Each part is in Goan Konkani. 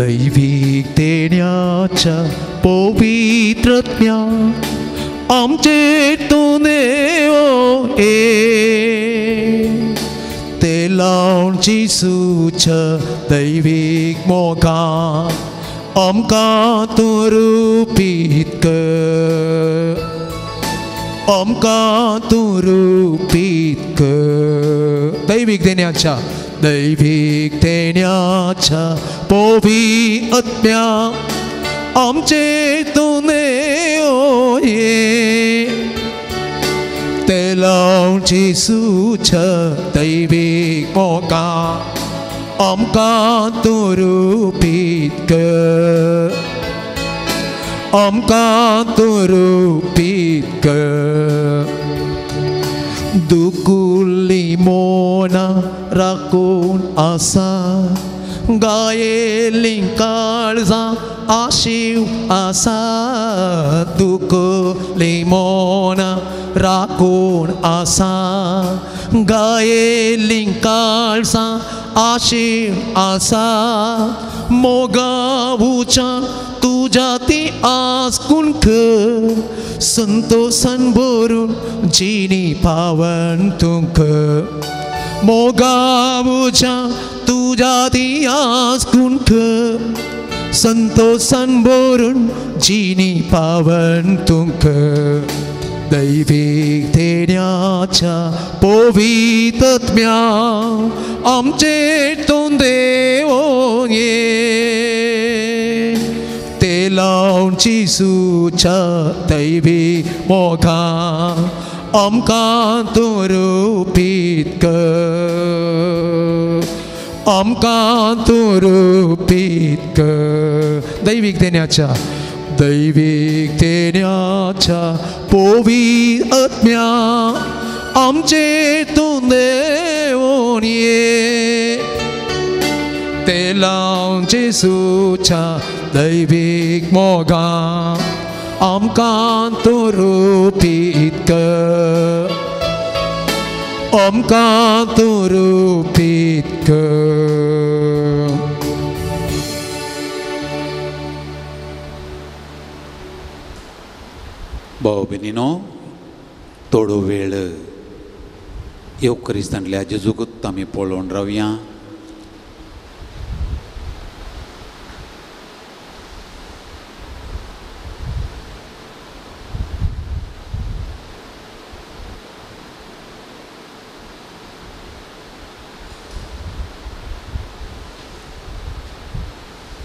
दैवीक देण्याच्या पवित्रत्म्या आमचे तूं देव ये ते लावन जेजूच्या दैवीक मोगा आमकां तूं रुपीत कर आमकां तूं रुपीत कर दैवीक देण्याच्या पवित्रत्म्या आमचे तूं देव ये ते लावन जेजूच्या दैवीक मोगा आमकां तूं रुपीत कर आमकां तूं रुपीत कर दुकुली मोना राखून आसा गायेली काळजां आशीव आसा दुकुली मोना राखून आसा गायेली काळजां आशीव आसा मोगावूच्या तुज्या ती आस कुंख संतोषान भरून जिणी पावन तुंक मोगावूच्या तुज्या ती आस कुंख संतोषान भरून जिणी पावन तुंक दैवीक देण्याच्या पवित्रत्म्या आमचे तूं देव ये ते लावन जेजूच्या दैवी मोगा आमकां तूं रुपीत कर आमकां तूं रुपीत कर दैवीक देण्याच्या पवित्रत्म्या आमचे तूं देव ये ते लावन जेजूच्या दैवीक मोगा आमकां तूं रुपीत कर आमकां तूं रुपीत कर. भाव भयणीनो, थोडो वेळ येवक्रिस्तांतल्या जेजूकूच आमी पळोवन रावया.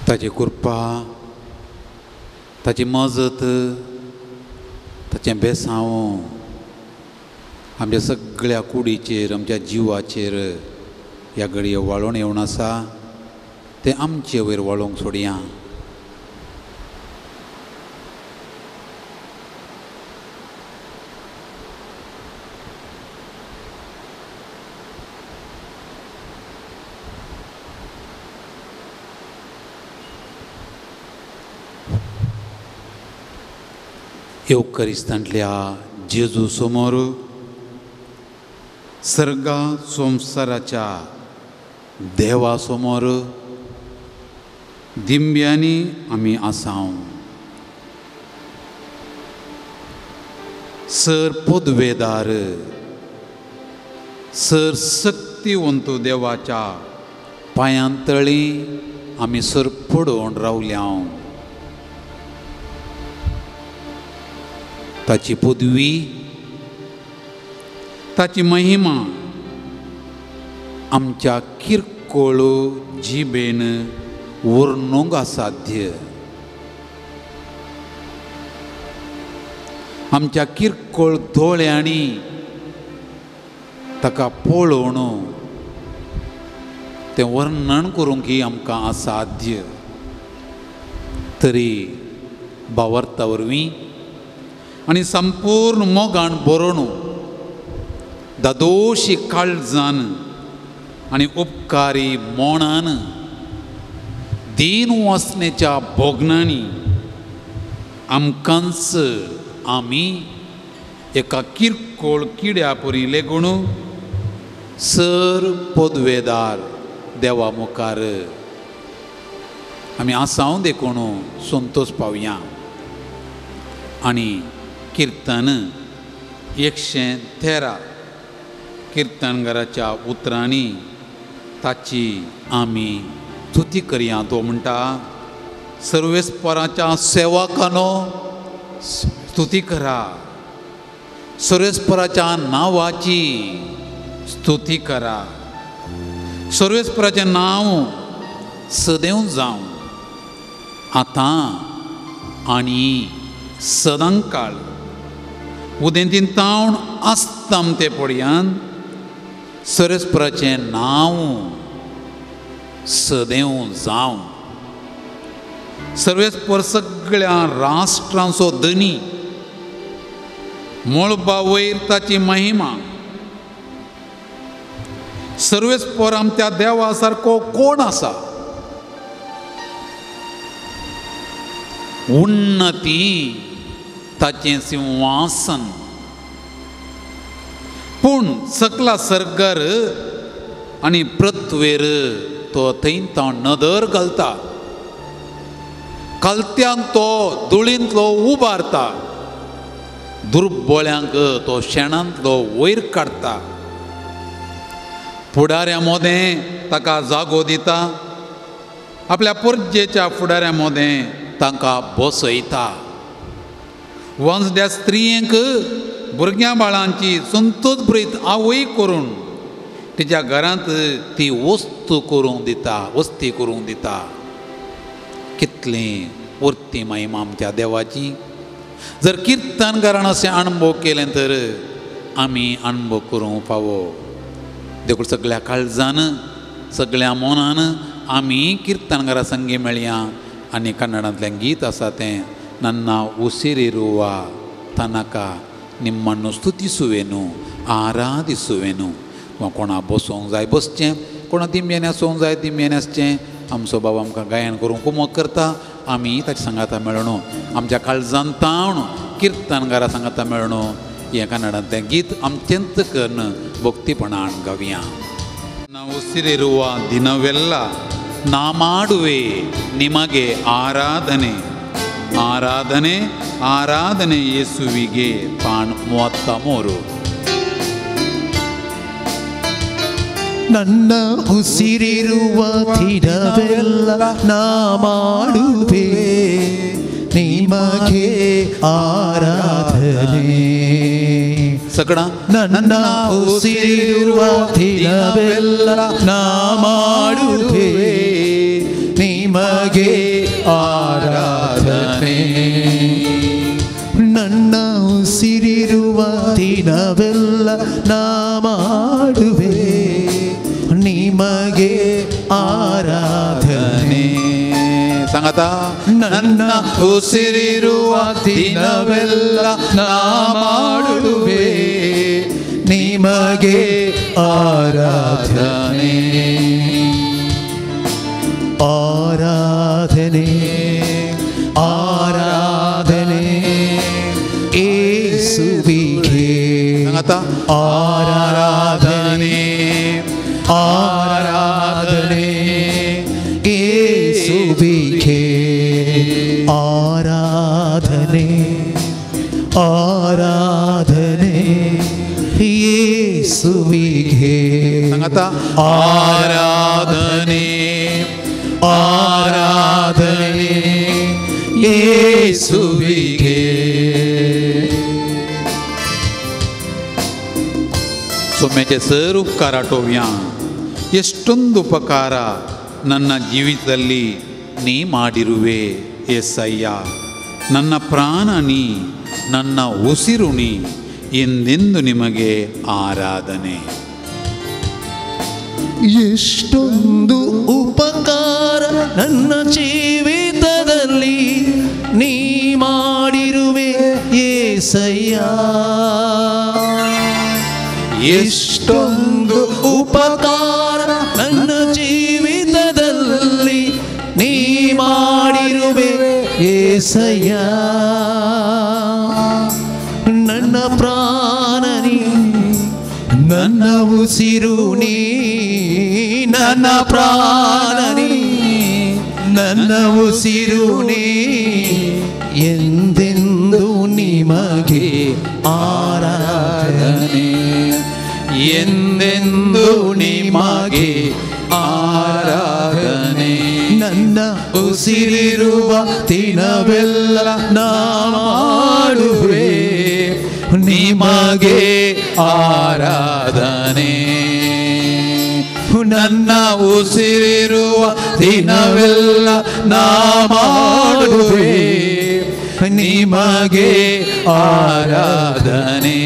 ताची कृपा, ताची मजत, ताचें बेसांव आमच्या सगळ्या कुडीचेर, आमच्या जिवाचेर ह्या घडये वाळोवन येवन आसा, तें आमचे वयर वाळोवंक सोडया. येवक्रिस्तांतल्या जेजू समोर सर्गा संवसाराच्या देवा समोर दिंब्यांनी आमी आसाव. सर पदवेदार, सर शक्तिवंत देवाच्या पांयांतळी आमी सर पडोवन रावल्या. ताची पदवी, ताची महिमा आमच्या किरकोळ जिबेन वर्णूंक असाध्य. आमच्या किरकोळ दोळ्यांनी ताका पळोवन तें वर्णन करूंक ही आमकां असाध्य. तरी भावार्था वरवीं आनी संपूर्ण मोगान बरोवन दादोशी काळजान आनी उपकारी मोणान दीन वासनेच्या भोगणांनी आमकांच आमी एका किरकोळ किड्या परी लेगून सर पदवेदार देवा मुखार आमी आसाव देखून संतोश पावया. आनी किर्तन 113 किर्तनगाराच्या उतरांनी ताची आमी स्तुती करया. तो म्हणटा, सर्वेस्पराच्या सेवकानो स्तुती करा, सर्वेस्पराच्या नांवाची स्तुती करा, सर्वेस्पराचें नांव सदैव जावं आतां आनी सदांकाळ. उदेंतीन तावन आसता ते पडयान सर्वेस्पराचें नांव सदैव जावं. सर्वेस्पर सगळ्या राष्ट्रांचो धनी, मळबा वयर ताची महिमा. सर्वेस्पर आमच्या देवा सारको कोण आसा? उन्नती ताचें सिंहासन, पूण सकला सर्गर आनी पृथ्वेर तो थंय तो नदर घालता, कालत्यांक तो धुळींतलो उबारता, दुर्बळ्यांक तो शेणांतलो वयर काडटा, फुडाऱ्यां मोदें ताका जागो दिता, आपल्या परजेच्या फुडाऱ्यां मोदें तांकां बसयता. वंसड्या स्त्रियेंक भुरग्यां बाळांची संतोषभरीत आवय करून तिच्या घरांत ती वस्तू करूंक दिता, वस्ती करूंक दिता. कितली वर्ती महिमा आमच्या देवाची. जर किर्तनकारान अशें अणभव केलें तर आमी अणभव करूंक फावो. देखून सगळ्या काळजान सगळ्या मनान आमी किर्तनकारा संगी मेळया. आनी कन्नडांतलें गीत आसा तें, नन्ना उसिरिरुवा तनका निम्मन्नु स्तुतिसुवेनु आराधिसुवेनु. कोणा बसोंक जाय बसचें, कोणा दिमयान आसूंक जाय दिमयान आसचें. आमचो बाबा आमकां गायन करूंक कुमक करता, आमी ताच्या सांगाता मेळणो, आमच्या काळजान तावन किर्तनकारा सांगाता मेळणो. हें कन्नडांतलें गीत आमचेंच करून भक्तीपणान गावया. ಉಸಿರಿರುವ ದಿನವೆಲ್ಲ ನಾ ಮಾಡುವೆ ನಿಮಗೆ ಆರಾಧನೆ, ಆರಾಧನೆ, ಆರಾಧನೆ ಯೇಸುವಿಗೆ. ಪಾನ್ 33. ನನ್ನ ಉಸಿರಿರುವ ದಿನವೆಲ್ಲ ನಾ ಮಾಡುವೆ ನಿಮಗೆ ಆರಾಧನೆ. ಸಕಡ ನನ್ನ ಉಸಿರಿರುವ ದಿನವೆಲ್ಲ ನಾ ಮಾಡುವೆ ನಿಮಗೆ ಆರಾಧನೆ. ನನ್ನ ಉಸಿರಿರುವ ದಿನವೆಲ್ಲ ನಾ ಮಾಡುವೆ ನಿಮಗೆ ಆರಾಧನೆ. ಸಂಗತ ನನ್ನ ಉಸಿರಿರುವ ದಿನವೆಲ್ಲ ನಾ ಮಾಡುವೆ ನಿಮಗೆ ಆರಾಧನೆ. ಆರಾಧನೆ, ಆರಾಧನೆ ಯೇಸುವಿಗೆ. ಸಂಗತ ಆರಾಧನೆ, ಆರಾಧನೆ ಯೇಸುವಿಗೆ. ಆರಾಧನೆ, ಆರಾಧನೆ ಯೇಸುವಿಗೆ. ಸಂಗತ ಆರಾಧನೆ, ಆರಾಧನೆ ಯೇಸುವಿಗೆ. ಸೊಮ್ಮೆಗೆ ಸರ್ ಉಪಕಾರ ಆಟೋವ್ಯಾ, ಎಷ್ಟೊಂದು ಉಪಕಾರ ನನ್ನ ಜೀವಿತದಲ್ಲಿ ನೀ ಮಾಡಿರುವೆ ಎಸ್ಸಯ್ಯ. ನನ್ನ ಪ್ರಾಣ ನೀ, ನನ್ನ ಉಸಿರು ನೀ, ಎಂದೆಂದು ನಿಮಗೆ ಆರಾಧನೆ. ಎಷ್ಟೊಂದು ಉಪಕಾರ ನನ್ನ ಜೀವಿತದಲ್ಲಿ ನೀ ಮಾಡಿರುವೆ ಯೇಸಯ್ಯ. ಎಷ್ಟೊಂದು ಉಪಕಾರ ನನ್ನ ಜೀವಿತದಲ್ಲಿ ನೀ ಮಾಡಿರುವೆ ಯೇಸಯ್ಯ. ನನ್ನ ಪ್ರಾಣ ನೀ, ನನ್ನ ಉಸಿರು ನೀ, ನನ್ನ ಪ್ರಾಣ ನೀ, ನನ್ನ ಉಸಿರು ನೀ ಎಂದೆಂದು ನಿಮಗೆ ಆರಾಧನೆ, ಎಂದೆಂದು ನಿಮಗೆ ಆರಾಧನೆ. ನನ್ನ ಉಸಿರಿರುವ ದಿನವೆಲ್ಲ ನಾ ಮಾಡುವೆ ನಿಮಗೆ ಆರಾಧನೆ. ನನ್ನ ಉಸಿರಿರುವ ದಿನವೆಲ್ಲ ನಾ ಮಾಡುವೆ ನಿಮಗೆ ಆರಾಧನೆ.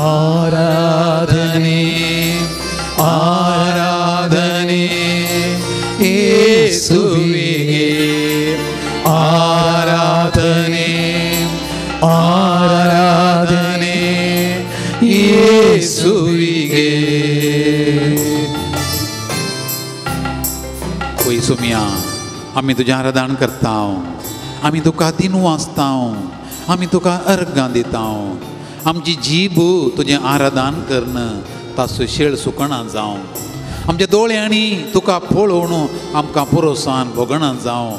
ಆರಾಧನೆ ಆರಾಧನೆ ಯೇಸುವಿಗೆ, ಆರಾಧನೆ ಆರಾಧನೆ ಯೇಸುವಿಗೆ. वय सोमिया आमी तुजें आराधन करता, आमी तुका दिनू वाचता, आमी तुका अर्गां दिता. आमची जीब तुजें आराधन करून ताचो शेळ सुकणा जावं. आमच्या दोळ्यांनी तुका पळोवन आमकां पुरोसान भोगणा जावं.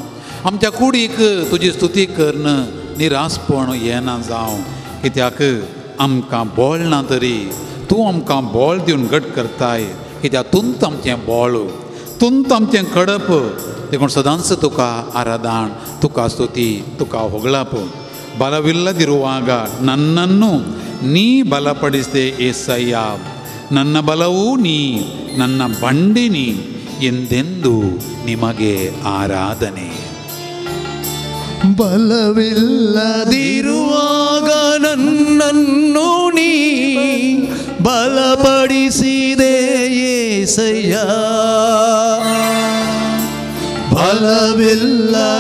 आमच्या कुडीक तुजी स्तुती करून निरासपण येना जावं. कित्याक आमकां बोळ ना तरी तूं आमकां बोळ दिवन घट करताय. कित्याक तुंत आमचें बोळ, तुंत आमचें खडप. देखून सदांच तुका आराधन, तुका स्तुती, तुका होगळप. ಬಲವಿಲ್ಲದಿರುವಾಗ ನನ್ನನ್ನು ನೀ ಬಲಪಡಿಸಿದೆ ಏಸಯ್ಯ, ನನ್ನ ಬಲವೂ ನೀ, ನನ್ನ ಬಂಡೆ ನೀ, ಎಂದೆಂದು ನಿಮಗೆ ಆರಾಧನೆ. ಬಲವಿಲ್ಲದಿರುವಾಗ ನನ್ನನ್ನು ನೀ ಬಲಪಡಿಸಿದೆ ಏಸಯ್ಯ, ಬಲವಿಲ್ಲದಿರುವಾಗ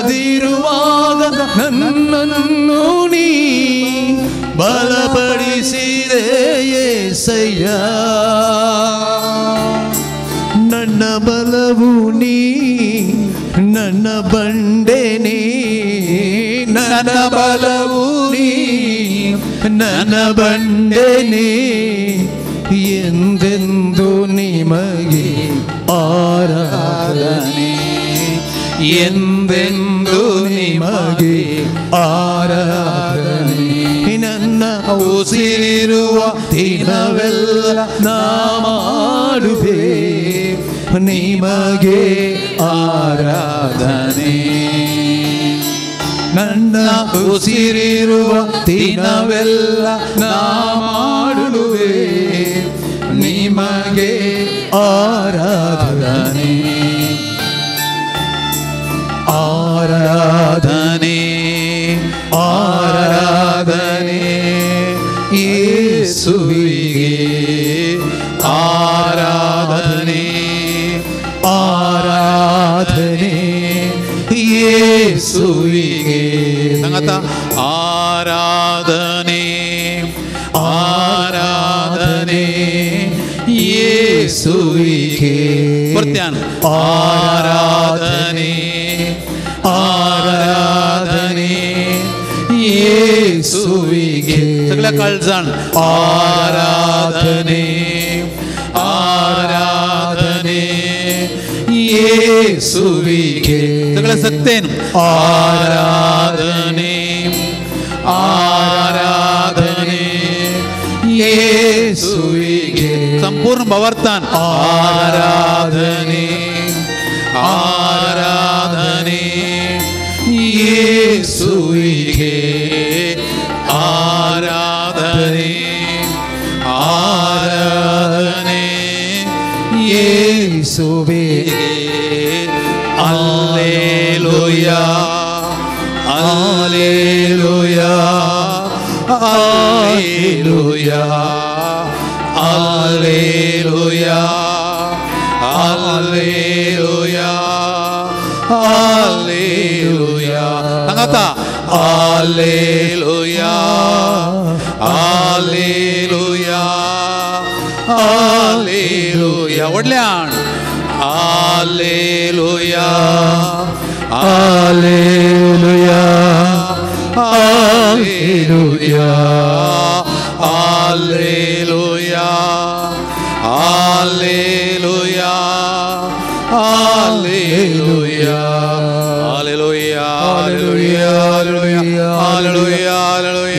ನನ್ನನ್ನು ನೀ ಬಲಪಡಿಸಿದೆ ಏಸಯ್ಯ. ನನ್ನ ಬಲವು ನೀ, ನನ್ನ ಬಂಡೆ ನೀ, ನನ್ನ ಬಲವು ನೀ, ನನ್ನ ಬಂಡೆ ನೀ, ಎಂದೆಂದು ನಿಮಗೆ ಆರಾಧನೆ, ಎಂದೆಂದು ನಿಮಗೆ ಆರಾಧನೆ. ನನ್ನ ಉಸಿರಿರುವ ದಿನವೆಲ್ಲ ನಾ ಮಾಡುವೆ ನಿಮಗೆ ಆರಾಧನೆ. ನನ್ನ ಉಸಿರಿರುವ ದಿನವೆಲ್ಲ ನಾ ಮಾಡುವೆ ನಿಮಗೆ ಆರಾಧನೆ. ಆರಾಧನೆ ಆರಾಧನೆ ಯೇಸುವಿಗೆ, ಆರಾಧನೆ ಆರಾಧನೆ ಯೇಸುವಿಗೆ. ಸಂಗತ ಆರಾಧನೆ ಆರಾಧನೆ ಯೇಸುವಿಗೆ. ಬರ್ತ್ಯಾನ ಆರಾಧನೆ ಆರಾಧನೆ ಯೇಸುವಿಗೆ. सगळ्या काळजान आराधने आराधने येसुविगे. सगळ्या सत्तेन आराधने आराधने येसुविगे. संपूर्ण भावार्थान आराधने आराधने येसुविगे, आराधने आराधने ಯೇಸುವಿಗೆ. Alleluia alleluia alleluia alleluia alleluia alleluia. ಸಂಗತ alleluia alleluia alleluia. ಒಡ್ಲ್ಯಾಣ alleluia alleluia alleluia alleluia alleluia. Hallelujah, hallelujah, hallelujah, hallelujah, hallelujah, hallelujah,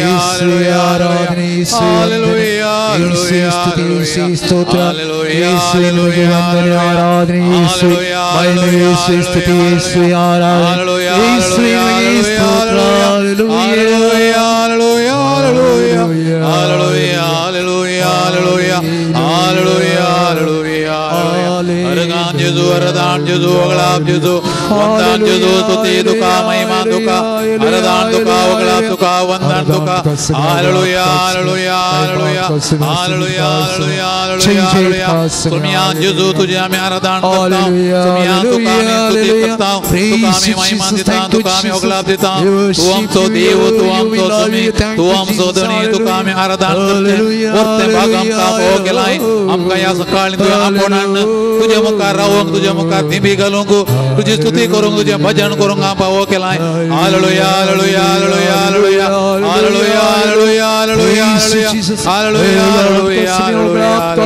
तुझे मुखार रावंक, तुझे मुखार थिंबी घालूंक, तुझी स्तुती करूंक, तुझे भजन करूंक पावो केलाय. Hallelujah, hallelujah, hallelujah, hallelujah, hallelujah, hallelujah, hallelujah, hallelujah, hallelujah,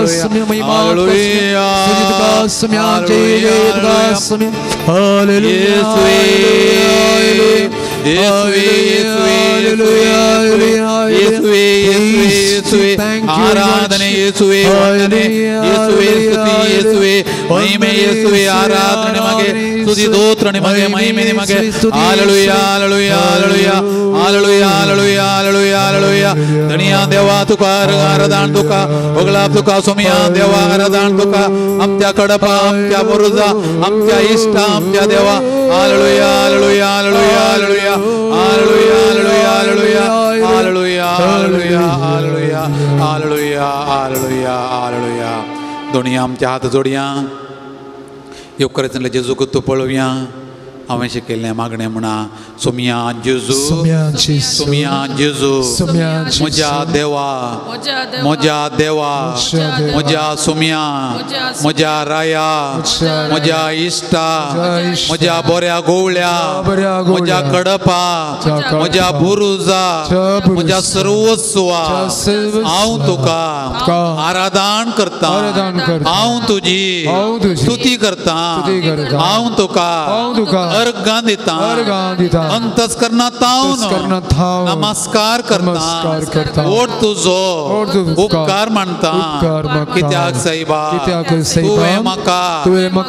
आराधने येसुवे, वंदने येसुवे, स्तुति येसुवे, महिमे येसुवे, आराधने निಮಗೆ, ಸ್ತುತಿ ಸ್ತೋತ್ರ ನಿಮಗೆ, ಮಹಿಮೆ ನಿಮಗೆ. Hallelujah, hallelujah, hallelujah, hallelujah, hallelujah, hallelujah, hallelujah. धनिया देवा तुका आराधन तुका होगळाप तुका सोमिया देवा आराधन तुका आमच्या कडपा, आमच्या बुरुजा, आमच्या इष्टा, आमच्या देवा. Hallelujah, hallelujah, hallelujah, hallelujah, hallelujah, hallelujah, hallelujah, hallelujah, hallelujah, hallelujah, hallelujah, hallelujah. दोनी आमच्या हात जोडया, येवकरांतले जेजूक तूं पळोवया. हांवें शिकयल्लें मागणें म्हणा, सोमिया जेजू, सोमिया जेजू, म्हज्या देवा, म्हज्या देवा, म्हज्या सोमिया, म्हज्या राया, म्हज्या इश्टा, म्हज्या बऱ्या गोवळ्या, म्हज्या कडपा, म्हज्या बुरुजा, म्हज्या सर्वस्वा, हांव तुका आराधन करता, हांव तुजी स्तुती करता, हांव तुका अर्घां दिता, अंतस्करणांत नमस्कार करता, ओट तुजो उपकार मानता. कित्याक सायबा तुवें म्हाका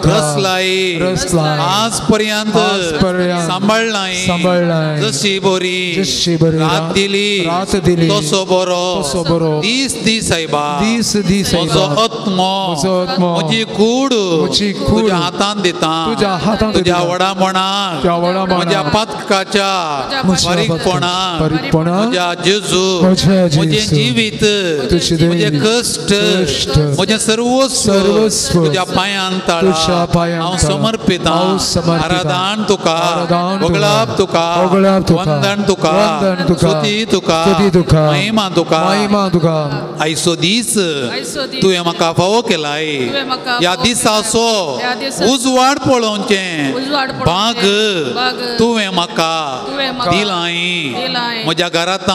रसलाय आज पर्यंत सांबाळ्ळाय, जशी बरी रात दिली तसो बरो दीस दी सायबा. म्हजो आत्मो, म्हजी कूड तुज्या हातांत दिता, तुज्या व्हडा मणाक, म्हज्या पातकाच्या बारीकपणाक, म्हज्या जेजू, म्हजें जिवीत, म्हजें कश्ट, म्हजें सर्वस्व तुज्या पांयान ताळा हांव समर्पिता. आराधन तुका, होगळाप तुका, वंदन तुका, स्तुती तुका, महिमा तुका. आयचो दीस तुवें म्हाका फावो केलाय, ह्या दिसाचो उजवाड पळोवचें भाग तुवें म्हाका दिलाय. म्हज्या घरांत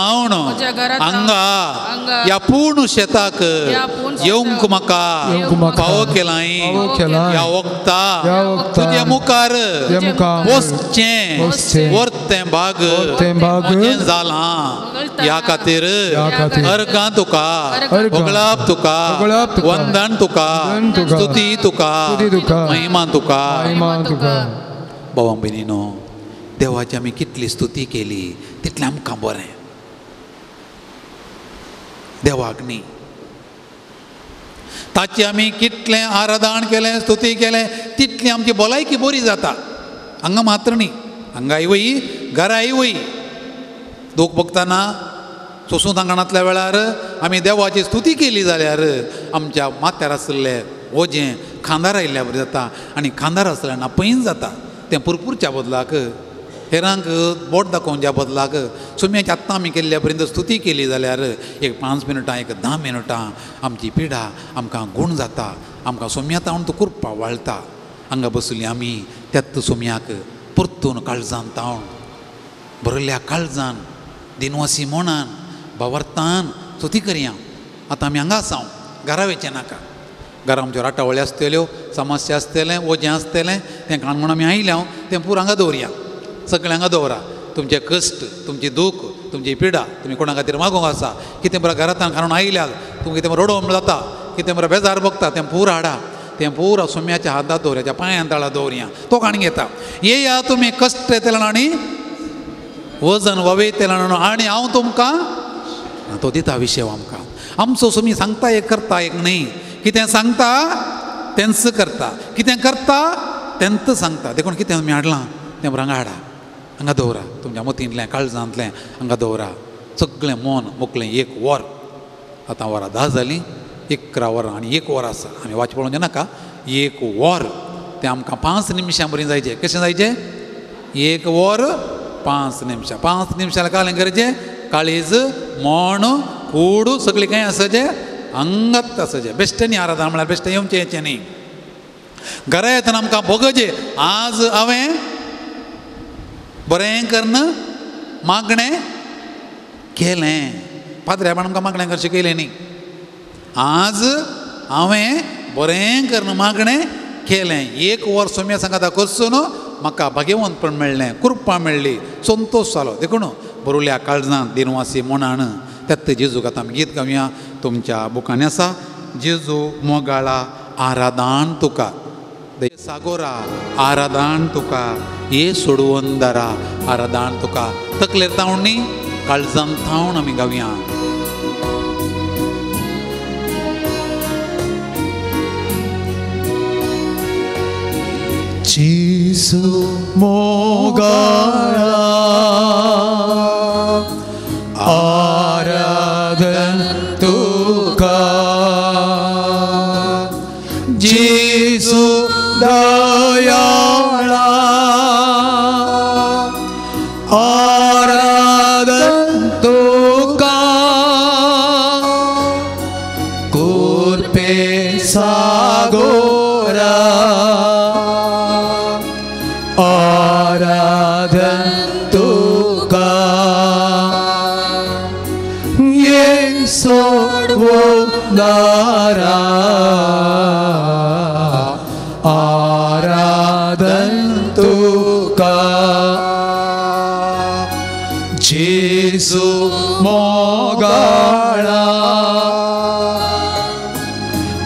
हांगा ह्या पूर्ण शेताक येवंक म्हाका फावो केलाय. ह्या वखता तुजे मुखार बसचें वर्तें भाग म्हजें जालां. ह्या खातीर अर्घां तुका, होगळाप तुका, वंदन तुका, स्तुती तुका, महिमा तुका. भावा भयणीनो, देवाची आमी कितली स्तुती केली तितलें आमकां बरें. देवाक न्ही, ताची आमी कितलें आराधन केलें, स्तुती केलें, तितली आमची भलायकी बरी जाता. हांगा मात्र न्ही, हांगाय वय, घराय वय. दूख भोगतना सोसूं तांगणांतल्या वेळार आमी देवाची स्तुती केली जाल्यार आमच्या माथ्यार आशिल्लें वजें खांदार आयिल्ल्या बरी जाता, आनी खांदार आसल्यार नापयन जाता. तें पुरपुरच्या बदलाक, हेरांक बोट दाखोवच्या बदलाक, सोम्याची आत्तां आमी केल्ल्या पर्यंत स्तुती केली जाल्यार एक 5 मिनटां, एक 10 मिनटां आमची पिडा आमकां गूण जाता. आमकां सोम्या तावन तो कुरपा वाळटा. हांगा बसली आमी त्याच सोम्याक परतून काळजान तावन, भरिल्ल्या काळजान, दिनवासी मनान, भावार्थान स्तुती करया. आतां आमी हांगा आसा, घरा वयचें नाका. घरा आमच्यो राटावळी आसतल्यो, समस्या आसतलें, वजें आसतलें, तें काणकोण आमी आयल्या तें पुरो हांगा दवरया, सगळें हांगा दवरा. तुमचें कश्ट, तुमची दूख, तुमची पिडा, तुमी कोणा खातीर मागूंक आसा, कितें बरें घरांत काडून आयल्यात, तुमकां कितें बरें रडोवंक जाता, कितें बरें बेजार भोगता, तें पूर हाडा, तें पूरा सोम्याच्या हातांत दवरया, त्या पांयां तळा दवरया. तो काणी घेता, येया तुमी कश्ट येतले आनी वजन ववेतले आनी हांव तुमकां तो दिता विशय आमकां. आमचो सुमी सांगता एक करता एक न्ही, कितें सांगता तेंच करता, कितें करता तेंच सांगता. देखून कितें तुमी हाडलां तें बरें हांगा हाडा, हांगा दवरा, तुमच्या मतींतलें काळजांतलें हांगा दवरा. सगळें मन मोकळें एक वर, आतां वरां 10 जालीं, 11 वरां आनी 1 वर आसा, आमी वाच पळोवचें नाका. 1 वर तें आमकां 5 निमशां बरीं जायचें. कशें जायचें? 1 वर 5 निमशां. 5 निमशां कालें करचें, काळीज मण कूड सगळें कांय आसाचें अंगात आसाचें. बेश्टें न्ही आराधना म्हळ्यार बेश्टें येवचें येचें न्ही. घरा येतना आमकां भोगचें, आज हांवें बरें करून मागणें केलें. पाद्र्याबान आमकां मागणें करचें शिकयलें न्ही. आज हांवें बरें करून मागणें केलें, 1 वर सोम्या सांगाता करचो न्हू, म्हाका भाग्यवंतपण मेळ्ळें, कृपा मेळ्ळी, संतोश जालो. देखून बरोवल्या काळजांत दिनवासी मनान त्यात जेजूक आतां आमी गीत गावया. तुमच्या बुकांनी आसा, जेजू मोगाळा आराधान तुका, सागोरा आराधान तुका, ये सोडवंदरा आराधान तुका. तकलेर तावण न्ही, काळजांत थावन आमी गावया. जेजू मोगाळा आराधन तुका, जेजू दयाळा आराधन तुका, कुर्पे सागोरा आराधन तुका, ये सोडवणारा आराधन तुका, जेजू मोगाळा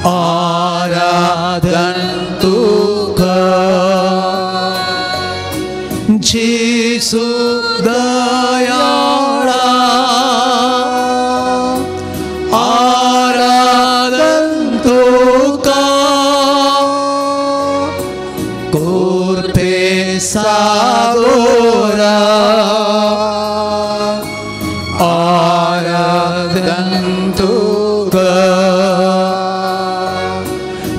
आराधन तुका, जेजू दयाळा आराधन तुका, कुर्पे सागोरा आराधन तुका,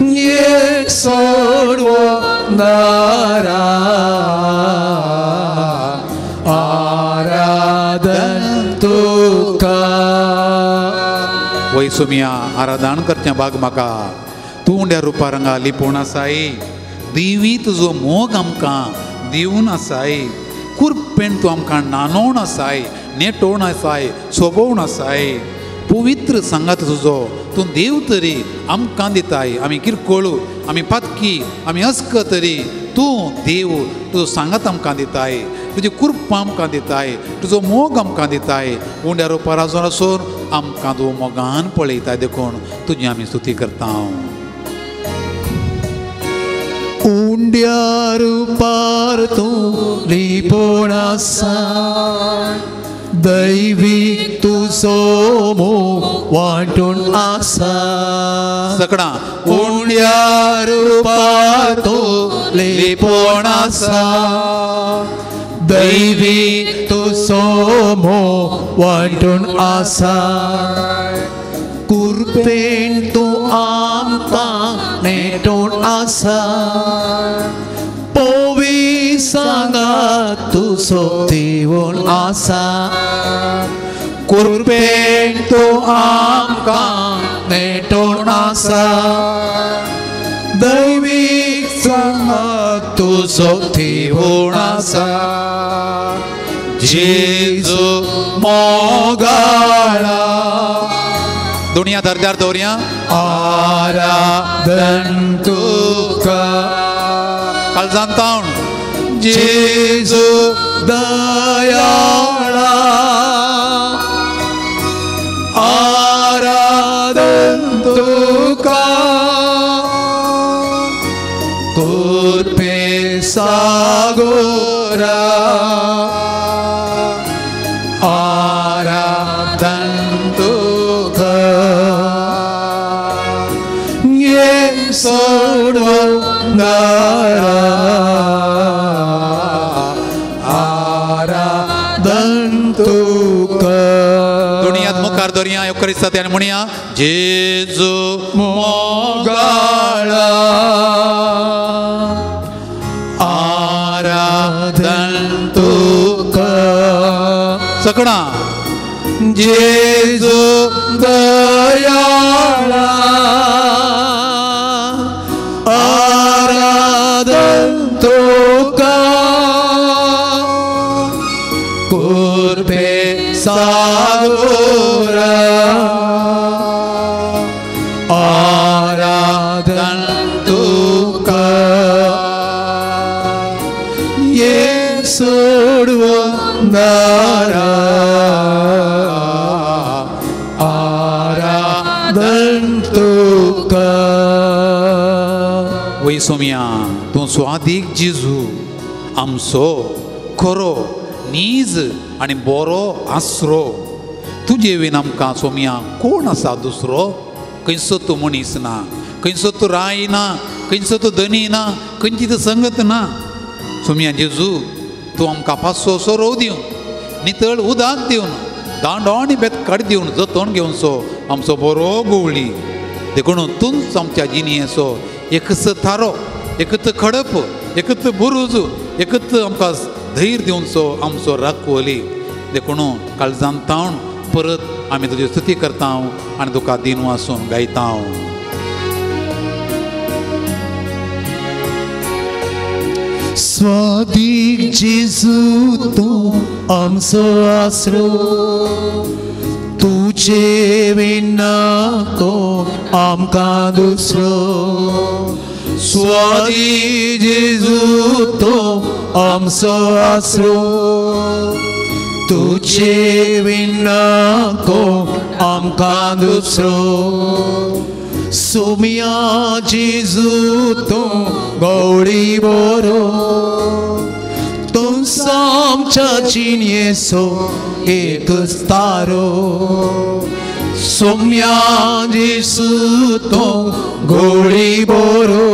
ये सोडवणारा आराधन तुका. वय सुमिया आराधन करचें भाग म्हाका, तूं उंड्या रुपा रंगा लिपोवन आसाय, देवी तुजो मोग आमकां दिवन आसाय, कुरपेन तूं आमकां नानोवन आसाय, नेटोवन आसाय, सोबोवन आसाय. पवित्र सांगात तुजो तूं देव तरी आमकां दिताय. आमी किरकोळ, आमी पातकी, आमी अस्क तरी तूं देव तुजो सांगात आमकां दिताय, तुजी कृपा आमकां दिताय, तुजो मोग आमकां दिताय. उंड्या रुपार आसून आसून आमकां तूं मोगान पळयताय, देखून तुजी आमी स्तुती करता. उंड्या रुपार तूं लिपोवन आसा, दैवी तुजो मोग वांटून आसा. सगळां उंड्या रुपार तूं लिपोवन आसा, दैवी तुजो मोग वांटून आसा. कुरपेन तूं आमकां नेटून आसा, पोवी सांगात तुजो दिवन आसा. कुरपेन तूं आमकां नेटून आसा, दैवीक सांगात तुजो दिवन आसा. जेजू मोगाळा. दुनिया दर्जार दवरया. आराधन तुका काळजान तावण जेजू दयाळा आराधन तुका कुर्पे सागोरा आराधन तुका ये सोडवणारा आराधन तुका दुनियात मुखार दरया येवकार आनी म्हणया जेजू मोगाळा आराधन तुका सकणा जेजू दयाळा आराधन तुका कुर्पे सागोरा आराधन तुका ये सोडवणारा आराधन तुका वय सोम्या तूं स्वादीक जेजू आमचो खरो नीज आनी बरो आसरो तुजे वीन आमकां सोम्या कोण आसा दुसरो खंयचो तूं मनीस ना खंयचो तूं राय ना खंयचो तूं धनी ना खंयची तूं संगत ना सोम्या जेजू तूं आमकां पासो सोरोव दिवन नितळ उदक दिवन दांडो आनी बेतकाड दिवन जतोवन घेवचो आमचो बरो गोवळी देखून तूंच आमच्या जिणेचो एकच थारो एकच खडप एकच बुरूज एकच आमकां धैर्य दिवचो आमचो राखवली देखून काळजान तावण परत आमी तुजी स्तुती करता आनी तुका दिन वासून गायता. स्वादीक जेजू तूं आमचो आसरो तुजे विना कोण आमकां दुसरो स्वादीक जेजू तूं आमचो आसरो तुजे विना कोण आमकां दुसरो सोम्या जेजू तूं गौडी बरो तूं आमच्या जिणेचो एक तारो सोम्या जेजू तूं गौडी बरो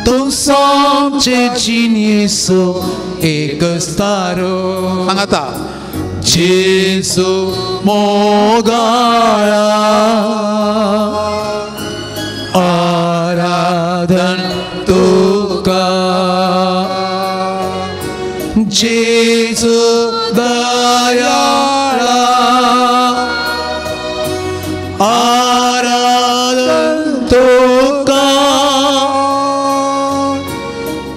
तूं आमचे जिणेचो एक तारो सांगाता जेजू मोगाळा आराधन तुका जेजू दयाळा आराधन तुका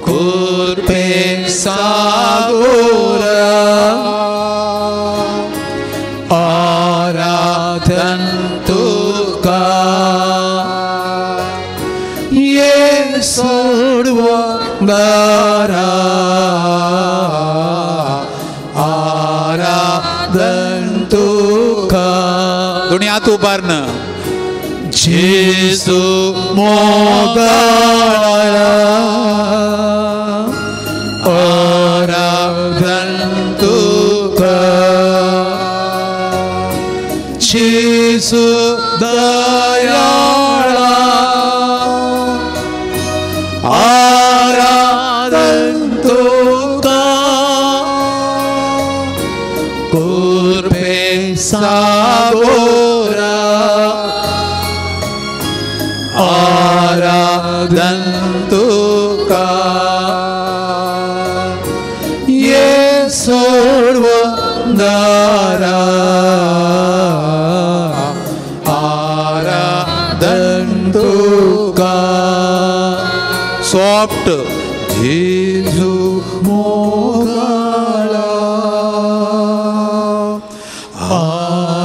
कुर्पे सागोरा आराधन तुका ये सोडवणारा आराधन तुका दुनियात उबारन जेजू मोगाळा आराधन तुका जेजू दयाळा आराधन तुका कुर्पे सागोरा आराधन तुका ये सोडवणारा आराधन तुका सॉफ्ट जेजू मोगाळा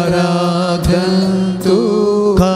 आराधन तुका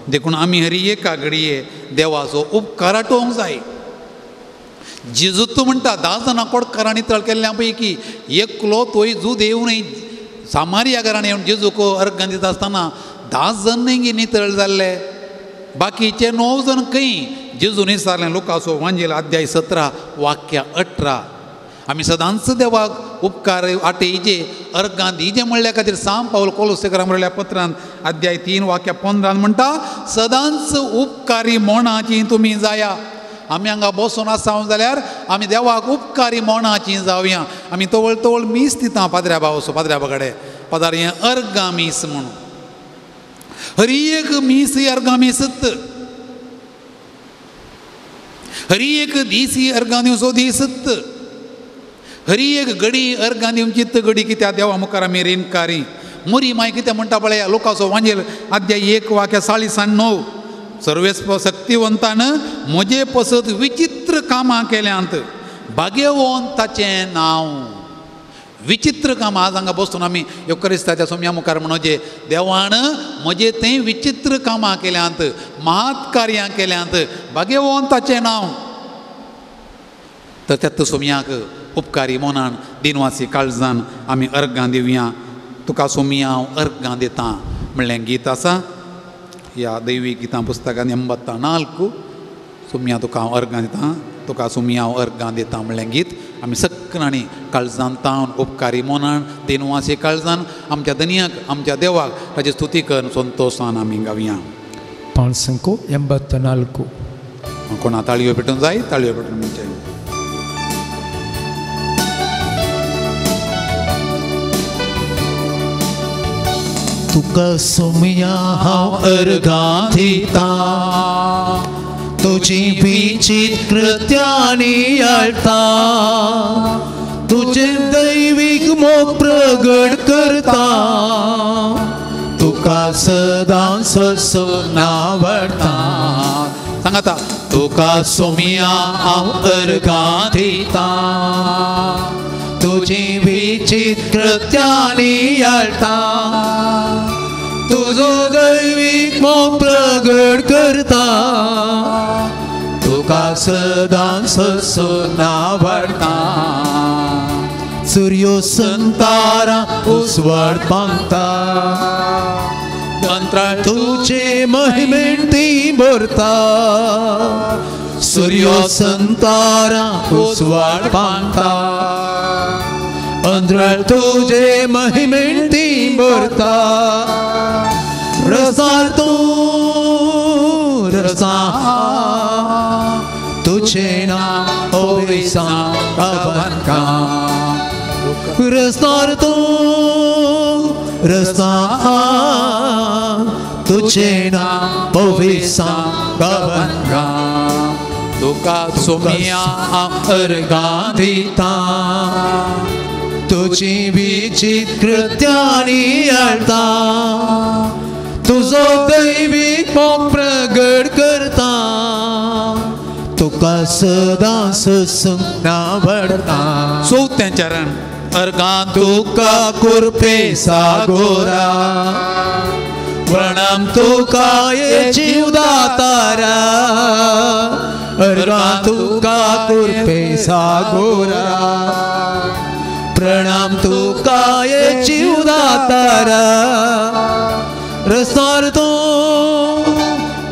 देखून आमी हरी एका घडये देवाचो उपकार आठोवंक जाय. जेजू तूं म्हणटा 10 जाणां कोडकारां नितळ केल्ल्या पैकी एकलो तोय जुद येवनय सामारिया घरान येवन जेजूक अर्गां दिता आसतना 10 जण न्ही नितळ जाल्ले, बाकीचे 9 जण खंय? जेजून विचारलें लुकाचो वांजेल अध्याय 17 वाक्य 18. आमी सदांच देवाक उपकार आटयचे अर्गां दिजे म्हणल्या खातीर सांत पावल कोलोसेकरां बरयल्या पत्रान अध्याय 3 वाक्य 15 म्हणटा सदांच उपकारी मोणाची तुमी जाया. आमी हांगा बसून आसा जाल्यार आमी देवाक उपकारी मोणाची जावया. आमी तवळ तवळ मीस दिता पाद्र्या भावसो पाद्र्या बागडे पादार हें अर्गां मीस म्हणून हरी एक मीस ही अर्गां मीसत, हरी एक दीस ही अर्गां दिवचो दीसत, हरी एक घडी अर्गां दिवची घडी कित्याक देवा मुखार आमी रिणकारी. मोरी माय कितें म्हणटा पळया लुकाचो वांजेल अध्याय 1 वाक्य 49 सर्वेस्प शक्तिवंतान म्हजे पसत विचित्र कामां केल्यांत भाग्यवंत ताचें नांव. विचित्र कामां आज हांगा बसून आमी येवक्रिस्ताच्या सोम्या मुखार म्हणोचे देवान म्हजे तें विचित्र कामां केल्यांत महात कार्यां केल्यांत भाग्यवंत ताचें नांव. तर त्या सोम्याक उपकारी मोनान दिनवासी काळजान आमी अर्गां दिवया. तुका सोम्या हांव अर्गां दिता म्हणलें गीत आसा ह्या दैवी गितां पुस्तकान 84 सोम्या तुका हांव अर्गां दिता, तुका सोम्या हांव अर्गां दिता म्हणलें गीत आमी सगळ्यांनी काळजान तावन उपकारी मोनान दिनवासी काळजान आमच्या धनयाक आमच्या देवाक ताची स्तुती करून संतोशान आमी गावया. 584. कोणा ताळयो पेटून जाय ताळयो पेटून म्हणचें. तुका सोम्या हांव अर्गां दिता तुजी विचित्र कृत्यांनी आळता तुजें दैवीक मोग प्रगट करता तुका सदां ससून आवडटा. सांगाता तुका सोम्या हांव अर्गां दिता तुजी विचित्र कृत्यांनी आळता तुजो दैवीक मोग प्रगट करता तुका सदां ससून आवडटा. सुर्यो संतारा उजवाड पांगता तुजे महिमेन ती भरता सुर्यो संतारा उजवाड पांगता अंधराळ तुजे महिमेन ती भरता रसार तूं रसा तुझे नांव ओवेसा का रसार तूं रसा तुझे नांव ओवेसा का तुका सोम्या हांव अर्गां दिता तुजी विचित्र कृत्यांनी आळता तुजो दैवीक मोग प्रगट करता तुका सदां ससून आवडटा. चवथें चरण अर्गां तुका कुरपे सागोरा प्रणाम तुका ये जीवदातारा अर्गां तुका कुरपे सागोरा प्रणाम तुका ये जीवदातारा रसार तूं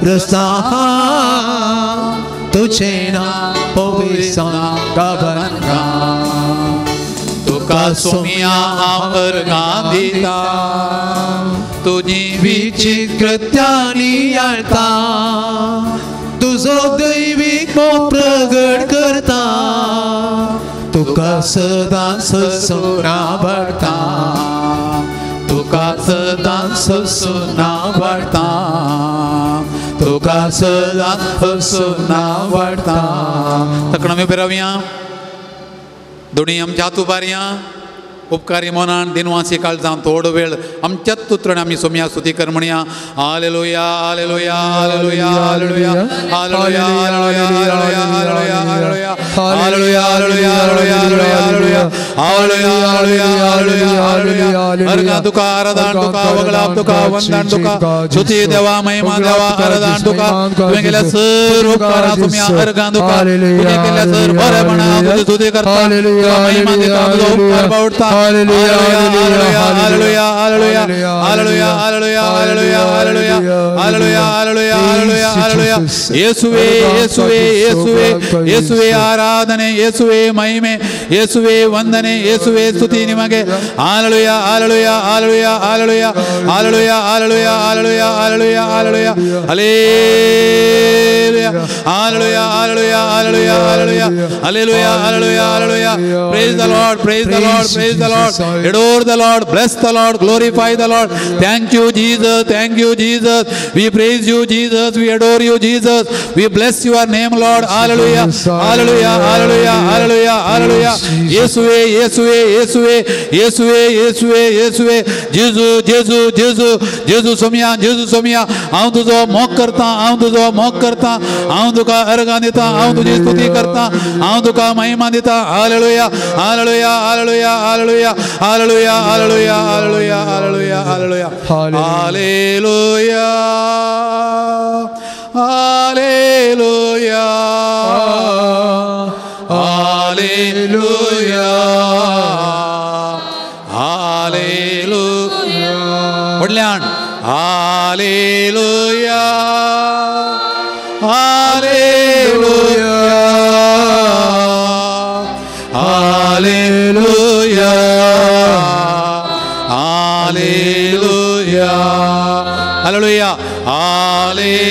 रसा तुझे नांव पविसा का तुका सोम्या हांव अर्गां दिता तुजी विचित्र कृत्यांनी आळता तुजो दैवीक मोग प्रगट करता तुका सदां ससून आवडटा तुका सदां ससून आवडटा तुका सदां ससून आवडटा. तकण आमी पेरावया दोणी आमच्या हात उबारया. उपकारी मनान दिनवासी काळजान थोडो वेळ आमच्याच तुत्रान आमी सोम्या स्तुती कर म्हणया. Hallelujah hallelujah hallelujah hallelujah hallelujah hallelujah hallelujah hallelujah hallelujah hallelujah hallelujah hallelujah hallelujah hallelujah. अर्घा तुका आराधन तुका वगळाप तुका वंदन तुका स्तुती देवा महिमा देवा आराधन तुका. तुवें केल्या सर उपकारां तुमी अर्घां तुका, तुवें केल्या सर बरेपणा तुजी स्तुती करता, तुका महिमा दिता, तुजो उपकार बावडता. Hallelujah hallelujah hallelujah hallelujah hallelujah hallelujah hallelujah hallelujah hallelujah hallelujah hallelujah. ಯೇಸುವೇ ಯೇಸುವೇ ಯೇಸುವೇ ಯೇಸುವೇ ಆರಾಧನೆ, ಯೇಸುವೇ ಮಹಿಮೆ, ಯೇಸುವೇ ವಂದನೆ, ಯೇಸುವೇ ಸ್ತುತಿ ನಿಮಗೆ. Hallelujah hallelujah hallelujah hallelujah hallelujah hallelujah hallelujah hallelujah hallelujah hallelujah hallelujah hallelujah hallelujah hallelujah hallelujah hallelujah hallelujah. Praise the Lord, praise the Lord, praise the Lord. Adore the Lord, bless the Lord, glorify the Lord. Thank you Jesus, thank you Jesus. We praise you Jesus, we adore you Jesus, we bless your name Lord. Hallelujah hallelujah hallelujah hallelujah hallelujah. ಯೇಸುವೇ ಯೇಸುವೇ ಯೇಸುವೇ ಯೇಸುವೇ ಯೇಸುವೇ ಯೇಸುವೇ. जेजू जेजू जेजू जेजू सोमिया जेजू सोमिया. हांव तुजो मोग करता, हांव तुजो मोग करता, हांव तुका अर्घां दिता, हांव तुजी स्तुती करता, हांव तुका महिमा दिता. Hallelujah hallelujah hallelujah hallelujah hallelujah hallelujah hallelujah hallelujah hallelujah hallelujah hallelujah hallelujah hallelujah. व्हडल्यान hallelujah hallelujah hallelujah hallelujah hallelujah hallelujah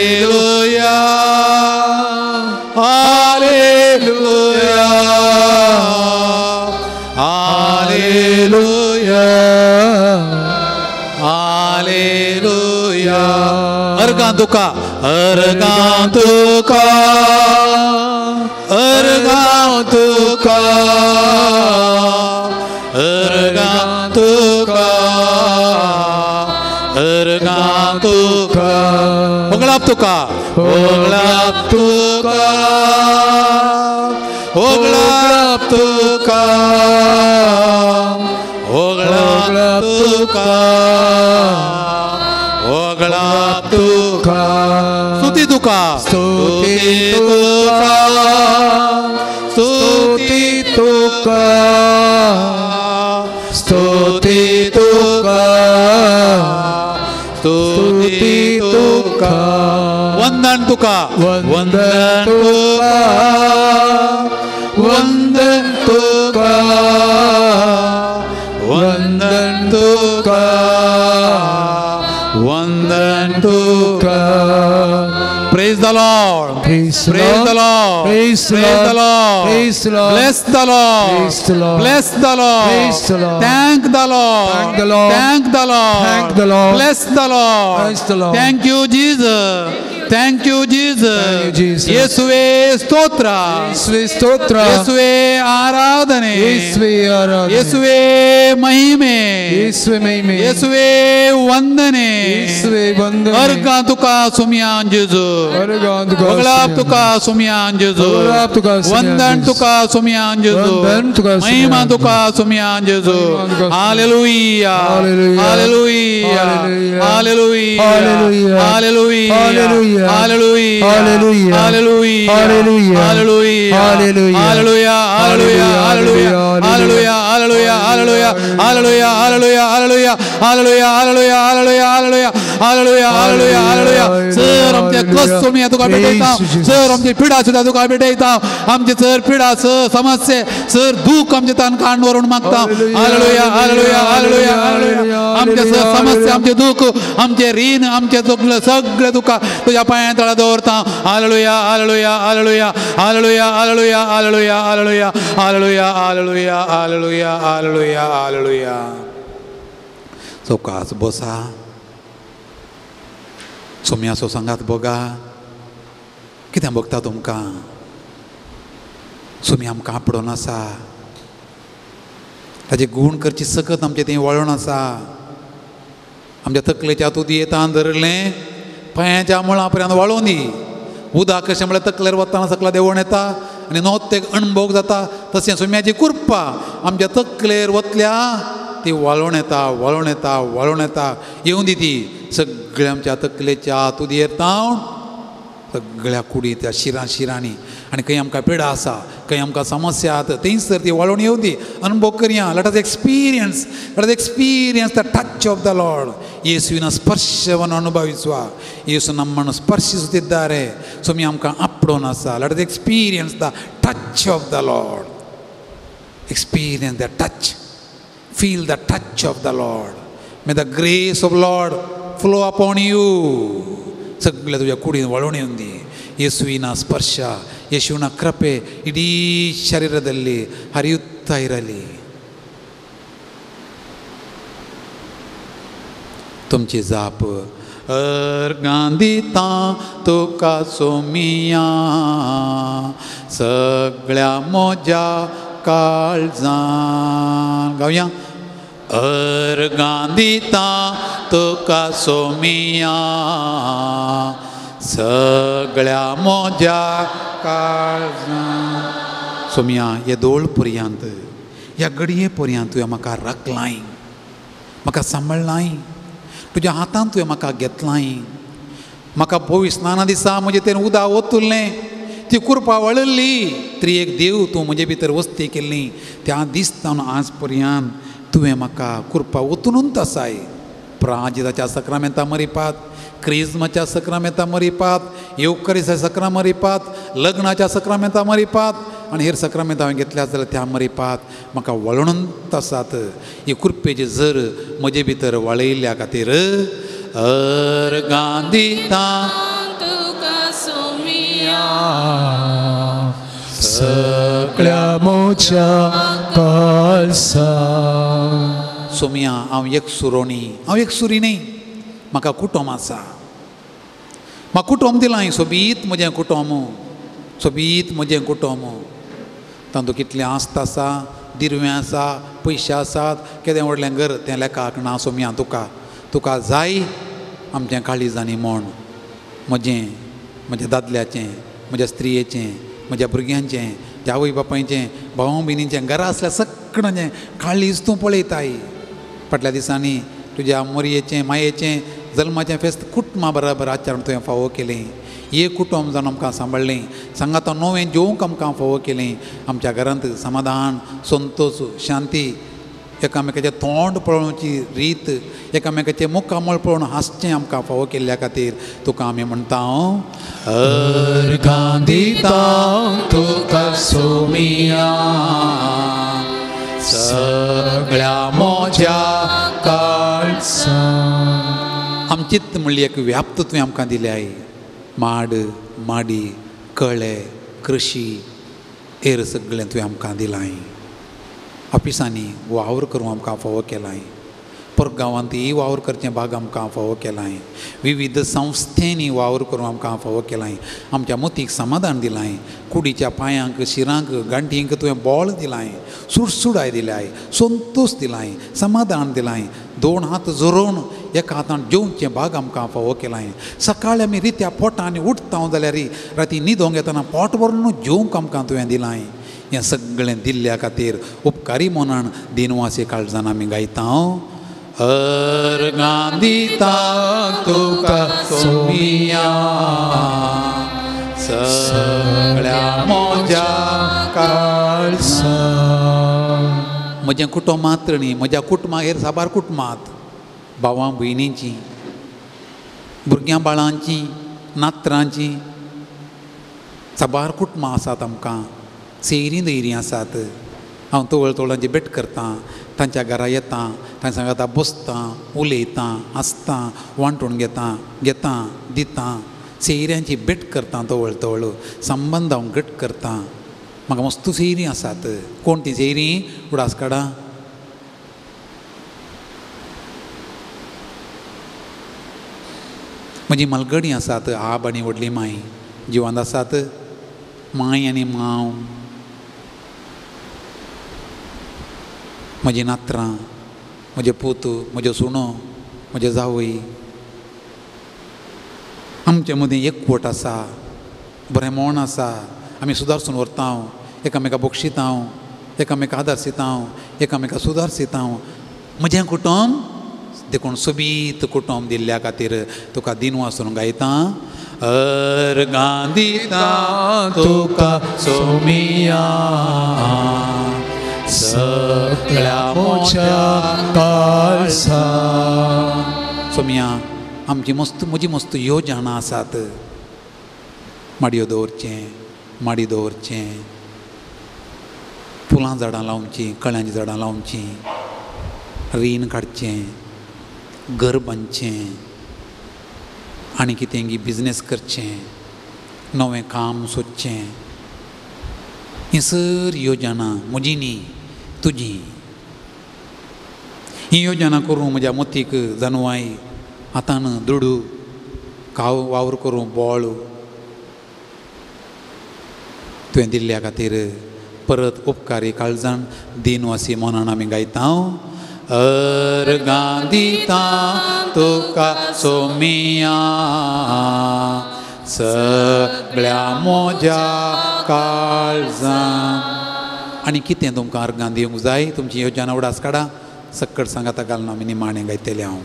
hallelujah hallelujah hallelujah. अर्घां तुका, अर्घां तुका, अर्घां तुका, अर्घां तुका, अर्घां तुका. होगळाप तुका, होगळाप तुका, होगळाप तुका, होगळाप तुका, होगळाप तुका. स्तुती तुका, स्तुती तुका, स्तुती तुका, स्तुती तुका, स्तुती तुका. वंदन तुका, वंदन तुका, वंदन तुका, वंदन तुका, वंदन तुका. Praise the Lord. Praise Praise the Lord. Praise the Praise the Lord. Praise the Lord. Bless the Lord. Praise the Lord. Bless the Lord. Praise the Lord. Thank the Lord. Thank the Lord. Thank the Lord. Thank the Lord. Bless the Lord. Praise the Lord. Thank you Jesus. Thank you Jesus. Thank you, Jesus. ಯೇಸುವೇ ಸ್ತೋತ್ರ, ಯೇಸುವೇ ಸ್ತೋತ್ರ, ಯೇಸುವೇ ಆರಾಧನೆ, ಯೇಸುವೇ ಆರಾಧನೆ, ಯೇಸುವೇ ಮಹಿಮೆ, ಯೇಸುವೇ ಮಹಿಮೆ, ಯೇಸುವೇ ವಂದನೆ, ಯೇಸುವೇ ವಂದನೆ. अर्घां तुका सुमियान जेजू, अर्घां तुका होगळाप तुका सुमियान जेजू, होगळाप तुका सुमियान वंदन जेजू, तुका सुमियान जेजू, वंदन तुका महिमा सुमियान तुका सुमियान जेजू. महिमा तुका सुमियान. Hallelujah hallelujah, hallelujah hallelujah hallelujah, hallelujah hallelujah, hallelujah hallelujah, hallelujah hallelujah, hallelujah hallelujah, hallelujah hallelujah hallelujah hallelujah hallelujah hallelujah hallelujah hallelujah hallelujah hallelujah hallelujah hallelujah hallelujah hallelujah hallelujah. Sir आमचे कस तुमी तुका भेटयता, सर आमची पिडा सुद्दां तुका भेटयता, आमचे सर पिडा सर समस्ये सर दूख आमचे तान काण व्हरून मागता. Hallelujah hallelujah hallelujah hallelujah. आमचे सर समस्या, आमचे दूख, आमचे रीण, आमचे सगळे सगळे तुका तुज्या पांया तळा दवरता. Hallelujah hallelujah hallelujah hallelujah hallelujah hallelujah hallelujah hallelujah hallelujah hallelujah hallelujah hallelujah. सवकास बसा, सोम्याचो सांगात बघा कितें बघता तुमकां. सोमी आमकां आपडोन आसा, ताजे गूण करची सकत आमचें तें वळण आसा. आमच्या तकलेच्या तुदयेतान धरलें पांयाच्या मुळां पर्यंत वाळोवन दी. उदक कशें म्हळ्यार तकलेर वतना सकला देंवोन येता आनी नोत्तेक अणभोग जाता, तशें सोम्याची कृपा आमच्या तकलेर वतल्या ती वाळोवन येता, वाळोवन येता, वाळोवन येता. येवं दी ती सगळ्या आमच्या तकलेच्या तुदयेर तावन सगळ्या कुडी त्या शिरां शिरांनी. आनी खंय आमकां पिडा आसा, खंय आमकां समस्या आसा, थंयसर ती वाळोवन येवं दी. अनुभव करया. Let us experience, let us experience the touch of the Lord. ಯೇಸುವಿನ ಸ್ಪರ್ಶವನ್ನು ಅನುಭವಿಸುವ. ಯೇಸು ನಮ್ಮನ್ನು ಸ್ಪರ್ಶಿಸುತ್ತಿದ್ದಾರೆ. ಸ್ವಾಮಿ ಆಮಕಾं आपडोन आसा. Let us experience the touch of the Lord. Experience the touch, feel the touch of the Lord. May the grace of Lord flow upon you. सगळ्या तुज्या कुडीन वळोवन येवन दी. ಯೇಸುವಿನ ಸ್ಪರ್ಶ, ಯೇಸುವಿನ ಕೃಪೆ ಇಡೀ ಶರೀರದಲ್ಲಿ ಹರಿಯುತ್ತಾ ಇರಲಿ. तुमची जाप अर्गां दिता तुका सोमिया सगळ्या म्हज्या काळजान. गावया. अर्गां दिता तुका सोमिया सगळ्या म्हज्या काळजान. सोमिया, हे दोळ पर्यंत, ह्या घडये पर्यंत तुवें म्हाका राखलाय, म्हाका सांबाळ्ळाय, तुज्या हातान तुवें म्हाका घेतलाय. म्हाका भोवी स्नाना दिसा म्हजें तें उदक ओतुल्लें, ती कृपा वळिल्ली. त्री एक देव तूं म्हजे भितर वस्ती केल्ली त्या दीस तावन आज पर्यंत तुवें म्हाका कृपा ओतुनूच आसाय. प्राजिताच्या सक्रामेंता मरिपात, क्रिज्माच्या सक्रामेंता मरिपात, येवकरीच्या सक्रा मरिपात, लग्नाच्या सक्रामेंता मरिपात आनी हेर सक्रामेंत हांवें घेतल्या जाल्यार त्या मरिपात म्हाका वळणूच आसात. ही कृपेची जर म्हजे भितर वळयल्ल्या खातीर अर्गां दिता तुका सोमिया सगळ्या म्हज्या काळजान. सोमिया, हांव एक सुरोणी, हांव एक सुरी न्ही, म्हाका कुटुंब आसा. म्हाका कुटुंब दिलां, सोबीत म्हजें कुटुंब, सोबीत म्हजें कुटुंब. तातूंत कितलें आस्त आसा, दिरवें आसा, पयशे आसात, केदें व्हडलें घर तें लेखाक ना. सोमिया, तुका तुका जाय आमचें काळीजांनी म्हण म्हजें, म्हज्या दादल्याचें, म्हज्या स्त्रियेचें, म्हज्या भुरग्यांचें, ज्या आवय बापायचें, भाव भयणींचें, घरा आसल्या सगळ्यांचें काळीज तूं पळयताय. फाटल्या दिसांनी तुज्या मोरयेचें, मायेचें, जल्माचें फेस्त कुटुंबा बराबर आचरण तुवें फावो केलें. एक कुटुंब जावन आमकां सांबाळ्ळें, सांगाता नवें जेवंक आमकां फावो केलें. आमच्या घरांत समाधान, संतोश, शांती, एकामेकाचें तोंड पळोवची रीत, एकामेकाचें मुखामळ पळोवन हांसचें आमकां फावो केल्ल्या खातीर तुका आमी म्हणटा अर्गां दिता तुका सोमिया सगळ्या म्हज्या काळजान. आमचीच म्हणली एक व्याप्त तुवें आमकां दिल्याय. माड, माडी, कळे, कृशी, हेर सगळें तुवें आमकां दिलाय. ऑफिसांनी वावर करूंक आमकां फावो केलाय, परगांवांतय वावर करचें भाग आमकां फावो केलाय, विविध संस्थेंनी वावर करूंक आमकां फावो केलाय. आमच्या मतीक समाधान दिलाय, कुडीच्या पांयांक, शिरांक, गांठींक तुवें बळ दिलाय, सुडसुडाय दिलाय, संतोश दिलाय, समाधान दिलाय. दोन हात जोरोवन एका हातान जेवचें भाग आमकां फावो केलाय. सकाळीं आमी रित्या पोटांनी उठता जाल्यार राती न्हिदोंक येतना पोट भरून जेवंक आमकां तुवें दिलाय. हें सगळें दिल्ल्या खातीर उपकारी मनान दिनवासी काळजान आमी गायता अर्गां दिता तुका सोमिया सगळ्या म्हज्या काळजान. म्हजें कुटुंब मात्र न्ही, म्हज्या कुटुंबाक हेर साबार कुटुंबांत भावां भयणींची, भुरग्यां बाळांची, नातरांची साबार कुटुंबां आसात. आमकां सेरीं दैरीं आसात. हांव तवळ तवळांची भेट करतां, तांच्या घरा येता, तांच्या सांगाता बसतां, उलयतां, हांसतां, वांटून घेतां, घेतां दितां, सेयऱ्यांची भेट करतां, तवळ तवळ संबंद हांव घट करतां. म्हाका मस्त सेयरीं आसात. कोण तीं सेयरीं? उडास काडा. म्हजी मालगडी आसात, आब आनी व्हडली माय जिवांत आसात, माय आनी मांव. म्हजी नात्रां, म्हजे पूत, म्हज्यो सुणो, म्हजे जावय, आमचे मदीं एकवट आसा, बरें मोण आसा, आमी सुदारसून व्हरता, एकामेका बक्षिता, एकामेका आदारसिता, एकामेका सुदारसिता। म्हजें कुटुंब देखून सोबीत कुटुंब दिल्ल्या खातीर तुका दिनवासून गायता। अर्गां दिता तुका सोमिया सगळ्या मोच्या काळसा। सोमिया आमची मस्त म्हजी मस्त योजना आसात, माडयो दवरचें, माडी दवरचें, फुलां झाडां लावचीं, कळ्यांचीं झाडां लावचीं, रीण काडचें, घर बांदचें आनी कितें बिजनेस करचें, नवें काम सोदचें। ही सर योजना म्हजी न्ही तुजी। ही योजना करूं म्हज्या मतीक जानवाय हातान दुडू काव वावर करूं बोळ तुवें दिल्ल्या खातीर परत उपकारी काळजान दिनवासी मनान आमी गायता। अर्गां दिता तुका सोमिया सगळ्या म्हज्या काळजान। आनी कितें तुमकां अर्गां दिवंक जाय, तुमची योजना उडास काडा, सक्कड सांगाता घालून आमी निमाणें गायतलें हांव।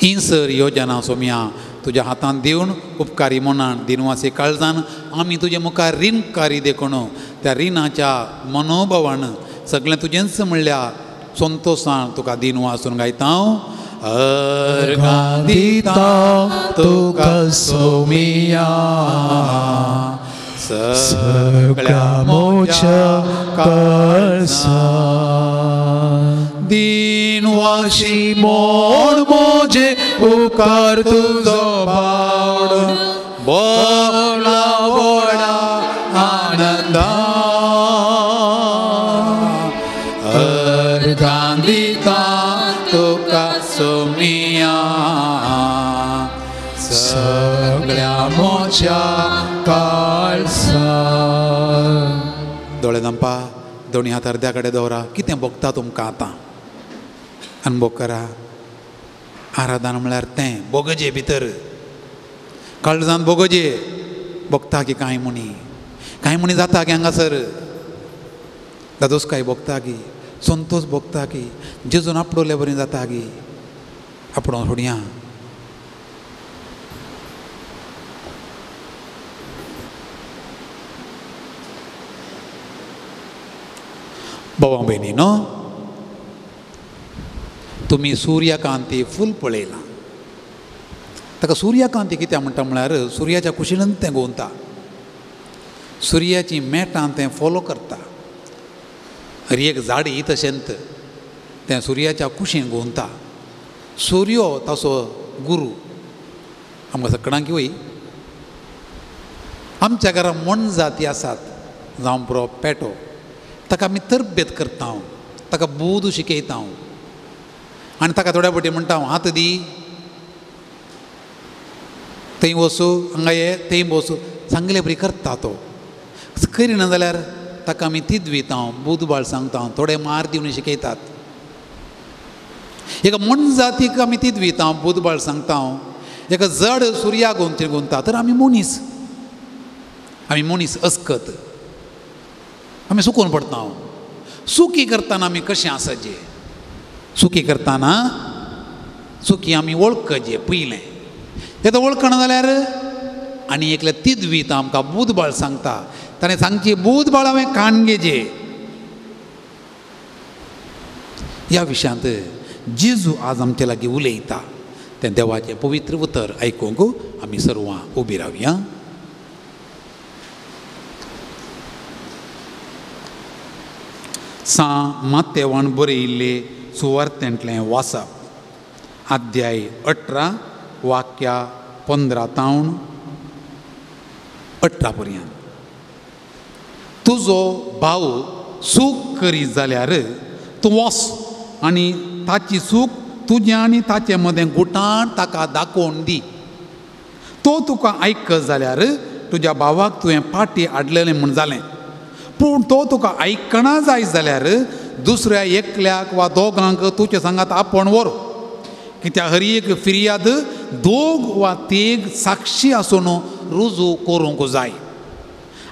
ही सर योजना सोमिया तुज्या हातान दिवन उपकारी मनान दिनवासी काळजान आमी तुजे मुखार रिणकारी देखून त्या रिणाच्या मनोभावान सगळें तुजेंच म्हणल्या संतोशान तुका दिनवासून गायता। अर्गां दिता तुका सोमिया सगळ्या मोच्या काळसा। दिनवाशी मोड मोजे उपकार तुजो बावड बोला बोला आनंदा। अर्गां दिता तुका सोमिया सगळ्या मोच्या काळसा। दोळे धांपा, दोनी हात अर्द्या कडेन दवरा। कितें भोगता तुमकां आतां अनुभव करा। आराधना म्हळ्यार तें बोगजे भितर काळजान बोगजे भोगता की कांय म्हणी कांय म्हणी जाता की हांगासर दादोसकाय भोगता की संतोष भोगता की जेजून आपडोले बरी जाता की आपडोवन सोडया। भावा भयणी न्हू, तुमी सूर्यकांती फूल पळयलां, ताका सूर्यकांती कित्याक म्हणटा म्हळ्यार सुर्याच्या कुशीन तें घुंवता, सुर्याची मेटां तें फॉलो करता। हर एक झाड ही तशेंच तें सुर्याच्या कुशीन घुंवता। सुर्यो ताचो गुरू आमकां सगळ्यांक वय। आमच्या घरा मोनजाती आसात, जावं पुरो पेटो, ताका आमी तरबेत करता, ताका बूद शिकयता आनी ताका थोड्या फावटी म्हणटा हात दी, थंय वचूं, हांगा ये, थंय वचूं, सांगले बरी करता तो। करिना जाल्यार ताका आमी तिदविता, बुदबाळ सांगता, थोडे मार दिवन शिकयतात। एका मोनजातीक आमी तिदविता, बुदबाळ सांगता, एका जड सुर्या गोंती गुंता। तर आमी मनीस, आमी मनीस अस्कत, आमी सुकून पडटा। सुखी करतना आमी कशें आसचें, सुखी करतना सुखी आमी वळखचें पयलें। तें वळखना जाल्यार आनी एकले तिदवीत आमकां बुदबाळ सांगता, ताणें सांगची बुदबाळ हांवें कान घेजे। ह्या विशयांत जेजू आज आमचे लागीं उलयता, तें देवाचें पवित्र उतर आयकूंक आमी सर्वां उबी रावया। सां मातेवान बरयिल्ले सुवार्तेंतलें वाचप, अध्याय 18 वाक्या 15 तावन 18 पर्यंत। तुजो भाव सूख करीत जाल्यार तूं वच आनी ताची सूख तुजें आनी ताचे मदें गुटान ताका दाखोवन दी. तो तुका आयकत जाल्यार तुज्या भावाक तुवें पाटी हाडलेलें म्हूण जालें. पूण तो तुका आयकना जाय जाल्यार दुसऱ्या एकल्याक वा दोगांक तुजे सांगात आपोवन व्हर. कित्याक हर एक फिर्याद दोग वा तेग साक्षी आसून रुजू करूंक जाय.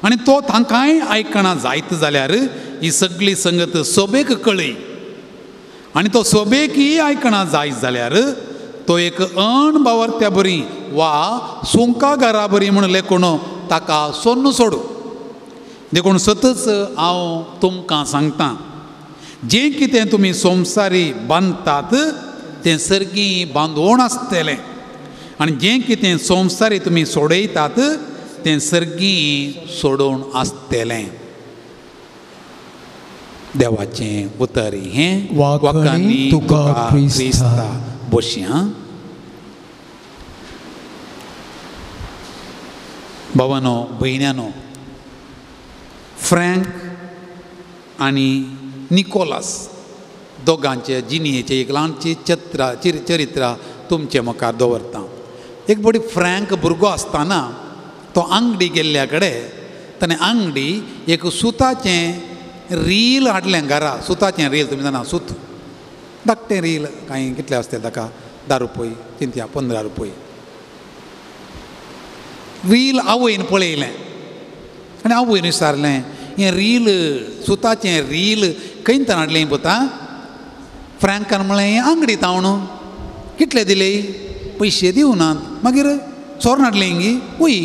आनी तो तांकांय आयकना जायत जाल्यार ही सगळी संगत सोबेक कळय. आनी तो सोबेकय आयकना जायत जाल्यार तो एक अणबावर्त्या बरी वा सुंकागारा बरी म्हूण लेखून ताका सोन्नू सोडू. देखून सतच हांव तुमकां सांगता, जें कितें तुमी संवसारी बांदतात तें सर्गी बांदोवन आसतलें आनी जें कितें संवसारी तुमी सोडयतात तें सर्गी सोडोवन आसतलें. देवाचें उतर हें. वाखाणी तुका क्रिस्ता. बसया. भावानो भयण्यानो, फ्रँक आनी निकोलास दोगांचे जिणयेचे एक ल्हानची चरित्र तुमचे मुखार दवरता. एक बडी फ्रँक भुरगो आसतना तो आंगडी गेल्ल्या कडेन ताणें आंगडी एक सुताचें रील हाडलें घरा. सुताचें रील तुमी जाणा, सूत धाकटें रील कांय कितलें आसतलें ताका, 10 रुपय चिंतया 15 रुपय. रील आवयन पळयलें आनी आवयन विचारलें, हें रील सुताचें रील खंयच्यान हाडलें पुता? फ्रँकान म्हणलें, हें आंगडी तावण. कितले दिले? पयशे दिवनात. मागीर सोरण हाडलें गी? वय.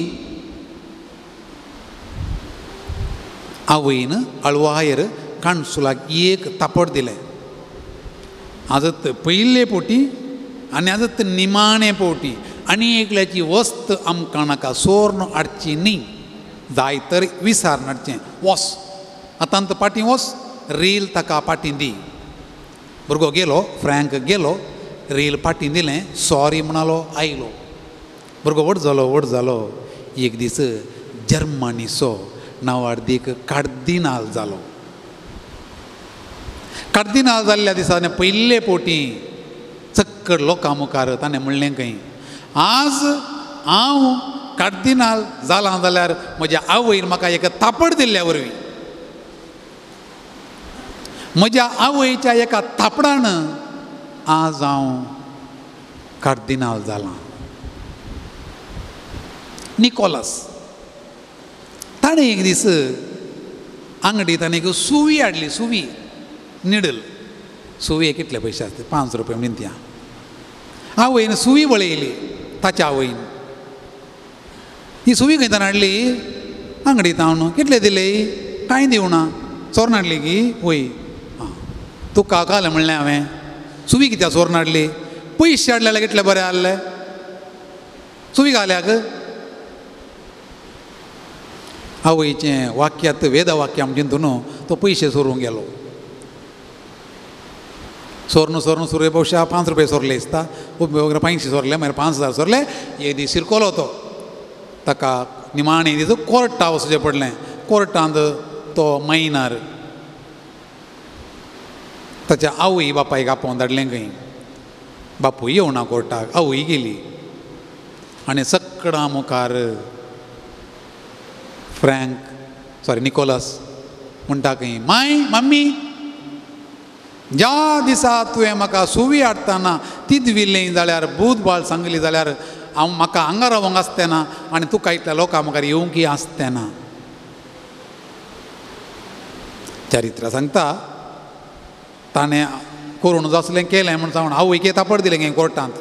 आवयन हळवायर काणसुलाक एक तापड दिलें. आजत पयले पोटी आनी आजत निमाणे पोटी आनी एकल्याची वस्त आमकां नाका, सोर्ण हाडची न्ही, जाय तर विसार हाडचें. वस आतां तो पाटी वस, रील ताका पाटी दी. भुरगो गेलो, फ्रँक गेलो, रील पाटी दिलें, सॉरी म्हणालो, आयलो. भुरगो व्हड जालो, व्हड जालो. एक दीस जर्मनीचो नांवाडदीक कार्दिनाल जालो. कार्दिनाल जाल्ल्या दिसा पयले पोटी चक्कर लोकां मुखार ताणें म्हणलें खंय, आज हांव कार्दिनाल जालां जाल्यार म्हज्या आवयन म्हाका एक तापड दिल्ल्या वरवीं, म्हज्या आवयच्या एका तापडान आज हांव कार्दिनाल जालां. निकोलास ताणें एक दीस आंगडी ताणें एक सुवी हाडली, सुवी निडल. सुवी कितले पयशे आसता? 5 रुपया म्हणून. आवयन सुवी वळयली ताच्या आवयन. ही सुवी खंयच्यान हाडली? आंगडी तावन. कितले दिले? कांय दिवना. सोरण हाडली की? वय. आं, तुका घालें म्हणलें हांवें, सुवी कित्याक सोरण हाडली? पयशे हाडले जाल्यार कितले बरें आहले, सुवी घाल्याक. आवयचें वाक्यांत वेद वाक्यां चिंतून तो पयशे सोरूंक गेलो. सोरण सोरण सुरवे बहुशा 5 रुपये सोरले दिसता, 500 सोरले, मागीर 5000 सोरले. एक दीस शिरकोलो तो, ताका निमाणे दीस कोर्टा वचचें पडलें. कोर्टांत तो मैनार ताच्या आवय बापायक आपोवन धाडलें खंय. बापूय येवना कोर्टाक, आवय गेली आनी सगळ्यां मुखार फ्रँक सॉरी निकोलस म्हणटा खंय, माय मम्मी, ज्या दिसा तुवें म्हाका सुवी हाडटना तीच विल्ली जाल्यार बूद बाळ सांगली जाल्यार हांव म्हाका हांगा रावंक आसतें ना आनी तुका इतल्या लोकां मुखार येवंकय आसतें ना. चरित्र सांगता ताणें करून जासलें केलें म्हूण सांगून आवयक तापड दिलें गे कोर्टांत.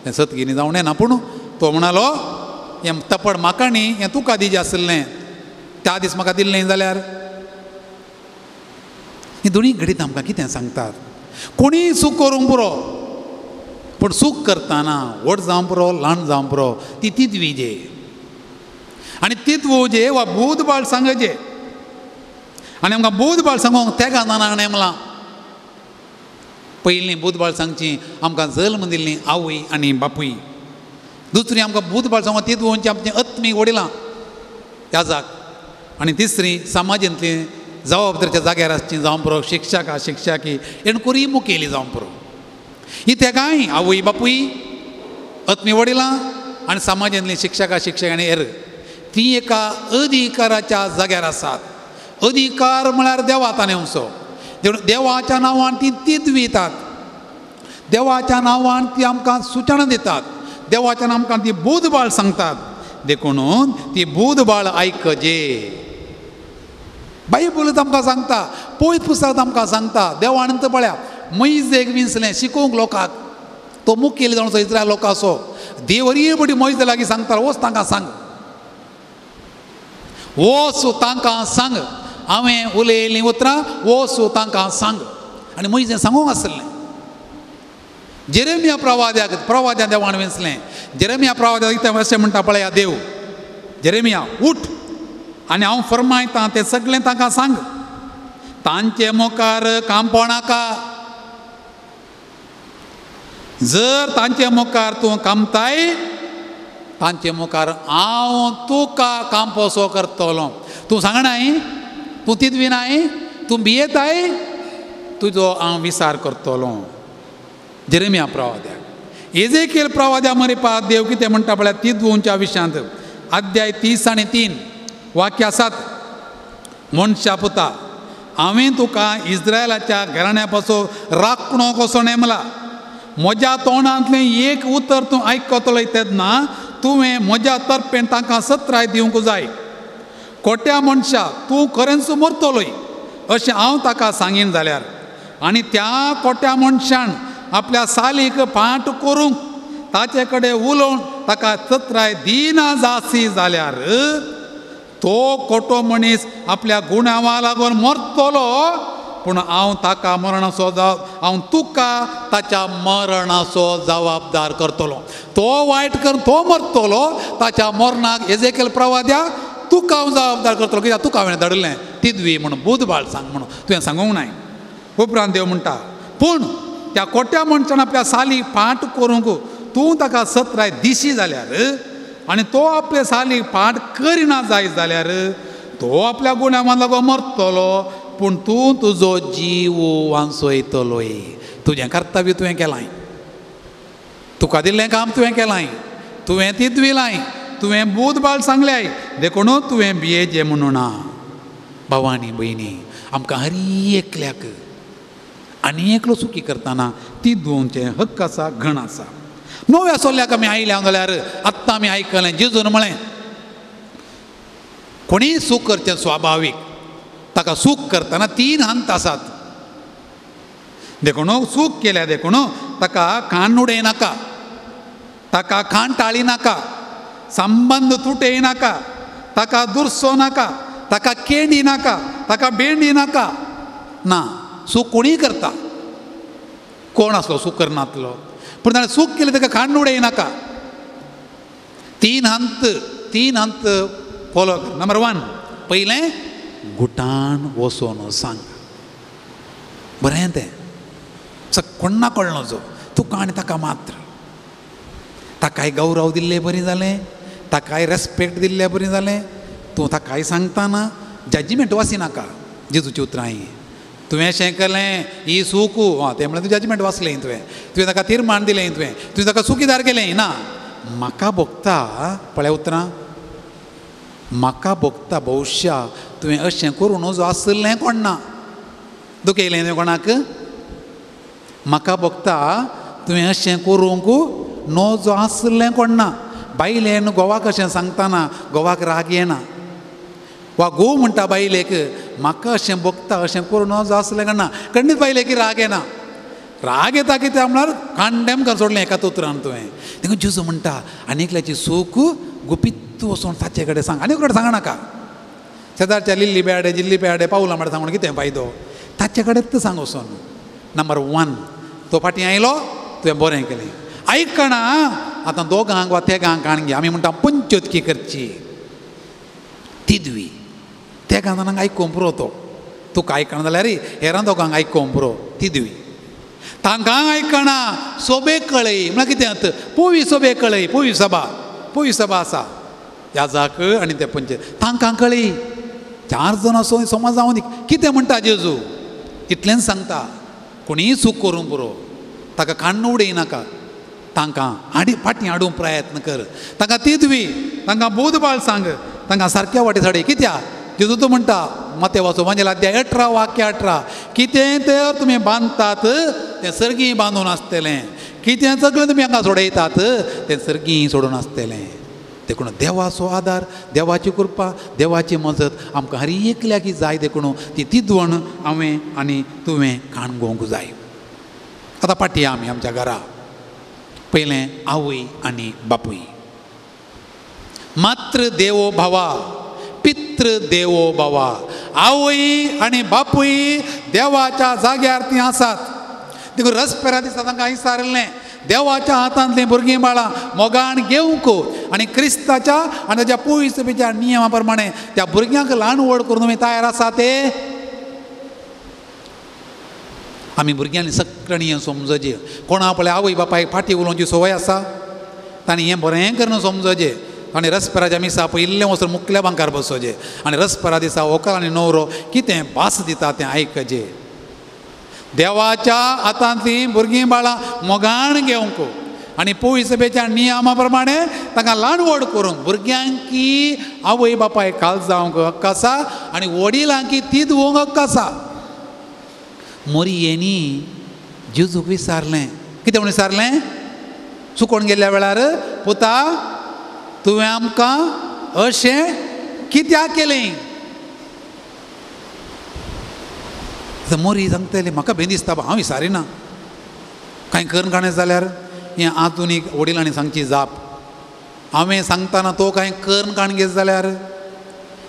तें सतगिनी जावन येना, पूण तो म्हणालो हें तापड म्हाका न्ही, हें तुका दिजें आसलें, त्या दीस म्हाका दिल्लें जाल्यार. ही दोनूय घडीत आमकां कितें सांगतात? कोणीय चूक करूंक पुरो, पूण चूक करतना व्हड जावं पुरो ल्हान जावं पुरो, ती तितवी जे आनी तितवो जे वा बूद बाळ सांगचे. आनी आमकां बूद बाळ सांगूंक तेगा जाणांक नेमलां. पयलीं बूद बाळ सांगची आमकां जल्म दिल्ली आवय आनी बापूय, दुसरी आमकां बूद बाळ सांगूंक तितवोवची आमची आत्मीक वडिलां याजाक, आनी तिसरी समाजांतली जबाबदारीच्या जाग्यार आसची जावं पुरो शिक्षका शिक्षकी एणकुरी मुखेली जावं पुरो. ही तेगांय आवय बापूय, आत्मी वडिलां आनी समाजांतली शिक्षकां शिक्षक आनी हेर ती एका अधिकाराच्या जाग्यार आसात. अधिकार म्हळ्यार देवा ताणें वचो, देवाच्या नांवान ती तिदवितात, देवाच्या नांवान ती आमकां सुचना दितात, देवाच्या आमकां ती बूदबाळ सांगतात. देखून ती बूदबाळ आयकजे. बायबल आमकां सांगता, पवित्र पुस्तक आमकां सांगता. देवान तर पळया मोयजेक विंचलें शिकोवंक लोकांक, तो मुखेल जावन इस्रायल लोकांचो. देव हरी पटी मोयजे लागीं सांगता, वच तांकां सांग, वच तांकां सांग, हांवें उलयलीं उतरां वच तांकां सांग. आनी मोयजेन सांगूंक आसलें. जेरेमिया प्रवाद्याक प्रवाद्या देवान विंचलें. जेरेमिया प्रवाद्याक कितें अशें म्हणटा पळया देव, जेरेमिया उठ आनी हांव फरमायतां तें सगळें तांकां सांग, तांचे मुखार कांपो नाका. जर तांचे मुखार तूं कामताय, तांचे मुखार हांव तुका कांपोसो करतलो. तूं सांगनाय, तूं तिदविनाय, तूं भियेताय, तुजो हांव विचार करतलो. जेरेमिया प्रवाद्याक. एजेकियल प्रवाद्या मरिपा देव कितें म्हणटा पळया तिदवूंच्या विशयांत, अध्याय 30 आनी 3 वाक्य आसात. मनशा पुता, हांवें तुका इस्रायलाच्या घराण्या पासून राखणो कसो नेमला. म्हज्या तोंडांतलें एक उतर तूं आयकतलो तेन्ना तुवें म्हज्या तर्फेन तांकां सत्राय दिवंक जाय. खोट्या मनशा, तूं खरेंच मरतलोय अशें हांव ताका सांगीन जाल्यार, आनी त्या खोट्या मनशान आपल्या सालीक पाट करूंक ताचे कडेन उलोवन ताका चत्राय दिना जासी जाल्यार, तो खोटो मनीस आपल्या गुणावा लागून मरतलो, पूण हांव ताका मरणाचो हांव तुका ताच्या मरणाचो जबाबदार करतलो. तो वायट कर तो मरतलो, ताच्या मरणाक एजेकेल प्रवाद्या तुका हांव जबाबदार करतलो, कित्याक तुका हांवें धाडिल्लें तिदवी म्हणून बूदबाळ सांग म्हणून तुवें सांगूंक नाय. उपरांत देव म्हणटा, पूण त्या खोट्या मनशान आपल्या साली पाट करूंक तूं ताका सत्राय दिशी जाल्यार, आनी तो आपले साली पाट करिना जाय जाल्यार, तो आपल्या गुण्यावान लागून मरतलो, पूण तूं तुजो जीव वांचयतलोय. तुजें कर्तव्य तुवें केलां, तुका दिल्लें काम तुवें केलां, तुवें तिदविलाय, तुवें बूदबाळ सांगल्याय, देखून तुवें भियेचें म्हणून ना. भावानी भयणी, आमकां हर एकल्याक आनी एकलो चुकी करतना ती दोनचें हक्क आसा, गण आसा. नव्या सोल्ल्याक आमी आयल्या जाल्यार आत्तां आमी आयकलें जेजून म्हळें, कोणीय चूक करचें स्वाभावीक, ताका चूक करतना 3 हंत आसात. देखून चूक केल्या देखून ताका कान उडय नाका, ताका खाण टाळी नाका, संबंद तुटय नाका, ताका दुरसो नाका, ताका केंडी नाका, ताका बेंडी नाका. ना, चूक कोणीय करता, कोण आसलो चूक करनातलो, पूण ताणें चूक केली ताका खाण उडय नाका. 3 हंत, 3 हंत फॉलो कर. नंबर 1, पयलें गुटान वचोन सांग, बरें तें कोण्णा कळ्ळो जो तुका आनी ताका मात्र. ताकाय गौरव दिल्ले बरी जालें, ताकाय रेस्पेक्ट दिल्ले बरी जालें. तूं ताकाय सांगतना जजमेंट वासिनाका. जेजूची उतरां हीं, तुवें अशें केलें ही चूक, आं तें म्हळ्यार तूं जजमेंट वाचलें तुवें, तुवें ताका तीर्मान दिलें, तुवें तुवें ताका चुकीदार केलें. ना, म्हाका भोगता पळय उतरां, म्हाका भोगता भविश्या तुवें अशें करूं नजो आसलें कोण ना, दुखयलें तुवें कोणाक, म्हाका भोगता तुवें अशें करूंक नजो आसलें कोण ना. बायलेन घोवाक अशें सांगतना घोवाक राग येना, वा घोव म्हणटा बायलेक म्हाका अशें भोगता अशें करूं नजो आसलें कोण ना, खंडीत बायलेक राग येना. राग येता कित्याक म्हळ्यार कांडेम कर सोडलें एकाच उतरान तुवें. देखून जेजू म्हणटा आनी एकल्याची चूक गुपीत वचून ताचे कडेन सांग, आनी कडेन सांग नाका. शेजारच्या लिल्ली बेडे जिल्ली बेडे पावला म्हळ्यार सांगून कितें फायदो, ताचे कडेन सांग वचून. नंबर 1, तो फाटीं आयलो तुवें बरें केलें. आयकना आतां दोगांक वा तेगांक आणगी, आमी म्हणटा पंचोतकी करची तिदवी, तेगां जाणांक आयकूंक पुरो, तो तुका आयकना जाल्यार हेरां दोगांक आयकूंक पुरो तिदवी. तांकां आयकना सोबे कळय म्हळ्यार कितें आतां पोवी सोबे कळय, पोवी सभा, पोवी सभा आसा याजाक आनी ते पंच, तांकां कळय 4 जाण असो समज जावं दी. कितें म्हणटा जेजू, इतलेंच सांगता, कोणीय चूक करूंक पुरो, ताका काण्ण उडयनाका, तांकां आडी फाटीं हाडूंक प्रयत्न कर, तांकां तिदवी, तांकां बोधबाळ सांग, तांकां सारक्या वाटे साडे. कित्याक जेजू तूं म्हणटा मातेवाचो वांजेल अध्याय 18 वाक्य 18, कितें तर तुमी बांदतात तें सर्गीं बांदून आसतलें, कितें सगळें तुमी हांगा सोडयतात तें सर्गीं सोडून आसतलें. देखून देवाचो आदार, देवाची कृपा, देवाची मजत आमकां हर एकल्याक जाय. देखून ती तिदवण हांवें आनी तुवें काणगोवंक जाय. आतां फाटीं आमी आमच्या घरा पयलें आवय आनी बापूय. मातृ देवो भवा, पितृ देवो भवा. आवय आनी बापूय देवाच्या जाग्यार तीं आसात. देखून रसपेरा दिसा तांकां विचारिल्लें, देवाच्या हातांतलीं भुरगीं बाळां मोगान घेवंक आनी क्रिस्ताच्या आनी ताच्या पवित्रतेच्या नियमा प्रमाणे त्या भुरग्यांक ल्हान व्हड करून तुमी तयार आसा ते. आमी भुरग्यांनी सगळ्यांनी हें समजचें. कोणा आपल्या आवय बापायक फाटीं उलोवची संवय आसा तांणी हें बरें करून समजचें. आनी रसपेराच्या मिसा पयिल्लें वचून मुखल्या बांकार बसोचें आनी रसपेरा दिसा व्हंकल आनी न्हवरो कितें भास दिता तें आयकचें. देवाच्या हातांतलीं भुरगीं बाळां मोगान घेवंक आनी पवित्रतेच्या नियमा प्रमाणे तांकां ल्हान व्हड करूंक भुरग्यांकी आवय बापायक काल जावंक हक्क आसा आनी वडिलांकी ती दिवंक हक्क आसा. मोरयेनी जेजूक विचारलें, कितें म्हूण विचारलें? चुकोन गेल्ल्या वेळार, पुता तुवें आमकां अशें कित्याक केलें? मोरी सांगतली, म्हाका भें दिसता, हांव विचारिना कांय करून काणें जाल्यार. हें आधुनीक वडिलांनी सांगची जाप. हांवें सांगतना तो कांय करून काण घेत जाल्यार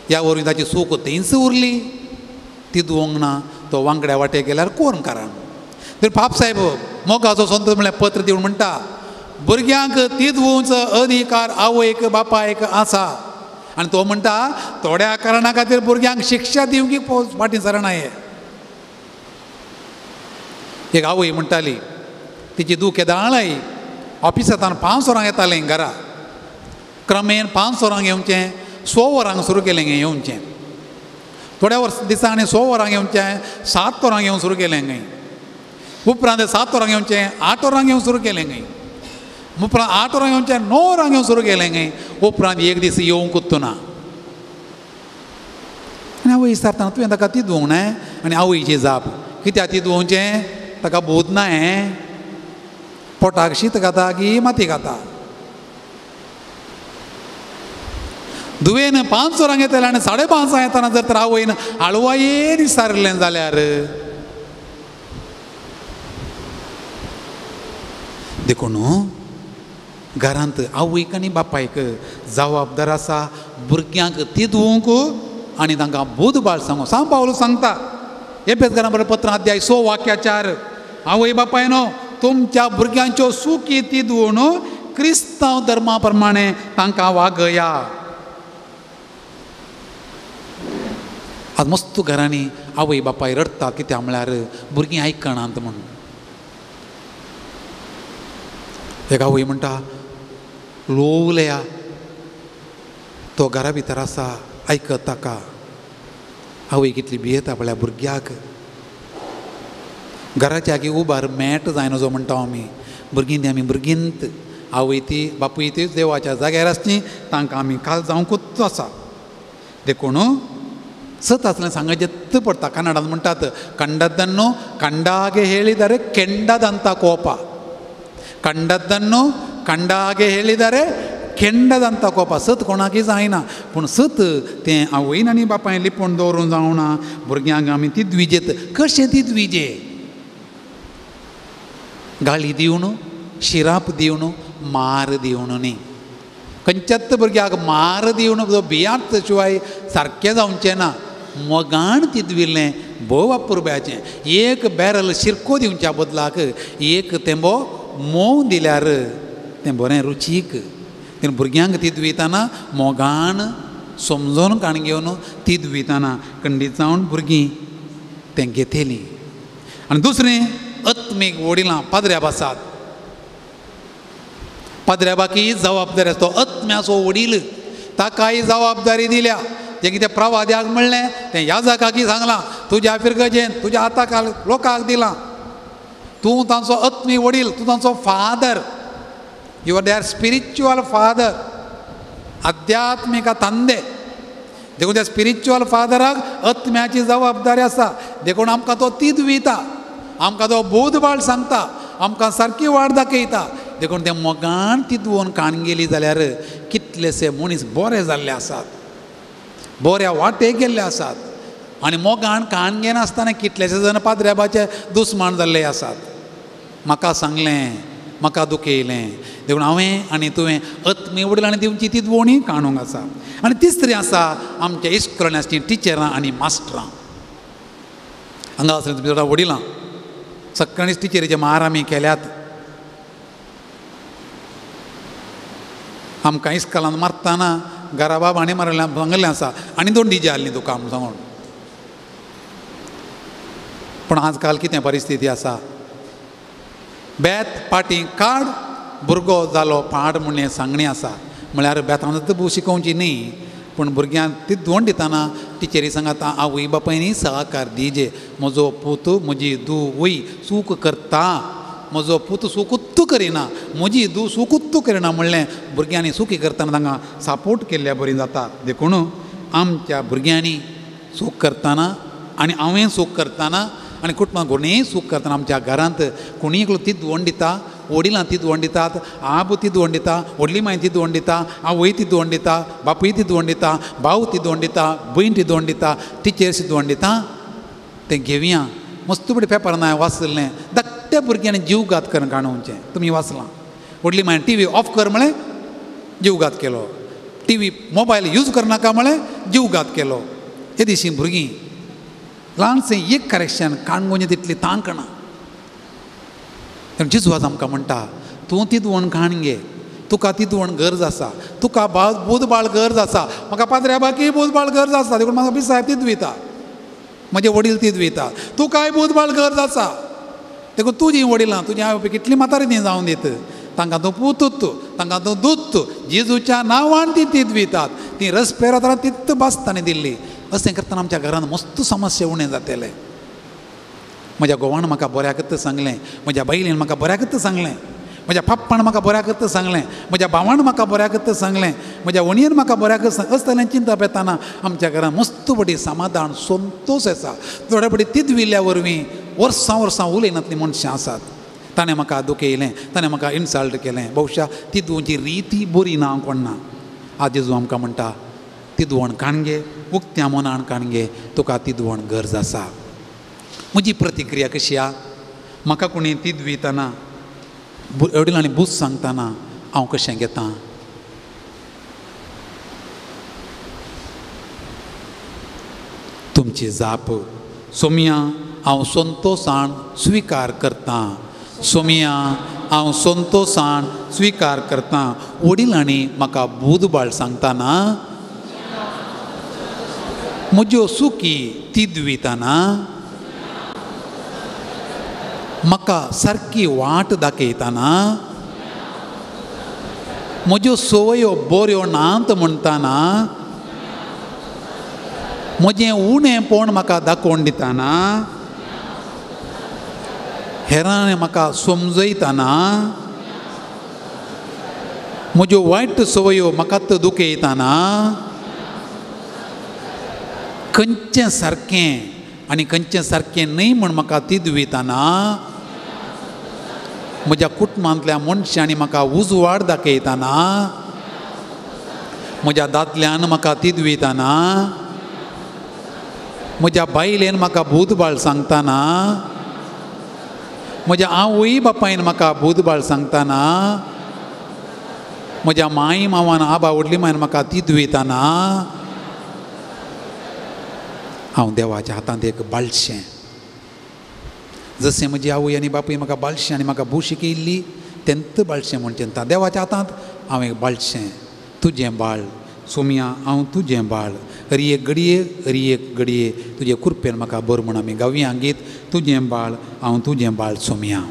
ह्या वरवीं ताची चूक थंयच उरली, ती दिवंक ना, तो वांकड्या वाटेक गेल्यार कोण कारण. तर पाप साहेब मोगाचो संत म्हणल्यार पत्र दिवन म्हणटा, भुरग्यांक ती दिवचो अधिकार आवयक बापायक आसा. आनी तो म्हणटा थोड्या कारणा खातीर भुरग्यांक शिक्षा दिवंक फाटीं सरना. हे एक आवय म्हणटाली, तिची दूख केदाळ आई ऑफिसांत 5 वरांक येतालें घरा, क्रमेन 5 वरांक येवचें, 6 वरांक सुरू केलें येवचें, थोड्या वर्स दिसांनी 6 वरांक येवचें, 7 वरांक येवंक सुरू केलें खंय, उपरांत 7 वरांक येवचें, 8 वरांक येवंक सुरू केलें खंय, उपरांत 8 वरांक येवचें, 9 वरांक येवंक सुरू केलें खंय, उपरांत एक दीस येवंकूच ना. आनी आवय विचारता, तुवें ताका ती दिवंक ना? आनी आवयची जाप, कित्याक ती दिवचें? ताका बोध ना, हें पोटाक शीत खाता की माती खाता. दुवेन 5 वरांक येतलें आनी 5:30 येतना जर तर आवयन हाळवायेन विचारिल्लें जाल्यार. देखून घरांत आवयक आनी बापायक जबाबदार आसा भुरग्यांक ती दिवंक आनी तांकां बोधबाळ सांगू. सांव पावलो सांगता एपेसकारां बरोबर पत्र अध्याय 6 वाक्य 4, आवय बापायनो तुमच्या भुरग्यांच्यो सुखी ती दिवन क्रिस्तांव धर्मा प्रमाणे तांकां वागया. आज मस्त घरांनी आवय बापाय रडटा कित्याक म्हळ्यार भुरगीं आयकनात म्हूण. एक आवय म्हणटा, ल्हव उलया, तो घरा भितर आसा आयकत ताका. आवय कितली भियेता आपल्या भुरग्याक. घराच्या आगी उबार मेट जायना जो म्हणटा आमी भुरगीं ती आमी भुरगींत, आवय ती बापूय ती देवाच्या जाग्यार आसची, तांकां आमी काल जावंकूच आसा. देखून सत आसलें सांगचें पडटा. कन्नडान म्हणटात, कंडदन्नु कंडागे ಹೇಳಿದರೆ ಕೆಂಡದಂತ ಕೋಪ, ಕಂಡದ್ದನ್ನು ಕಂಡಾಗೆ ಹೇಳಿದರೆ ಕೆಂಡದಂತ ಕೋಪ. सत कोणाकय जायना, पूण सत तें आवयन आनी बापायन लिपोवन दवरूंक जावना. भुरग्यांक आमी ती द्विजेत कशें ती द्विजे? गाळी दिवन, शिराप दिवन, मार दिवन न्ही. खंयच्याच भुरग्याक मार दिवन भियात शिवाय सारकें जावचें ना. मोगान तिदविल्लें भोव अपुरबायेचें. एक बॅरल शिरको दिवच्या बदलाक एक तेंबो मोव दिल्यार तें बरें रुचीक. तें भुरग्यांक तिदवितना मोगान समजून काण घेवन तिदवितना खंडीत जावन भुरगीं तें घेतलीं. आनी दुसरें आत्मीक वडिलां पाद्र्याब आसात. पाद्र्याबाकी जबाबदारी आसा, तो आत्म्याचो वडील, ताकाय जबाबदारी दिल्या. जें कितें प्रवाद्याक म्हणलें तें याजकाकी सांगलां, तुज्या फिरगजेन तुज्या हाताक लोकांक दिलां. तूं तांचो आत्मीक वडील, तूं तांचो father, you are their spiritual father, आध्यात्मिक तंदे. देखून त्या स्पिरिच्युअल फादराक आत्म्याची जबाबदारी आसा. देखून आमकां तो तीद विता, आमकां तो बोधबाळ सांगता, आमकां सारकी वाट दाखयता. देखून ते मोगान तिदवोन काण गेली जाल्यार कितलेशे मनीस बरे जाल्ले आसात, बऱ्या वाटेक गेल्ले आसात. आनी मोगान काण घेनासतना कितलेशे जाण पाद्र्याबाचे दुस्मान जाल्ले आसात. म्हाका सांगलें, म्हाका दुखयलें. देखून हांवें आनी तुवें आत्मी वडिलांनी दिवची ती दवणी काणूंक आसा. आनी तिसरी आसा आमच्या इस्कोलांनी टिचरां आनी मास्टरां. हांगा आसलें तुमी थोडा वडिलां सगळ्यांनीच टिचरीचे मार आमी केल्यात. आमकां इस्कोलान मारतना घरा बाब आनी मारलें सांगलें आसा आनी दोन डिजे हाडली तुका म्हूण सांगून. पूण आज काल कितें परिस्थिती आसा, बेत पाटी काड भुरगो जालो पाड म्हूण सांगणी आसा. म्हळ्यार बेतान बू शिकोवची न्ही, पूण भुरग्यांक ती दोन दितना टिचरी सांगता आवय बापायनी सहकार दिजे, म्हजो पूत म्हजी धूव चूक करता, म्हजो पूत सुकुत्तू करिना, म्हजी धूव सुकुत्तू करिना म्हणलें भुरग्यांनी सुकी करतना तांकां सपोर्ट केल्ल्या बरी जाता. देखून आमच्या भुरग्यांनी चूक करतना आनी हांवें चूक करतना आनी कुटुंबांत कोणीय चूक करतना आमच्या घरांत कोणीय एकलो तीद दिता, वडिलां तीद दितात, आबो तीद दिता, व्हडली माय तीद दिता, आवय तीद दिता, बापूय तीद दिता, भाव तीद दिता, भयण तीद दिता, टिचर्स तीद दिता. तें घेवया. मस्त बरें पेपरान हांवें वाचलें, धाकट्या भुरग्यांनी जीवघात करून काणूचें. तुमी वाचलां, व्हडली मायन टी व्ही ऑफ कर म्हळें, जीवघात केलो. टी व्ही मोबायल यूज करनाका म्हळें, जीवघात केलो. येदीशीं भुरगीं ल्हानशें एक करेक्शन काणगोंचे तितली तांक ना. जेजू आज आमकां म्हणटा, तूं तिदवण काण घे, तुका तिदवण गरज आसा, तुका बोधबाळ गरज आसा. म्हाका पाद्र्या बाकी बोधबाळ गरज आसा, देखून म्हाका साहेब तिदविता, म्हजे वडील तिदविता. तुकाय बोधबाळ गरज आसा, देखून तुजी वडिलां तुजी आवय बापूय कितली म्हातारी ती जावन दित, तांकां तूं पुतूत, तांकां तूं दूत, जेजूच्या नांवान ती तिदवितात. ती रस्पेर तित्त बासतानी दिल्ली. अशें करतना आमच्या घरांत मस्त समस्या उणें जातलें. म्हज्या घोवान म्हाका बऱ्याकच सांगलें, म्हज्या बायलेन म्हाका बऱ्याकच सांगलें, म्हज्या पप्पान म्हाका बऱ्याकच सांगलें, म्हज्या भावान म्हाका बऱ्याकच सांगलें, म्हज्या वणयेन म्हाका बऱ्याकच सांगलें. अशें चिंतप येतना आमच्या घरांत मस्त बडी समाधान संतोश आसा. थोडे बडी तिदविल्ल्या वरवीं वर्सां वर्सां उलयनातलीं मनशां आसात. ताणें म्हाका दुखयलें, ताणें म्हाका इन्सल्ट केलें. बहुशा तिदवची रिती बरी ना कोण ना. आज जेजू आमकां म्हणटा, तिदवण काणगे, उक्त्या मनान काणगे, तुका तिदवण गरज आसा. म्हजी प्रतिक्रिया कशी आ? म्हाका कोणी तिदवितना वडिलांनी बूज सांगतना हांव कशें घेता? तुमची जाप, सोमिया हांव संतोशान स्विकार करतां, सोमिया हांव संतोशान स्विकार करतां. वडिलांनी म्हाका बुदबाळ सांगतना, म्हज्यो सुकी तिदवितना, म्हाका सारकी वाट दाखयतना, म्हज्यो संवयो बऱ्यो नात म्हणटाना, म्हजें उणेंपण म्हाका दाखोवन दितना, हेरांनी म्हाका समजयतना, म्हज्यो वायट संवयो म्हाका दुखयतना, खंयचें सारकें आनी खंयचें सारकें न्हय म्हूण म्हाका तिदवितना, म्हज्या कुटुंबांतल्या मनशांनी म्हाका उजवाड दाखयतना, म्हज्या दादल्यान म्हाका तिदवितना, म्हज्या बायलेन म्हाका बुदबाळ सांगतना, म्हज्या आवय बापायन म्हाका बुदबाळ सांगतना, म्हज्या माय मावान आबा व्हडली मायन म्हाका तिदवितना, हांव देवाच्या हातांत एक बाळशें. जशें म्हजी आवय आनी बापूय म्हाका बाळशें आनी म्हाका भू शिकयल्ली, तेंत बाळशें म्हूण चिंता. देवाच्या हातांत हांव एक बाळशें. तुजें बाळ सोमिया, हांव तुजें बाळ, हरी एक घडये, हरी एक घडये तुजे कृपेन म्हाका बरो म्हूण आमी गावया गीत, तुजें बाळ हांव तुजें बाळ सोमिया.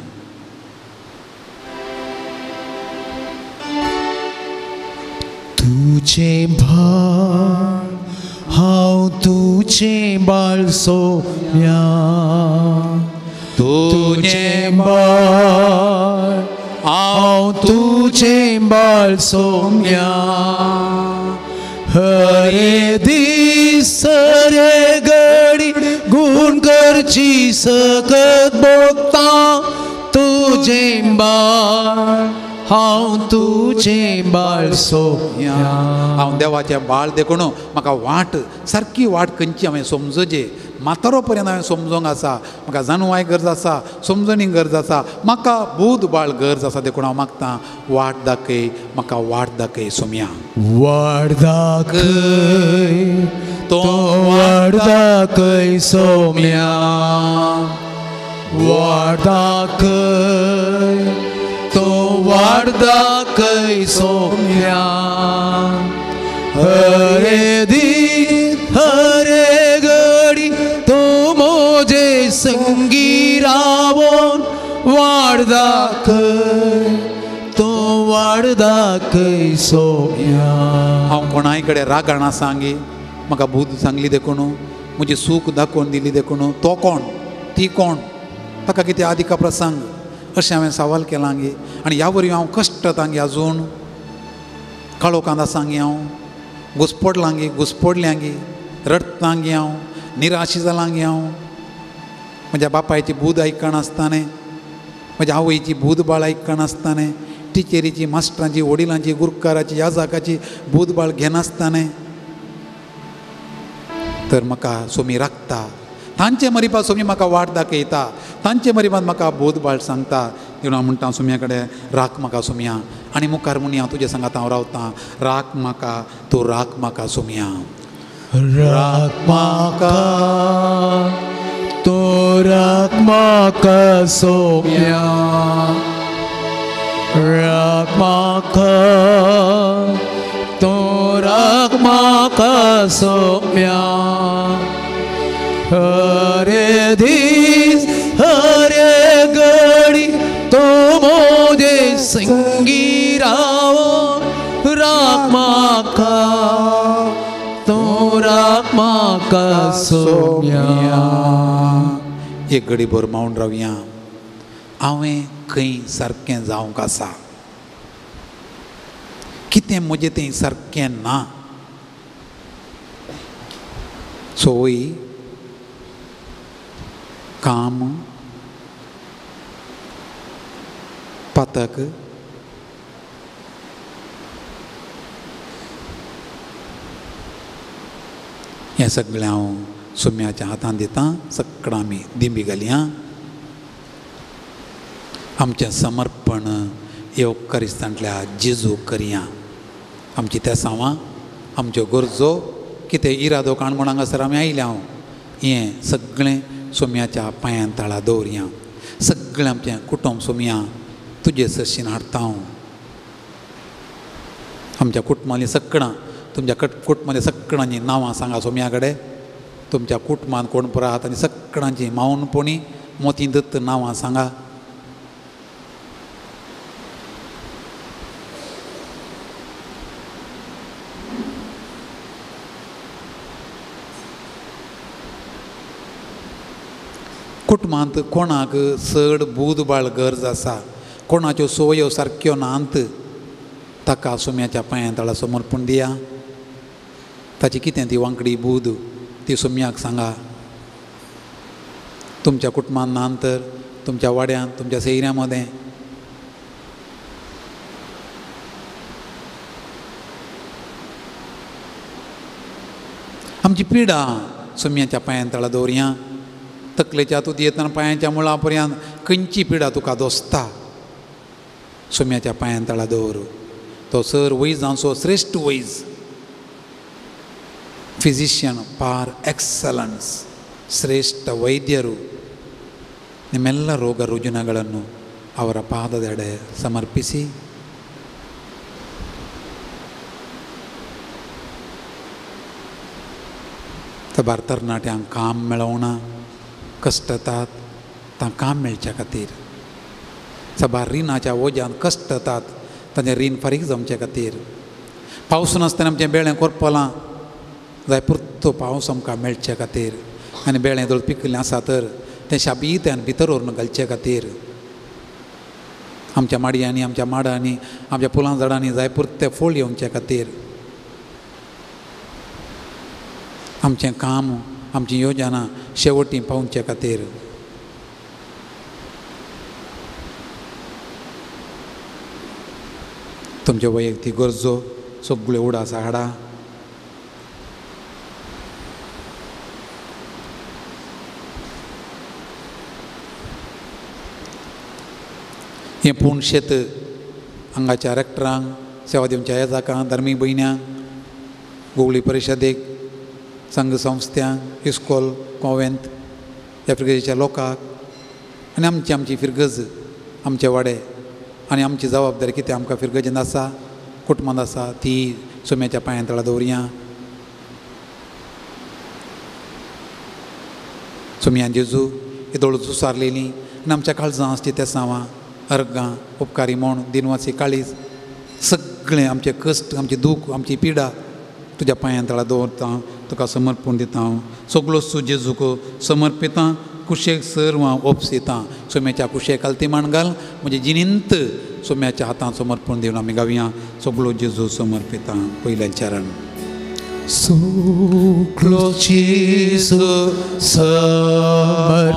तुजें बाळ हांव तुजें बाळ सोम्या, तुजें बाळ हांव तुजें बाळ सोम्या हरे दीस हरे घडी गुण करची सकत भोगता तुजें बाळ हांव तुजें बाळ सोम्या. हांव देवाचें बाळ देखून म्हाका वाट सारकी वाट खंयची हांवें समजूचे म्हातारो पर्यंत हांवें समजोंक आसा म्हाका जाणवाय गरज आसा समजणी गरज आसा म्हाका बूद बाळ गरज आसा देखून हांव मागतां वाट दाखय म्हाका वाट दाखय सोम्या. वाट दाखय तो वाट दाखय सोम्या वाट दाखय तो वाट दाखय सोम्या हरे दीस हरे घडी तो मोजे संगी रावोन वाट दाखय तो वाट दाखय सोम्या. हांव कोणाय कडेन रागाणा सांगी म्हाका बूद सांगली देखून म्हजी सूख दाखोवन दिली देखून तो कोण ती कोण ताका कितें आदिका प्रसंग अशें हांवें सवाल केलां गे आनी ह्या वरवीं हांव कश्टतां गे आजून काळोखांत आसा गे हांव घुसपडलां गे घुसपडल्यां गे रडटां गे हांव निराशी जालां गे हांव म्हज्या बापायची बूद आयकनासतना म्हज्या आवयची बूद बाळ आयकनासतना टिचरीची मास्टरांची वडिलांची गुरकाराची याजाकाची बूद बाळ घेनासतना तर म्हाका सोमी राखता तांचे मरिपात सोमी म्हाका वाट दाखयता तांचे मरिपात म्हाका बोध बाळ सांगता देखून हांव म्हणटा सोम्या कडेन राख म्हाका सोम्या आनी मुखार म्हणया तुजे सांगात हांव रावतां राख म्हाका तूं राख म्हाका सोम्या. राख म्हाका तूं राख म्हाका सोम्या राख म्हाका तूं राख म्हाका सोम्या हरे दीस हरे घडी तो मोजे संगी रावो राख म्हाका तूं राख म्हाका सोम्या. एक घडी भर मावन रावया हांवें खंय सारकें जावंक आसा कितें म्हजें तें सारकें ना सोय काम पातक हें सगळें हांव सोम्याच्या हातांत दितां सगळें आमी दिंबी घालया आमचें समर्पण येवकारिस्तांतल्या जेजू करया आमची तेसांवां आमच्यो गरजो कितें इरादो काणकोण हांगासर आमी आयल्या हांव हें सगळें सोम्याच्या पांयां तळा दवरया सगळें आमचें कुटुंब सोम्या तुजे सरशीन हाडटा हांव आमच्या कुटुंबांतलीं सगळां तुमच्या कुटुंबांतल्या सगळ्यांची नांवां सांगा सोम्या कडेन तुमच्या कुटुंबांत कोण पुरा आहा तांची सगळ्यांची मावनपणी मोती दत्त नांवां सांगा. कुटुंबांत कोणाक चड बूद बाळ गरज आसा कोणाच्यो सोयो सारक्यो नात ताका सोम्याच्या पांयां तळा समर्पण दिया ताची कितें ती वांकडी बूद ती सोम्याक सांगा. तुमच्या कुटुंबांत ना तर तुमच्या वाड्यांत तुमच्या सैऱ्यां मदें आमची पिडा सोम्याच्या पांयां तळा दवरया तकलेच्या तूं येतना पांयांच्या मुळा पर्यंत खंयची पिडा तुका दोसता सोम्याच्या पांयां तळा दवर. तो सर वैजांचो श्रेश्ठ वैज फिजिशियन पार एक्सलन्स ಶ್ರೇಷ್ಠ ವೈದ್ಯರು ನಿಮ್ಮೆಲ್ಲ ರೋಗ ರುಜಿನಗಳನ್ನು ಅವರ ಪಾದದೆಡೆ ಸಮರ್ಪಿಸಿ साबार तरणाट्यांक काम मेळोवना कश्टतात तां काम मेळच्या खातीर साबार रिणाच्या वोज्यान कश्टतात तांचें रीण फारीक जमचे खातीर पावस नासतना आमचें बेळें कोरपलां जाय पुरतो पावस आमकां मेळचे खातीर आनी बेळें जर पिकिल्लें आसा तर तें शाबीत आनी भितर व्हरून घालचे खातीर आमच्या माडयांनी आमच्या माडांनी आमच्या फुलां झाडांनी जाय पुरतें फळ येवचे खातीर आमचें काम आमची योजना शेवटी पावचे खातीर तुमच्यो वैयक्तीक गरजो सगळ्यो उडास हाडा. हें पूण शेत हांगाच्या रेक्टरांक सेवा दिवच्या येजाकांक धार्मीक भयण्यांक गोवळी परिशदेक संघ संस्थ्यांक इस्कोल कॉवेंत ह्या फिरगजेच्या लोकांक आनी आमची आमची फिरगज आमचे वाडे आनी आमची जबाबदारी कितें आमकां फिरगजेंत आसा कुटुंबांत आसा ती सोम्याच्या पांयां तळा दवरया. सोम्यान जेजू येदोळ जुसारलेली आनी आमच्या काळजां आसची ते सांवां अर्गां उपकारी म्हण दिनवासी काळीज सगळें आमचें कश्ट आमचें दूख आमची पिडा तुज्या पांयां तळा दवरता तुका समर्पण दिता हांव सगलो सु जेजूक समर्पितां कुशेक सर्व हांव ओपसितां सोम्याच्या कुशेक आलती माण घाल म्हजे जिणेंत सोम्याच्या हातांत समर्पण दिवन आमी गावया सगलो जेजू समर्पितां. पयलें चरण. सगलो जेजू समर्पितां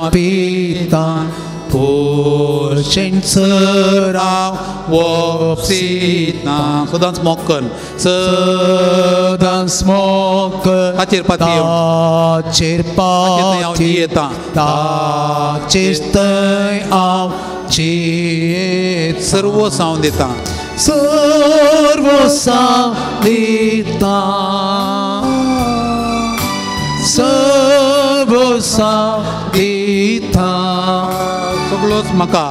पोशेन सराव ओपसितां सदांच मोकन सदांच मोकन ताचेर पातयेवन ताचेर पातयेतां ताचेर थंय हांव जियेतां सर्वस्व दितां सर्वस्व दितां सर्वस्व दितां सगलोच म्हाका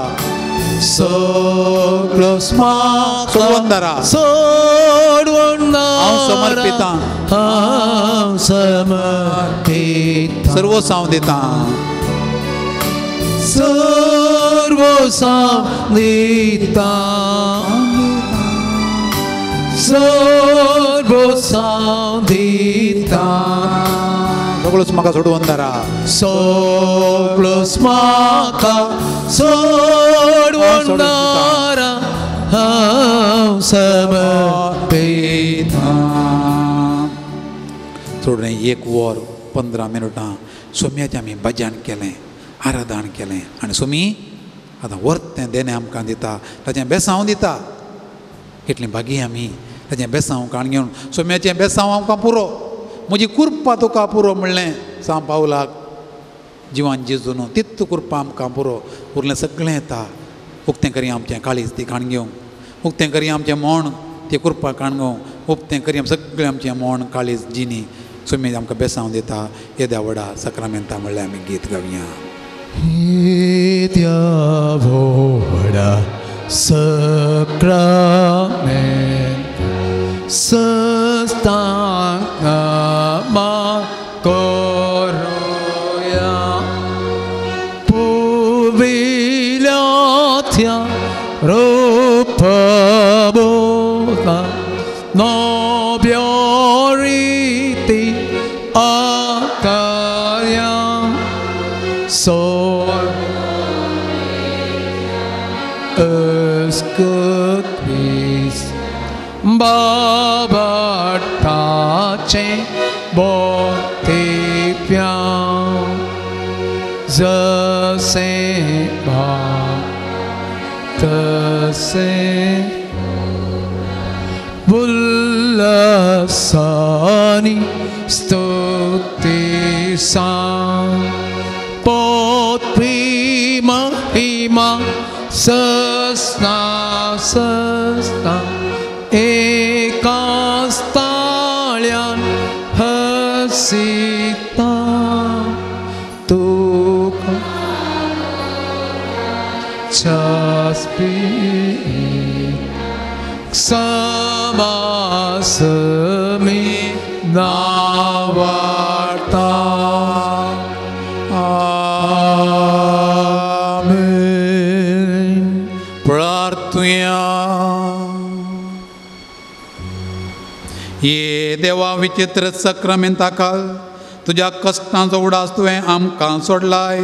सगलोच म्हाका सोडवणदारा सोडवणदारा हांव समर्पितां हांव समर्पितां सर्वस्व दितां सर्वस्व दितां सर्वस्व दितां सगलोच म्हाका सोडवणदारा सगलोच म्हाका सोडवणदारा हांव समर्पितां. सोडणें 1 वर 15 मिनटां सोम्याचें आमी भजन केलें आराधन केलें आनी सोमी आतां वर्तें देणें आमकां दिता ताचें बेसांव दिता. कितलीं भागी आमी ताचें बेसांव काण घेवन सोम्याचें बेसांव आमकां पुरो म्हजी कुरपा तुका पुरो म्हणलें सांव पावलाक जिवान जेजून तित्त कुरपा आमकां पुरो उरलें सगळें येता. उक्तें करया आमचें काळीज ती काण घेवंक उक्तें करया आमचें मोण ती कुरपा काण घेवंक उक्तें करया सगळें आमचें मोण काळीज जिनी सोमी आमकां बेसांव दिता. येद्या व्हडा सक्रामेंता म्हणल्यार आमी गीत गावया. येद्या व्हडा सक्रामेंत संस्थांक मा करोया पुर्विल्ल्या त्या रूपबोधा नव्या रिती आकार्या सोर्गीस बाबाटाचें बोतेप्या जसें बाप तसें उल्लासानी स्तुती सांग पोतपी महिमा सस्ना सस्ना एकास्ताळ्यान हसिता तुका चास्पी समासमी नावार्ता. आमेन. प्रार्थुया. ये देवा विचित्र सक्रामेंताकाल तुज्या कश्टांचो उडास तुवें आमकां सोडलाय.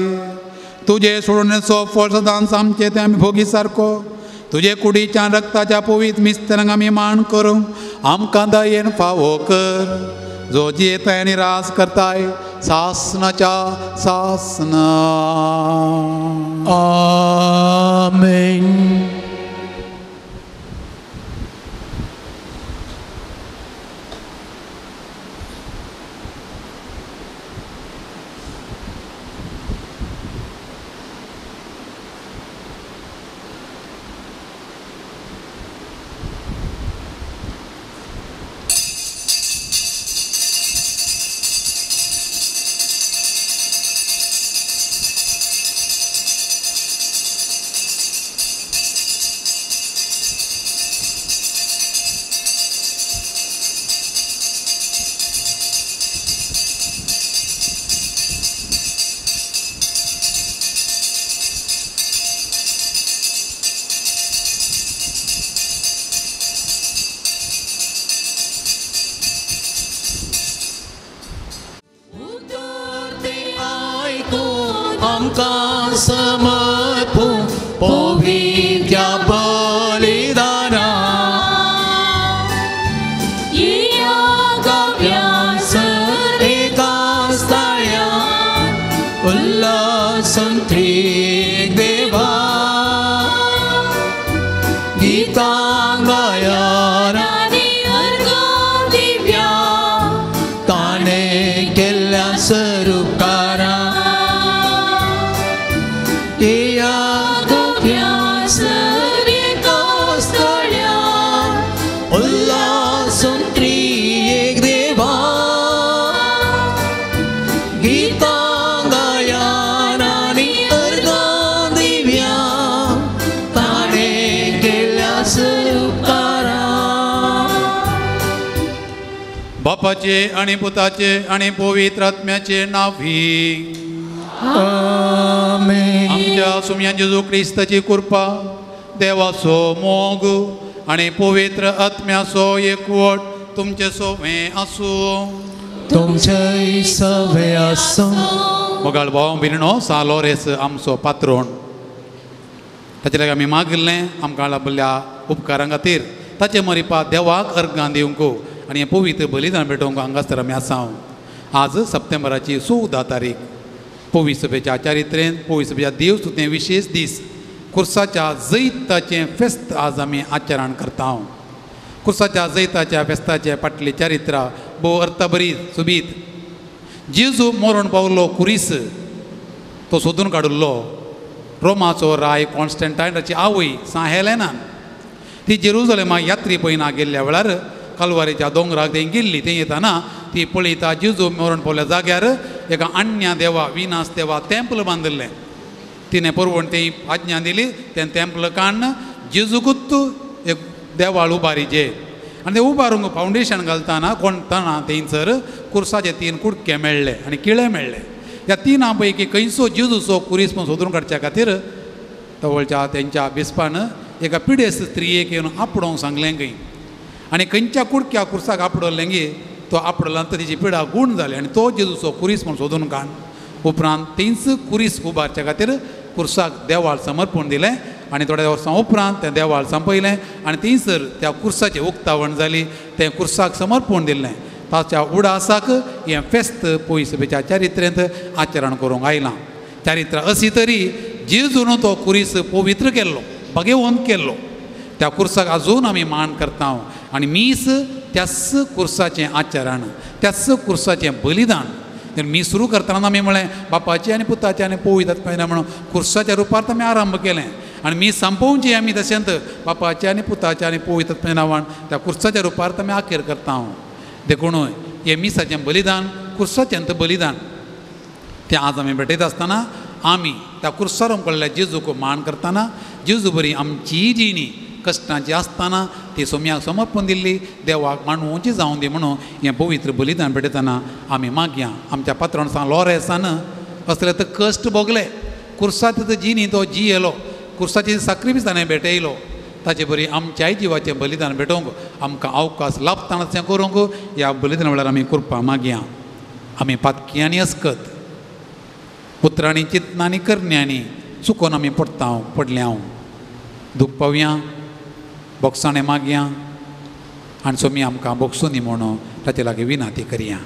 तुजे सोडणेचो फळ सदांच आमचे ते आमी भोगी सारको तुजे कुडीच्या रक्ताच्या पवित्र मिस्तरांक आमी मान करूंक आमकां दयेन फावो कर जो जियेताय आनी राज करताय सासनाच्या सासना. आमेन. बापाचे आणि पुताचे आणि पवित्र आत्म्याचे नावी आमेन. आमच्या सुम्या जेजू क्रिस्ताची कृपा, देवाचो मोग आणि पवित्र आत्म्याचो एकवट तुमचे सोवे आसूं. तुमचे सवे आसूं. मोगाळ भाव भयणीनो, सा लोरेस आमचो पात्रोण, ताचे लागीं आमी मागिल्लें आमकां लाभिल्ल्या उपकारां खातीर ताचे मरिपा देवाक अर्गां दिवंक आनी हें पवित्र बलिदान भेटोवंक हांगासर आमी आसा. आज सप्टेंबराची 14 तारीख, पवित्र सभेच्या चारित्रेन पवित्र सभेच्या देव सुतें विशेष दीस, कुर्साच्या जैताचें फेस्त आज आमी आचरण करता. कुर्साच्या जैताच्या फेस्ताचे फाटली चारित्रा भोव अर्थभरीत सोबीत. जेजू मरण पावलो कुरीस तो सोदून काडिल्लो रोमाचो राय कॉन्स्टंटायनाची आवय सा हेलेनान ती जेरुजलेमा यात्री पयना गेल्ल्या वेळार कालवारीच्या दोंगराक थंय गेल्ली. थंय येताना ती पळयता जेजू मरण पावल्या जाग्यार एका अन्या देवा विनास देवा तेंपल बांदिल्लें. तिणें परवण थंय आज्ञा दिली, तें तेंपल काडून जेजूकूच एक देवाळ उबारीचे आनी तें उबारूंक फावंडेशन घालतना कोणतना थंयसर कुर्साचे 3 कुडके मेळ्ळे आनी किळे मेळ्ळे. ह्या तिनां पैकी खंयचो जेजूचो कुरीस म्हूण सोदून काडच्या खातीर तवळच्या तेंच्या बिस्पान एका पिडेस्त स्त्रियेक येवन आपडोवंक सांगलें खंय आनी खंयच्या कुडक्या कुर्साक आपडलें गी तो आपडला तर तिची पिडा गूण जाली आनी तो जेजूचो कुरीस म्हूण सोदून काड. उपरांत थंयच कुरीस उबारच्या खातीर कुर्साक देवाळ समर्पण दिलें आनी थोड्या वर्सां उपरांत तें देवाळ संपयलें आनी थंयसर त्या कुर्साचें उक्तावण जाली, तें कुर्साक समर्पण दिलें. ताच्या उडासाक हें फेस्त पयसभेच्या चारित्र्यांत आचरण करूंक आयलां. चारित्र अशी तरी जेजून तो कुरीस पवित्र केल्लो, भगेवंत केल्लो. त्या कुर्साक अजून आमी मान करता आनी मीस त्याच कुर्साचें आचरण, त्याच कुर्साचें बलिदान. मीस सुरू करतना आमी म्हळें बापाचें आनी पुताचें आनी पवित्र आत्म्याचें म्हणून कुर्साच्या रुपार आमी आरंभ केलें आनी मीस संपोवची आमी तशेंच बापाचें आनी पुताचें आनी पवित्र आत्म्याच्या नांवान त्या कुर्साच्या रुपार आमी आखेर करता. देखून हें मिसाचें बलिदान कुर्साचें बलिदान तें आज आमी भेटयता आसतना आमी त्या कुर्सार पडल्या जेजूक मान करतना जेजू बरी आमची जिणी कश्टांची आसतना ती सोम्याक समर्पण दिल्ली देवाक मानवची जावं दी म्हणून हें पवित्र बलिदान भेटयतना आमी मागया. आमच्या पात्रान सांग लोरेसान असले तर कश्ट भोगले, कुर्साची जिणी तो जियेलो, कुर्साची साक्रिफीस ताणें भेटयलो. ताचे बरी आमच्याय जिवाचें बलिदान भेटोवंक आमकां अवकाश लाभतना तें करूंक ह्या बलिदान वेळार आमी कृपा मागया. आमी पातकी आनी अस्कत उतरांनी चिंतनांनी करण्यांनी चुकोन आमी पडटा पडल्या दूख पावया बोगसाणें मागया आनी सोमी आमकां बोगसुनी म्हणून ताचे लागीं विनाती करया.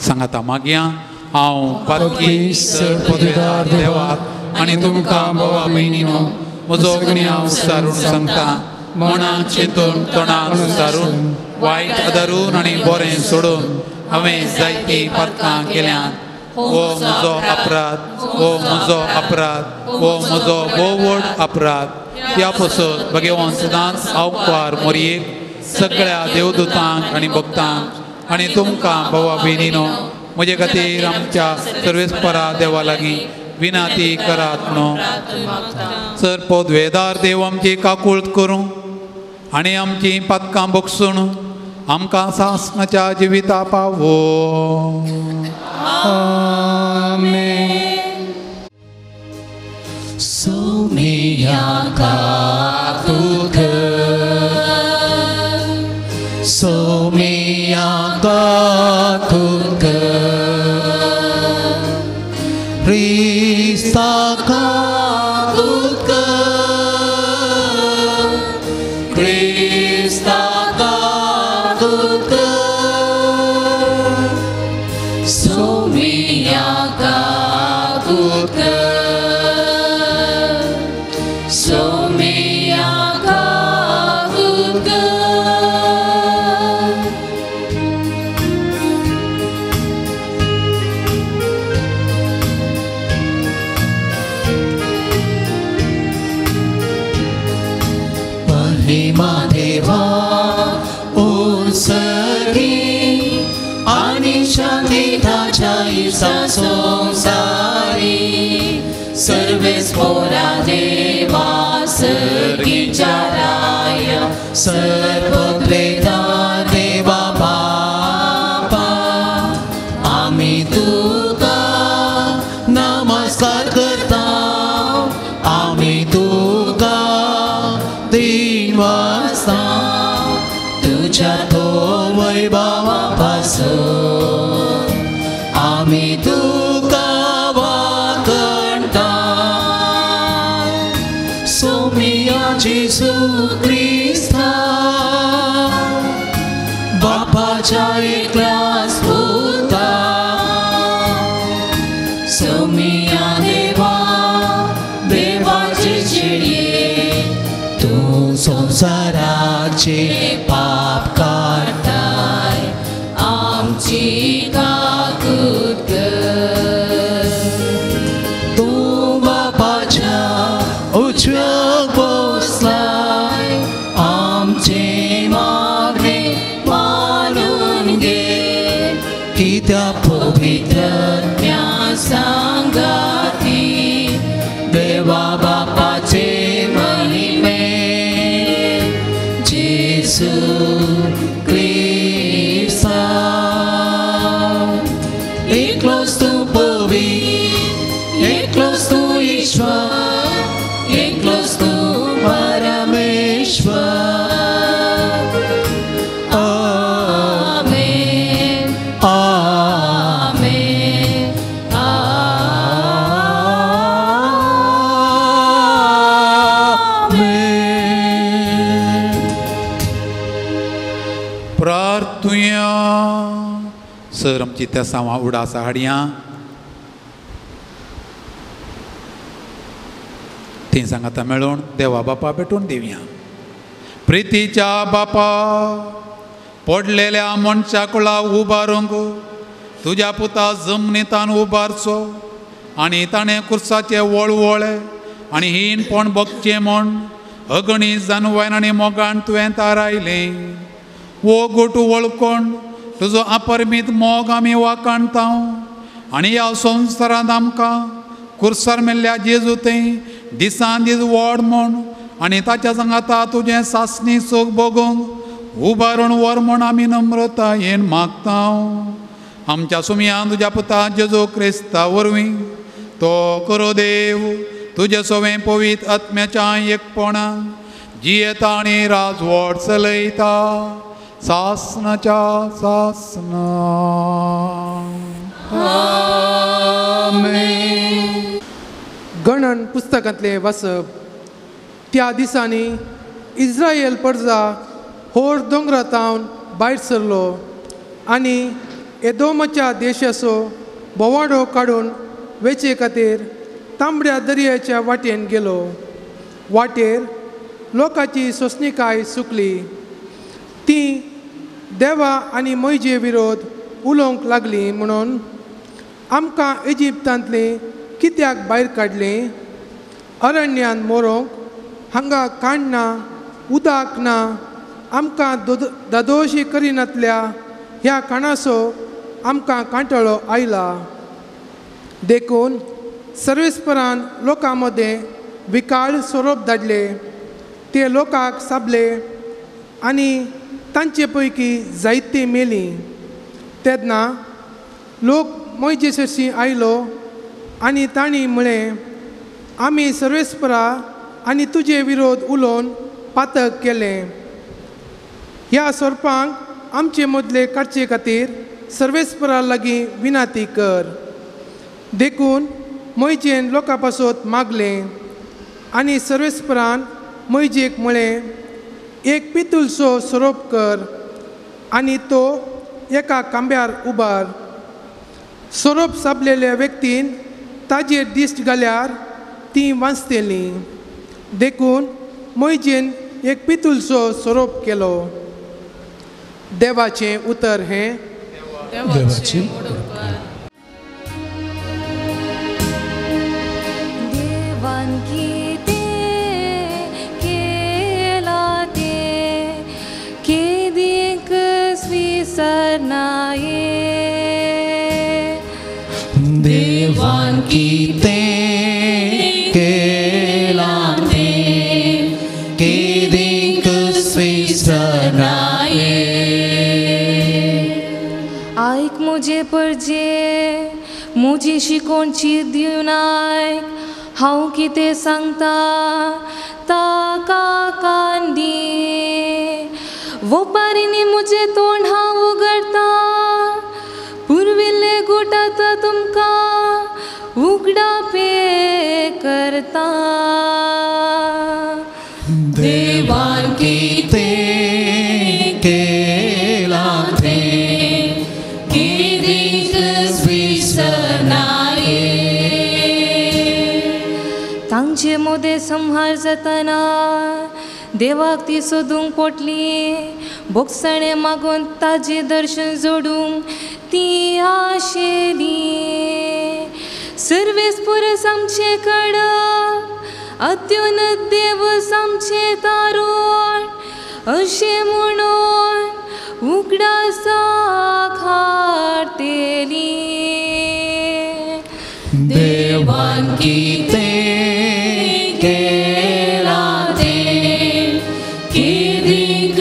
सांगाता मागया हांव पातकी पदवीदार देवाक आनी तुमकां भावा भयणीनो म्हजो गुन्यांव सारून सांगता मनाक चिंतून तोंडाक सारून वायट आदारून आनी बरें सोडून हांवें जायतीं पातकां केल्यांत. हो म्हजो अपराध, हो म्हजो अपराध, हो म्हजो भोव व्हड अपराध. ह्या पसून भगवान सदांच आवकार मोरयेक सगळ्या देवदूतांक आनी भक्तांक आनी तुमकां भावा भयणीनो म्हजे खातीर आमच्या सर्वेस्परा देवा लागीं विनाती करात म्हणून. सर पदवेदार देव आमची काकूळत करूं आनी आमची पातकां बगसून आमकां सासणाच्या जिविता पावो. आमेन. सोमिया काकूत कर, सोमिया काकूत कर, क्रिस्ता काकूत कर, क्रिस्ता काकूत कर, सोमिया काकूत कर, सोमिया काकूत कर. महिमा देवा उत्सर्गी आनी शांती ताच्या इसा संसारी सर्वेस्पोरा देवा सर्गीच्या राया सर्वद्वेदा देवा बापा आमी तुका नमस्कार करता, आमी तुका तीन वाजता तुझ्या तो वैभवा पासून आमी तुका वाकणता. सोमिया जेजू क्रिस्ता बापाच्या एकल्याच पुता, सोमिया देवा देवाचे चेडये तूं संवसाराचे पाप काडटाय आमची काकूत कर. तूं बापाच्या उजव्याक बसलाय आमचे मागणे मानून घे, कित्याक पवित्र आत्म्या सांगाती देवा बापाचे महिमे जेजू क्रिस्ता एकलोच तूं पवित्र, एकलोच तूं ईश्वर, एकलोच तूं परमेश्वर. आमेन आमेन आमेन. प्रार्थुया. सर आमची तेसांवां उडासा हाडया ती सांगाता मेळून देवा बापा भेटून दिवया. प्रितीच्या बापा पडलेल्या मनशा कुळा उबारूंक तुज्या पुता जमनीतान उबारचो आनी ताणें कुर्साचे वळवळे आनी हीनपण बगचें म्हूण अगणी जानवायन आनी मोगान तुवें तारायलें. वो गोटू वळखून तुजो अपरमीत मोग आमी वाखाणता आनी ह्या संवसारांत आमकां कुर्सार मेल्ल्या जेजू थंय दिसान दीस व्हड म्हूण आनी ताच्या सांगाता तुजें सासणी सूख भोगूंक उबारून व्हर म्हूण आमी नम्रतायेन मागता. आमच्या सुमयान तुज्या पुता जेजू क्रिस्ता वरवीं तो करो देव तुजें सवें पवित्र आत्म्याच्या एकपणान जियेता आनी राजवट चलयता सासणाच्या सासणा. आमेन. गणन पुस्तकांतले वाचप. त्या दिसांनी इस्रायल परजा होर दोंगरातावन भायर सरलो आनी एदोमाच्या देशाचो भोंवाडो काडून वेचे खातीर तांबड्या दर्याच्या वाटेन गेलो. वाटेर लोकांची सोंसणीकाय सुकली. ती देवा आनी मोयजे विरोध उलोवंक लागली म्हणून आमकां इजिप्तांतली कित्याक भायर काडली? अरण्यान मोरोंक हांगा काण ना, उदक ना, आमकां दादोशी करिनातल्या ह्या काणाचो आमकां कांटळो आयला. देखून सर्वेस्परान लोकां मदें विकाळ सोरोप धाडले. ते लोकांक साबले आनी तांचे पैकी जायतीं मेलीं. तेन्ना लोक मोयजे सरशीं आयलो आनी तांणी म्हळें, आमी सर्वेस्परा आनी तुजे विरोध उलोवन पातक केलें. ह्या सोरपांक आमचे मदले काडचे खातीर सर्वेस्परा लागीं विनाती कर. देखून मोयजेन लोकां पासत मागलें आनी सर्वेस्परान मोयजेक म्हळें, एक पितुलसो सोरोप कर आनी तो एका खांब्यार उबार. सोरोप साबलेल्या व्यक्तीन ताजेर दिश्ट घाल्यार ती वांचतली. देखून मोयजेन एक पितुलसो सोरोप केलो. देवाचें उतर हें. देवाचें. देवान कितें केलां तें केदींक विसरनाये. देवान कितें केलां तें केदींक विसरनाये. आयक म्हजे परजे, म्हजी शिकोवची दिवन आयक, हांव कितें सांगता ताका कान दी. वोपारींनी म्हजें तोंड हांव उगडटा, पुर्विल्ले गुटात तुमकां उगडापे करता. देवान कितें केलां तें केदींक विसरनाये. तांचे मदें संहार जातना देवाक ती सोदूंक पोटली, भोगसणें मागून ताजें दर्शन जोडूंक ती आशेली. सर्वेस्पुरस आमचें कडक, अत्युन्नत देव आमचें तारूण, अशें म्हणून उगडासाक हाडटली. देवान कितें केलां तें केदींक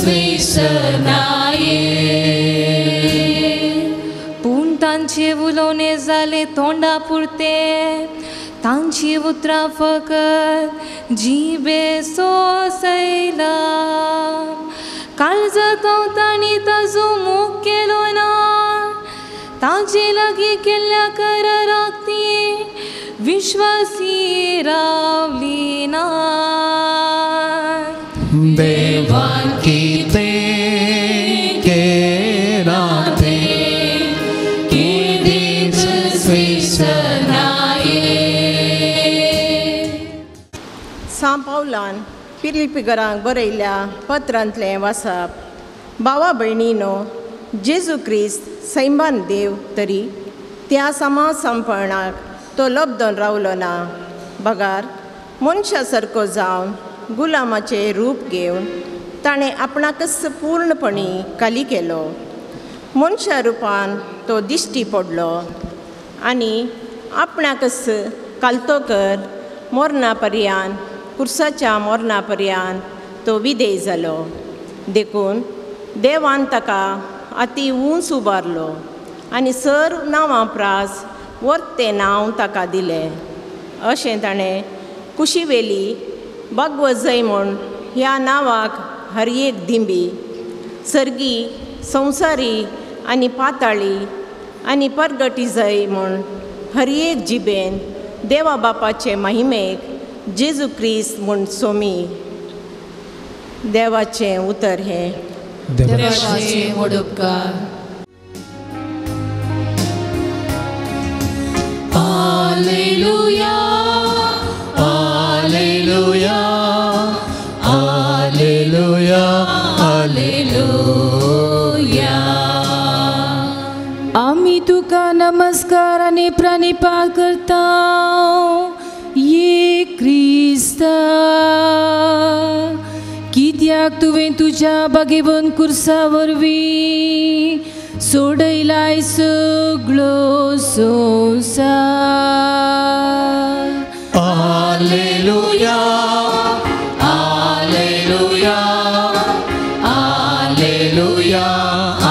विसरनाये. पूण तांचें उलोवणें जालें तोंडा पुरतें, तांची उतरां फकत जिबे सोंसयला. काळजांत तांणी ताजो मोग केलो ना, ताजे लागीं केल्ल्या कराराक ती विश्वासी रावली ना. देवान कितें केलां तें केदींच विसरनाये. सांव पावलान पिलिपिगरांक बरयल्ल्या पत्रांतलें वाचप. भावा भयणीनो, जेजू क्रिस्त सैमान देव तरी त्या समाज संपणाक तो लब्दोन रावलो ना, बगार मनशा सारको जावन गुलामाचें रूप घेवन ताणें आपणाकच पूर्णपणी खाली केलो. मनशा रुपान तो दिश्टी पडलो आनी आपणाकच कालतो कर मोरना पर्यान, कुर्साच्या मोरना पर्यान तो विदेय जालो. देखून देवान ताका अती उंच उबारलो आनी सर नांवां प्रास वर्तें नांव ताका दिलें. अशें ताणें कुशीवेली भगवजय म्हूण ह्या नांवाक हर एक दिंबी, सर्गी, संवसारी आनी पाताळी आनी परगटी जाय म्हूण हर एक जिबेन देवा बापाचे महिमेक जेजू क्रिस्त म्हूण सोमी. देवाचें उतर हें. देवाचे व्हड उपकार. Alleluia, Alleluia, Alleluia, Alleluia. आमी तुका नमस्कार आनी प्रणिपात करता ये क्रिस्ता, कित्याक तुवें तुज्या बागेवन कुर्सा वरवीं सोडयलाय सगळो संवसार. Alleluia, Alleluia, Alleluia,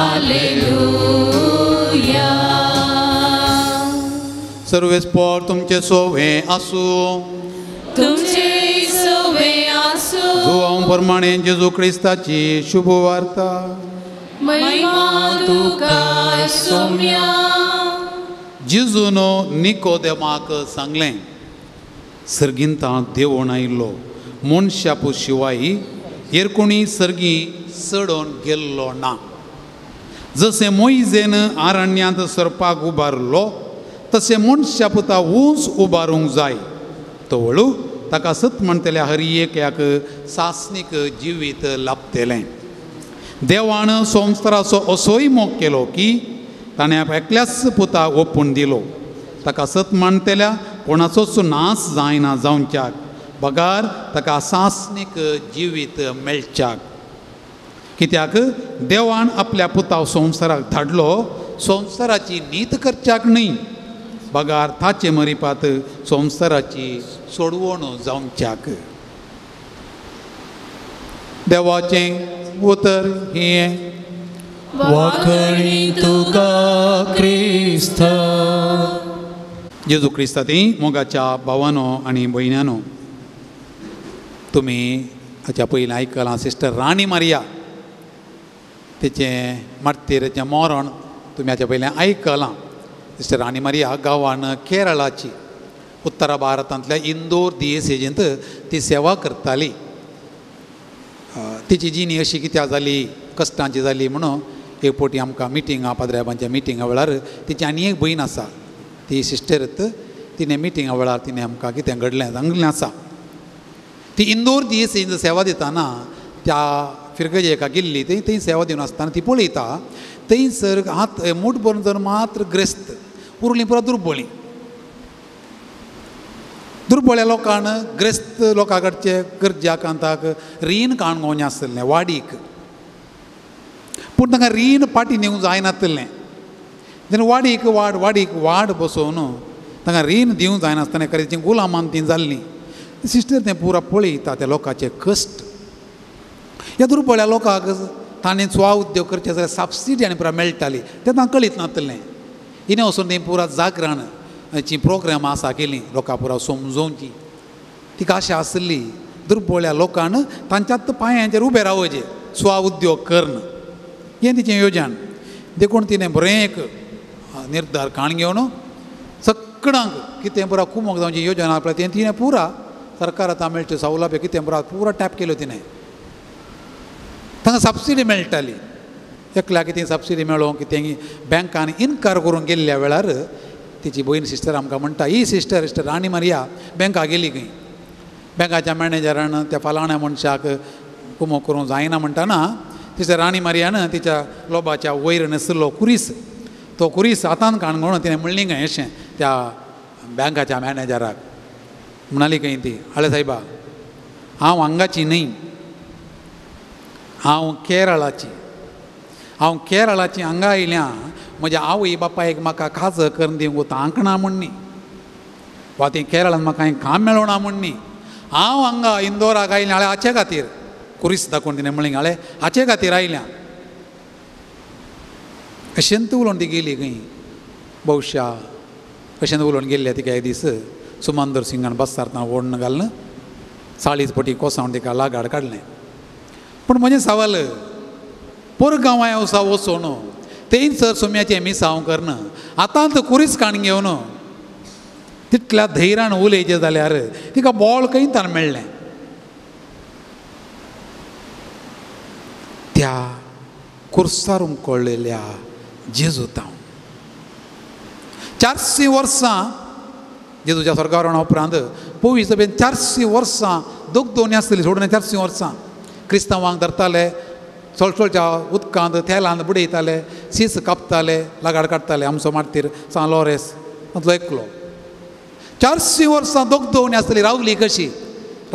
Alleluia. सर्वेस्पोर तुमचे सोवे आसूं. तुमचे सोवे आसूं. जुवांव प्रमाणे जेजू क्रिस्ताची शुभ वार्ता. महिमा तुका सोम्या. जेजून निकोदेमाक सांगलें, सर्गींता देवण आयिल्लो मनशा शिवाय हेर कोणी सर्गी चडोवन गेल्लो ना. जशें मोयजेन आरण्यांत सरपाक उबारलो तशें मनशा पुता ऊंच उबारूंक जाय. तो वळू ताका सत म्हणटल्या हर एकल्याक सासणीक जिवीत लाभतलें. देवान संवसाराचो असोय मोग केलो की ताणें एकल्याच पुता ओपून दिलो. ताका सत मानतल्या कोणाचोच नाश जायना जावच्याक बगार ताका सासणीक जिवीत मेळच्याक. कित्याक देवान आपल्या पुता संवसाराक धाडलो संवसाराची नीत करच्याक न्हय बगार ताचे मरिपात संवसाराची सोडवण जावच्याक. देवाचें उतर हें. वाखणी तुका क्रिस्ता. जेजू क्रिस्ता ती मोगाच्या भावानो आनी भयण्यानो, तुमी हाच्या पयलीं आयकलां सिस्टर राणी मारिया तिचें मार्तीराचें मरण तुमी हाच्या पयलीं आयकलां. सिस्टर राणी मारिया गांवान केरळाची उत्तर भारतांतल्या इंदोर दियेसेजींत ती सेवा करताली. तिची जिणी अशी कित्याक जाली, कश्टांची जाली म्हणून एक फावटी आमकां मिटिंगा पाद्र्याबांच्या मिटिंगा वेळार तिची आनी एक भयण आसा ती सिस्टर, तिणें मिटिंगा वेळार तिणें आमकां कितें घडलें सांगलें आसा. ती इंदोर दियेसेजींत सेवा दिताना त्या फिरगजेका गेल्ली, थंय थंय सेवा दिवन आसतना ती पळयता थंयसर हात मूठ भरून जर मात्र ग्रेस्त उरलीं पुरा दुर्बळीं. दुर्बळ्या लोकान ग्रेस्त लोकां कडचे गरज्या कांताक रीण काणगोवचें आसलें वाडीक, पूण तांकां रीण पाटी नेवंक जायनासलें. तेन्ना वाडीक वाड वाडीक वाड बसोवन तांकां रीण दिवंक जायनासतना एकाची गुलामान ती जाल्लीं. सिस्टर तें पुरा पळयता त्या लोकांचे कश्ट. ह्या दुर्बळ्या लोकांक ताणें स्वा उद्योग करचे जाल्यार सबसिडी आनी पुरा मेळटाली तें तांकां कळीत नासलें. हिणें वचून तें पुरा जागरण जी प्रोग्रामां आसा केलीं लोकां पुरा समजोवची. तिका आशा आसली दुर्बळ्या लोकान तांच्याच पांयांचेर उबें रावचें स्वा उद्योग करून, हें तिचें योजन. देखून तिणें बरें एक निर्धार काण घेवन सगळ्यांक कितें पुरा कुमोक जावची योजना आपल्या तें तिणें पुरा सरकार आतां मेळच्यो सवलभ्य कितें पुरा पुरा टॅप केल्यो तिणें. तांकां सबसिडी मेळटाली एकल्या कितें सबसिडी मेळोवंक कितें बँकान इनकार करूंक गेल्ल्या वेळार तिची भयण सिस्टर आमकां म्हणटा, ही सिस्टर सिस्टर राणी मारिया बँका गेली खंय. बँकाच्या मॅनेजरान त्या फलाण्या मनशाक कुमोक करूंक जायना म्हणटाना तिच्या राणी मारियान तिच्या लोबाच्या वयर नाशिल्लो कुरीस, तो कुरीस हातान काणगोण तिणें म्हणली खंय अशें त्या बँकाच्या मॅनेजराक. म्हणाली खंय ती, आळे सायबा हांव हांगाची न्हय, हांव केरळाची. हांव केरळाची हांगा आयल्या म्हज्या आवय बापायक म्हाका खाज करून दिवंक तांक ना म्हूण न्ही, वा ती केरळान म्हाका कांय काम मेळोना म्हूण न्ही, हांव हांगा इंदोराक आयलें हाळे हाचे खातीर. कुरीस दाखोवन तिणें म्हणलें हाळे हाचे खातीर आयल्या. अशेंत उलोवन ती गेली खंय. बहुशा अशेंच उलोवन गेल्ले तिका एक दीस सुमंदर सिंगान बससार ओडण घालून 40 पटी कोसावन तिका लागाड काडलें. पूण म्हजें सवाल, परगांवां वचोन तें सर सोम्याचें मिसांव करना आतां तर कुरीस काण घेवन तितल्या धैर्यान उलयचें जाल्यार तिका बॉल खंय तान मेळ्ळें. त्या कुर्सार उमकळलेल्या जेजूतांव 400 वर्सां जेजूच्या स्वर्गारोहणा उपरांत पवी सभेन 400 वर्सां दोग आसतली सोडून 400 वर्सां क्रिस्तांवांक धरताले, सळसळच्या उदकांत तेलांत बुडयताले, सीस कापताले, लगाड काडटाले. आमचो मार्तीर सान लॉरेस तांतलो एकलो. 400 वर्सां दोग आसतली रावली कशी.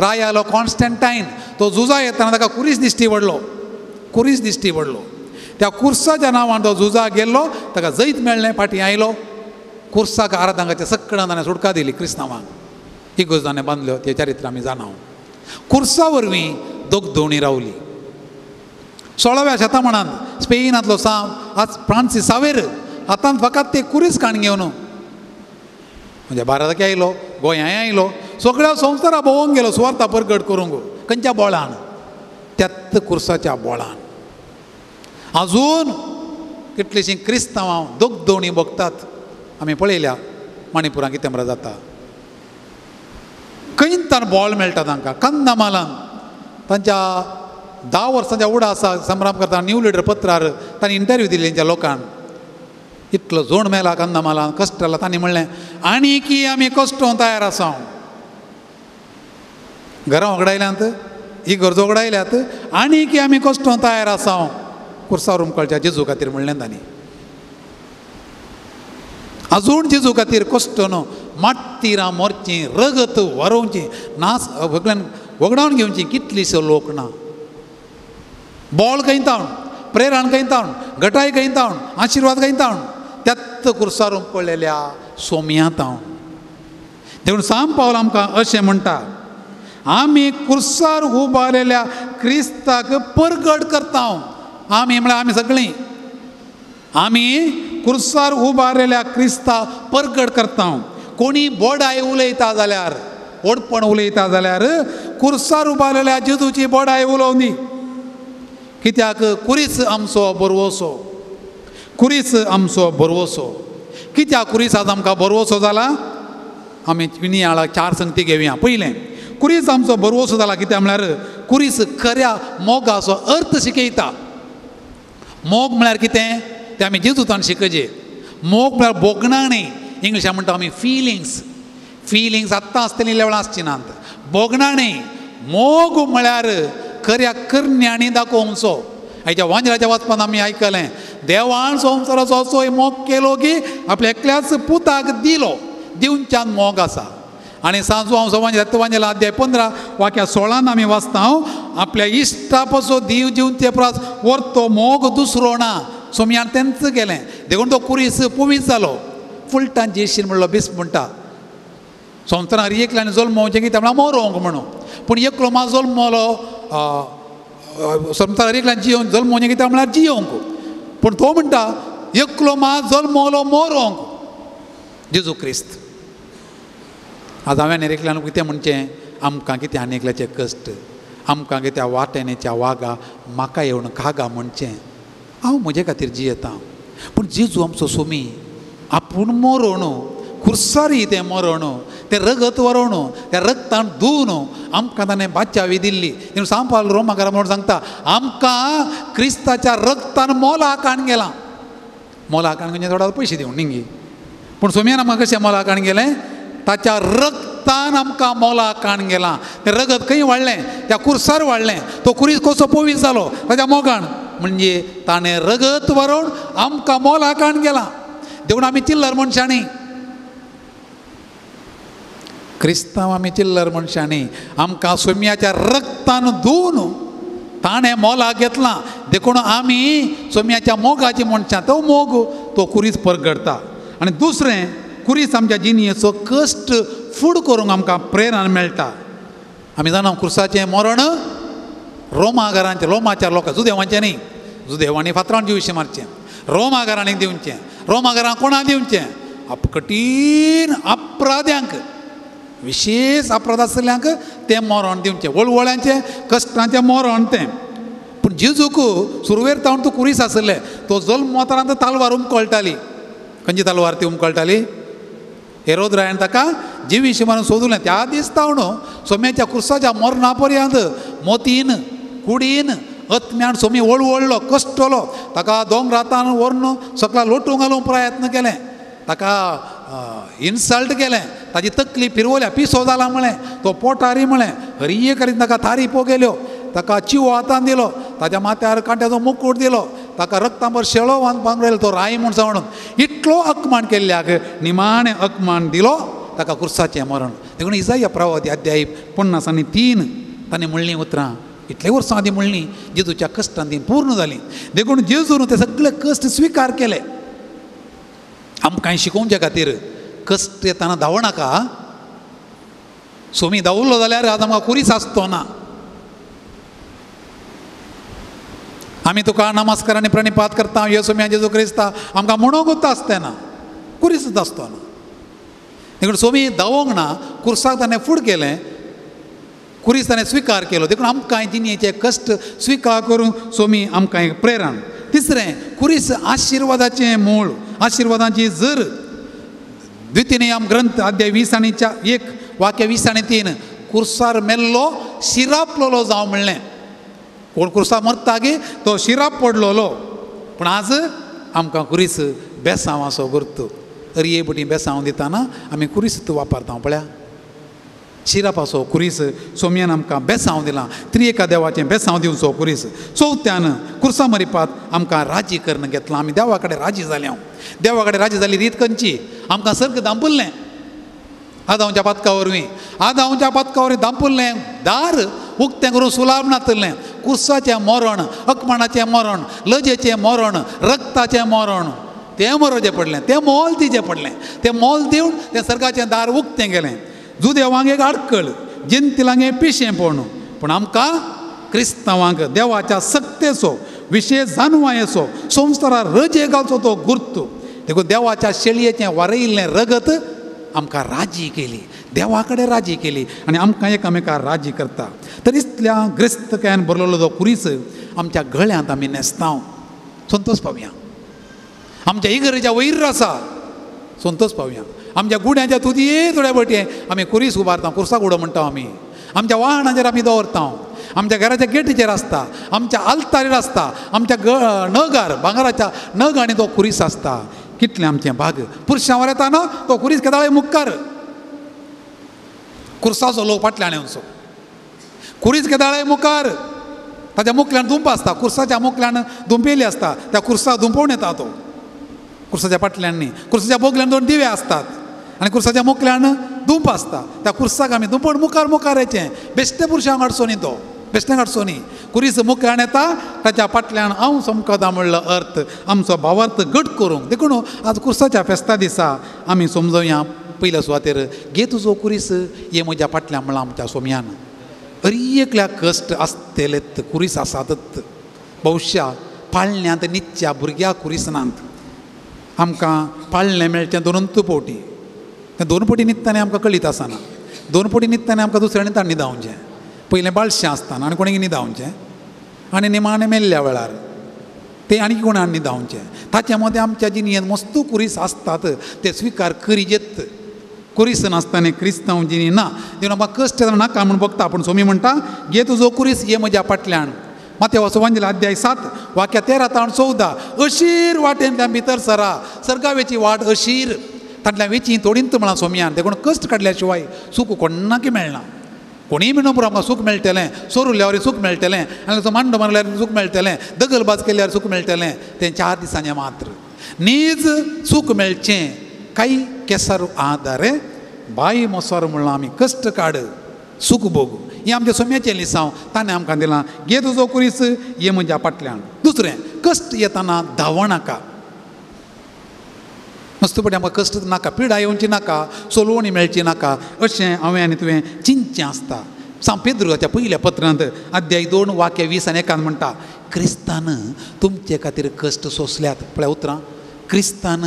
रायालो कॉन्स्टंटायन तो झुजा येतना ताका कुरीस दिश्टी पडलो, कुरीस दिश्टी पडलो. त्या कुर्साच्या नांवान तो झुजा गेल्लो, ताका जैत मेळ्ळें, फाटीं आयलो. कुर्साक आराधांगाच्या सगळ्यां ताणें सुटका दिली क्रिस्तांवांक. इगर्ज ताणें बांदल्यो, तें चरित्र आमी जाणा. कुर्सा वरवीं दोगदोवणी रावली. 16व्या शतमानांत स्पेनांतलो साम आज फ्रांसीस सावेर हातांत फकत ते कुरीस काण घेवन म्हणजे भारताक आयलो, गोंयांय आयलो, सगळ्या संवसारा भोंवूंक गेलो सुवार्ता परगट करूंक. खंयच्या बोळान? त्याच कुर्साच्या बोळान. अजून कितलीशीं क्रिस्तांवां दोगदोवणी भोगतात. आमी पळयल्या मणिपुरां कितें म्हळ्यार जाता. खंयतान बॉल मेळटा तांकां. कंदमालान तांच्या 10 वर्सांच्या उडा आसा संभ्रम करता न्यू लिडर पत्रार तांणी इंटरव्यू दिली तेंच्या लोकांक. इतलो जोण मेला कंदमालान, कश्ट जाला. तांणी म्हणलें आनी की आमी कश्टों तयार आसा. घरां वगडायल्यांत, ही गरजो वगडायल्यात, आनी की आमी कश्टों तयार आसा कुर्सार उमकळच्या जेजू खातीर म्हणलें तांणी. अजून जेजू खातीर कश्ट न्हू, माट्टिरां मोरचीं, रगत वरोवचें, नास सगळ्यान वगडावन घेवची कितलीसो लोक ना. बॉल खंयतावन, प्रेरण खंयतावन, घटाय खंयतावन, आशिर्वाद खंयतावन, त्याच कुर्सार उमकळलेल्या सोम्यांतावन. देखून सांग पावल आमकां अशें म्हणटा, आमी कुर्सार उबारलेल्या क्रिस्ताक परगट करता. आमी म्हळ्यार आमी सगळीं, आमी कुर्सार उबारलेल्या क्रिस्ता परगट करता. कोणी बोडाय उलयता जाल्यार, ओडपण उलयता जाल्यार कुर्सार उबारलेल्या जेजूची बोडाय उलोवनी. कित्याक कुरीस आमचो बरवसो, कुरीस आमचो बरवसो. कित्याक कुरीस आज आमकां बरवसो जाला? आमी विनियाळाक 4 संगती घेवया. पयलें, कुरीस आमचो बरवसो जाला कित्याक म्हळ्यार कुरीस खऱ्या मोगाचो अर्थ शिकयता. मोग म्हळ्यार कितें तें आमी जेजूतान शिकचे. मोग म्हळ्यार भोगणां न्ही, इंग्लिशान म्हणटा आमी फिलिंग्स. फिलिंग्स आत्तां आसतलीं लेवळां आसची नात. भोगणां न्ही, मोग म्हळ्यार खऱ्या करण्यांनी दाखोवचो. आयच्या वांजराच्या वाचपान आमी आयकलें, देवान संवसाराचो असो मोग केलो की आपल्या एकल्याच पुताक दिलो, दिवच्यान मोग आसा. आनी सांजू हांव सवांजेला वांजेला अध्याय 15 वाक्या 16 आमी वाचता, आपल्या इश्टा पासून दीव दिवचे परस व्हरतो मोग दुसरो ना. सोमयान तेंच केलें, देखून तो कुरीस पुवीस जालो. फुलटान जेशीन म्हणलो बीस म्हणटा संवसारान एकल्यान जल्मोवचें कितें म्हळ्यार मोरोंक म्हणून, पूण एकलो मा जल्मलो संवसारान एकल्यान जियोवंक जल्मोवचें कितें म्हळ्यार जियोवंक, पूण तो म्हणटा एकलो मा जल्मलो मोरोंक, जेजू क्रिस्त. आज हांवें एकल्यान कितें म्हणचें, आमकां कितें आनी एकल्याचें कश्ट, आमकां कितें वाटेनेच्या वागा म्हाका येवन खागा म्हणचें, हांव म्हजे खातीर जियेता. पूण जेजू आमचो सोमी आपूण मरोण, खुर्सारी तें मरोण, तें रगत वरोण, त्या रगतान धुवन आमकां ताणें बाचावी दिल्ली. देखून सांग पावल रोमाकारा म्हणून सांगता, आमकां क्रिस्ताच्या रगतान मोलाक हाडून गेलां. मोलाक हाडून म्हणजे थोडो पयशे दिवन न्ही, पूण सोमयान आमकां कशें मोलाक हाडून गेलें? ताच्या रगतान आमकां मोलाक हाडून गेलां. तें रगत खंय वाडलें? त्या कुर्सार वाडलें. तो कुरीस कसो पवीस जालो? ताच्या मोगान. म्हणजे ताणें रगत वरोवन आमकां मोलाक हाडून गेलां. देखून आमी चिल्लर मनशांनी, क्रिस्तांव आमी चिल्लर मनशांनी, आमकां सोम्याच्या रगतान धुवन ताणें मोलाक घेतलां. देखून आमी सोम्याच्या मोगाची मनशां. तो मोग तो कुरीस परगडता. आनी दुसरें, कुरीस आमच्या जिणेचो कश्ट फूड करूंक आमकां प्रेरणा मेळटा. आमी जाणा कुर्साचें मरण रोमाघरांचें, रोमाच्या लोकां, जुदेवांचें न्ही. जुदेवांनी फातरान जिवशें मारचें, रोमाघरांनी दिवचें. रोमाघरां कोणाक दिवचें? कठीण अपराध्यांक, विशेश अपराध आसल्यांक तें मरण दिवचें, वळवळ्यांचें कश्टांचें मरण तें. पूण जेजूक सुरवेर तावन तो कुरीस आसले तो जल्म वताना तालवार उमकळटाली. खंयची तालवार ती उमकळटाली? हेरोद रायान ताका जिवीशी मारून सोदलें. त्या दीस तावन सोम्याच्या कुर्साच्या मरणा पर्यंत मोतीन कुडीन आत्म्यान सोमी वळवळलो कश्टलो. ताका दोंगरातान व्हरून सकला लोटूंक घालूंक प्रयत्न केलें, ताका इन्सल्ट केलें, ताजी तकली फिरवल्या, पिसो जाला म्हळें, तो पोटारी म्हळें, हरये करीत ताका तारीफो केल्यो, ताका चिवो हातान दिलो, ताच्या माथ्यार कांट्याचो मुकूट दिलो, ताका रक्तांबर शेळो बांगडलो, तो राय म्हूण म्हणून इतलो अपमान केल्ल्याक निमाणें अपमान दिलो ताका कुर्साचें मरण. देखून इजाया प्रवादी अध्याय 53 ताणें म्हणलीं उतरां इतले वर्सां आदीं म्हणलीं जेजूच्या कश्टान तीं पूर्ण जालीं. देखून जेजून ते सगळे कश्ट स्विकार केले. आमकां शिकोवच्या खातीर कश्ट येतना धांवो नाका. सोमी धांवलो जाल्यार आज आमकां कुरीस आसतो ना. आमी तुका नमस्कार आनी प्रणिपात करता यो सोम्या जेजू क्रिस्ता आमकां म्हणूंकूच आसतें ना, कुरीसूच आसतो ना. देखून सोमी धांवोंक ना, कुर्साक ताणें फूड केलें, कुरीस ताणें स्विकार केलो. देखून आमकां जिणेचे कश्ट स्विकार करून सोमी आमकां एक प्रेरण. तिसरें, कुरीस आशिर्वादाचें मूळ, आशिर्वादाची जर. द्वितीय ग्रंथ अध्याय 20:1 वाक्य 20:3 कुर्सार मेल्लो शिरापलोलो जावं म्हणलें. कोण कुर्सा मरता गी तो शिराप पडलोलो. पूण आज आमकां कुरीस बेसांव असो गुर्त. अरये बटी बेसांव दिताना आमी कुरीस वापरता पळया. शिराप असो कुरीस सोमयान आमकां बेसांव दिलां, त्रिएका देवाचें बेसांव दिवचो कुरीस. चवथ्यान कुर्सा मरिपात आमकां राजी करून घेतलां. आमी देवा कडेन राजी जाले. हांव देवा कडेन राजी जाली रीत खंयची? आमकां सर्ग दांपुल्लें आदांवच्या पातका वरवीं. आदांवच्या पातका वरवीं दांपुल्लें दार उक्तें करून सुलाभ नातलें. कुर्साचें मरण, अकमानाचें मरण, लजेचें मरण, रक्ताचें मरण, तें मरोचें पडलें, तें मोल दिवचें पडलें. तें मोल दिवन तें सर्गाचें दार उक्तें गेलें. जुदेवांक एक आडकळ, जिंतिलांक एक पिशेंपण, पूण आमकां क्रिस्तांवांक देवाच्या सक्तेचो विशेश जानवायेचो संवसारा रजे घालचो तो गुर्त. देखून देवाच्या शेळयेचें वारयिल्लें रगत आमकां राजी केली, देवा कडेन राजी केली आनी आमकां एकामेका राजी करता. तर इतल्या ग्रेस्तकायेन भरलेलो तो कुरीस आमच्या गळ्यांत आमी न्हेसता. संतोष पावया. आमच्या इगर्जेच्या वयर आसा, संतोष पावया. आमच्या गुड्यांच्या तुदये थोड्या बटे आमी कुरीस उबारता, कुर्सा गुडो म्हणटा आमी. आमच्या वाहनाचेर आमी दवरता, आमच्या घराच्या गेटीचेर आसता, आमच्या आल्तारीर आसता, आमच्या नगार भांगराच्या नगांनी तो कुरीस आसता. कितलें आमचें भाग. पुरशांवर येता ना तो कुरीस केदाळे मुखार, कुर्साचो लोक फाटल्यान येवचो. कुरीस केदाळे मुखार, ताच्या मुखल्यान दुंप आसता, कुर्साच्या मुखल्यान दुंपेली आसता, त्या कुर्सा दुंपोवन येता तो. कुर्साच्या फाटल्यान न्ही, कुर्साच्या बोगल्यान दोन दिवे आसतात आनी कुर्साच्या मुखल्यान दुंप आसता. त्या कुर्साक आमी दुंपण मुखार मुखार येचें. बेश्टे पुरुशांक हाडचो न्ही तो, बेश्टें हाडचो न्ही. कुरीस मुखल्यान येता, ताच्या फाटल्यान हांव समकता म्हणलो अर्थ आमचो भावार्थ घट करूंक. देखून आज कुर्साच्या फेस्ता दिसा आमी समजोया पयल्या सुवातेर घे तुजो कुरीस ये म्हज्या फाटल्यान म्हणलां आमच्या सोमयान. अरी एकल्या कश्ट आसतलेत, कुरीस आसातच. भविश्या पाळण्यांत निच्या भुरग्याक कुरीस नात. आमकां पाळणें मेळचें दोनूच फावटी. तें दोन फावटी न्हिदतना आमकां कळीत आसना. दोन फावटी न्हिदतना आमकां दुसऱ्यांनी ताण न्हिदावचें. पयलें बाळशें आसतना आनी कोणें न्हिदावचें आनी निमाणें मेल्ल्या वेळार तें आनी कोणाक न्हिदावचें. ताच्या मदें आमच्या जिणेंत मस्त कुरीस आसतात, ते स्विकार करीजेत. कुरीस नासतना क्रिस्तांव जिणी ना. देखून आमकां कश्ट नाका म्हूण बघता. पूण सोमी म्हणटा घे तुजो कुरीस ये म्हज्या फाटल्यान. मातेवाचो वांजेल अध्याय 7 वाक्य 13 ते 14 अशीर वाटेंतल्यान भितर सरा, सर्गावेची वाट अशीर, तांतल्यान वेची थोडींत म्हळां सोमयान. देखून कश्ट काडल्या शिवाय सूख कोणाकय मेळना. कोणीय म्हणून पुरो आमकां सूख मेळटलें, सोरुल्यावर सूख मेळटलें, आनी तो मांडो मारल्यार सूख मेळटलें, दगलबाज केल्यार सूख मेळटलें, तें 4 दिसांचें मात्र. नीज सूख मेळचें कांय केसर आदारे बाय मोसर म्हणलां आमी कश्ट काड सूख भोग. हें आमच्या सोम्याचें लिसांव ताणें आमकां दिलां. घे तुजो कुरीस ये म्हज्या फाटल्यान. दुसरें, कश्ट येतना धांवो नाका. मस्तपटी आमकां कश्ट नाका, पिडा येवची नाका, सोलवणी मेळची नाका, अशें हांवें आनी तुवें चिंतचें आसता. सांत पेद्रुच्या पयल्या पत्रांत अध्याय 2 वाक्य 20 आनी 1 म्हणटा, क्रिस्तान तुमचे खातीर कश्ट सोंसल्यात. पळया उतरां, क्रिस्तान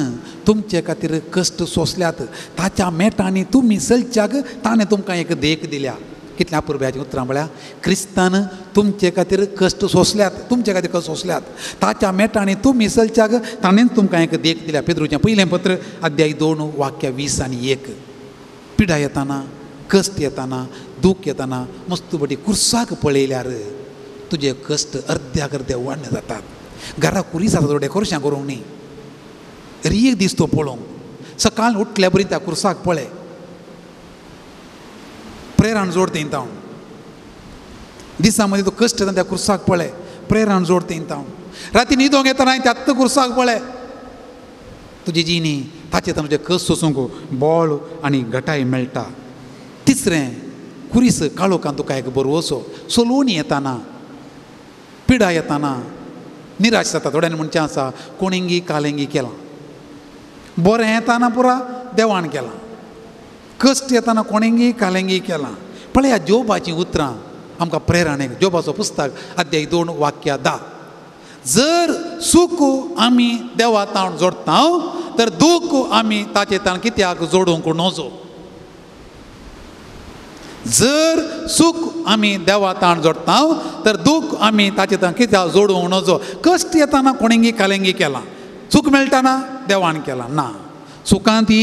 तुमचे खातीर कश्ट सोंसल्यात, ताच्या मेटांनी तुमी चलच्याक ताणें तुमकां एक देख दिल्या. कितल्या पुरब्याचीं उतरां म्हळ्यार क्रिस्तान तुमचे खातीर कश्ट सोंसल्यात, तुमचे खातीर कश्ट सोंसल्यात, ताच्या मेटांनी तुमी चलच्याक ताणेंच तुमकां एक देख दिल्या. पेद्रूचें पयलें पत्र अध्याय 2 वाक्य 20 आनी 1. पिडा येताना, कश्ट येताना, दूख येताना मस्तुबटी कुर्साक पळयल्यार तुजे कश्ट अर्द्याक अर्दे वाडणे जातात. घरा कुरीस आसा थोडे खुर्शां करूंक न्ही, एक दीस तो पळोवंक सकाळ उठल्या बरी त्या कुर्साक पळय, प्रेरण जोड तेंता हांव. दिसा मदीं तो कश्ट येता त्या कुर्साक पळय, प्रेरण जोड तेंता हांव. राती न्हिदोंक येतना त्यात कुर्साक पळय, तुजी जिणी ताचे तुजें कश्ट सोसूंक बळ आनी घटाय मेळटा. तिसरें, कुरीस काळोखान तुका एक बरोवचो. सोलोवणी येताना, पिडा येताना निराश जाता. थोड्यांनी म्हणचें आसा कोणेंगी कालेंगी केलां, बरें येताना पुरा देवान केलां, कश्ट येताना कोणेंगी कालेंगी केलां. पळया जोबाचीं उतरां आमकां प्रेरणेक. जोबाचो पुस्तक अध्याय 2 वाक्य 10. जर सूख आमी देवा ताण जोडटा तर दूख आमी ताचे ताण कित्याक जोडूंक नजो. जर सूख आमी देवा ताण जोडटा तर दूख आमी ताचे ताण कित्याक जोडूंक नजो. कश्ट येताना कोणेंगी कालेंगी केलां, सूख मेळटाना देवान केलां ना. सुखांती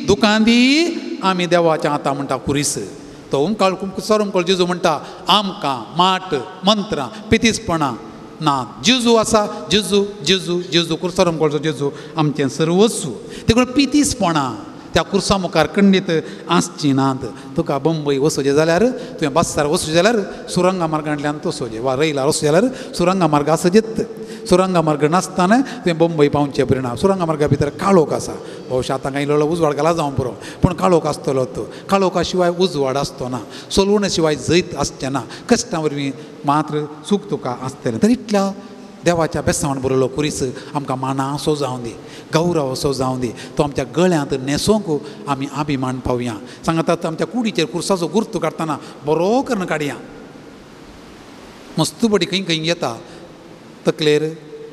दुखांती आमी देवाच्या आतां म्हणटा कुरीस. तो उमकाळ सर उमकाळ जेजू म्हणटा आमकां माट मंत्रां पितीसपणां ना. जेजू आसा, जेजू जेजू जेजू कुर्सार उमकळचो जेजू आमचें सर्वस्व. देखून पितीसपणां त्या कुर्सा मुखार खंडीत आसची नात. तुका बंबई वचोचें जाल्यार तुवें बस्सार वचचें जाल्यार सुरंगा मार्गांतल्यान वचोचें, वा रैलार वचचें जाल्यार सुरंगा मार्ग आसचेच. सुरंगा मार्ग नासतना तुवें बंबई पावचें परिणाम. सुरंगा मार्गा भितर काळोख आसा, भोवशा आतां कांय इल्लो उजवाड घाला जावं पुरो, पूण काळोख आसतलो तो. काळोखा शिवाय उजवाड आसतो ना, सोलवणे शिवाय जैत आसचें ना, कश्टां वरवीं मात्र सूख तुका आसतलें. तर इतल्या देवाच्या बेसावन बरयलो कुरीस आमकां मानासो जावं दी, गौरव असो जावं दी. तो आमच्या गळ्यांत न्हेसोंक आमी अभिमान पावया. सांगतात आमच्या कुडीचेर कुर्साचो गुर्त काडटना बरो करून काडया. मस्तू बडी खंय खंय येता, तकलेर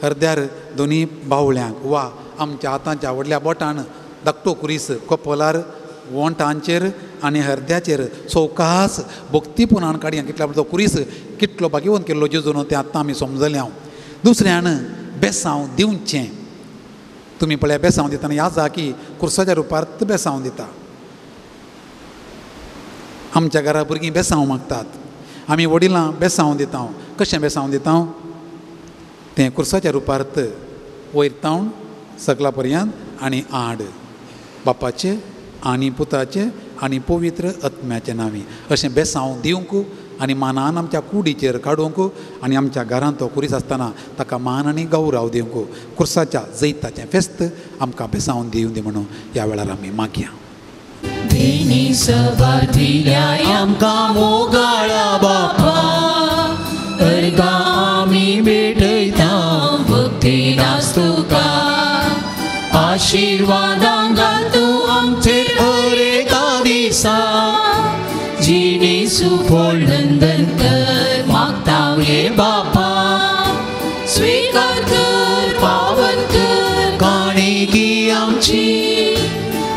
अर्द्यार दोनी बावळ्यांक वा आमच्या हातांच्या व्हडल्या बोटान धाकटो कुरीस कपलार, वोंटांचेर आनी हरद्याचेर सवकास भक्तीपणान काडया. कितल्या तो कुरीस कितलो भाग्यवंत केल्लो जेजून तें आतां आमी समजलें हांव. दुसऱ्यान बेसांव दिवचें. तुमी पळया बेसांव दितना याद जा की कुर्साच्या रुपार बेसांव दिता. आमच्या घरा भुरगीं बेसांव मागतात, आमी वडिलां बेसांव दिता. कशें बेसांव दिता? तें कुर्साच्या रुपार वयर तावन सगला पर्यंत आनी आड, बापाचे आनी पुताचे आनी पवित्र आत्म्याचे नांवी अशें बेसांव दिवंक आनी मानान आमच्या कुडीचेर काडूंक आनी आमच्या घरांत तो कुरीस आसतना ताका मान आनी गौरव दिवंक कुर्साच्या जैताचें फेस्त आमकां बेसावन दिवं दी म्हणून ह्या वेळार आमी मागया. आमकां मोगाळा बापा, अर्गां आमी भेटयता भक्तीन तुका, आशिर्वादां घाल तूं आमचेर हर एका दिसा, जिणे सुफळ नंदन कर मागता हे बापा, स्वीकार कर पावन कर काणिकी आमची,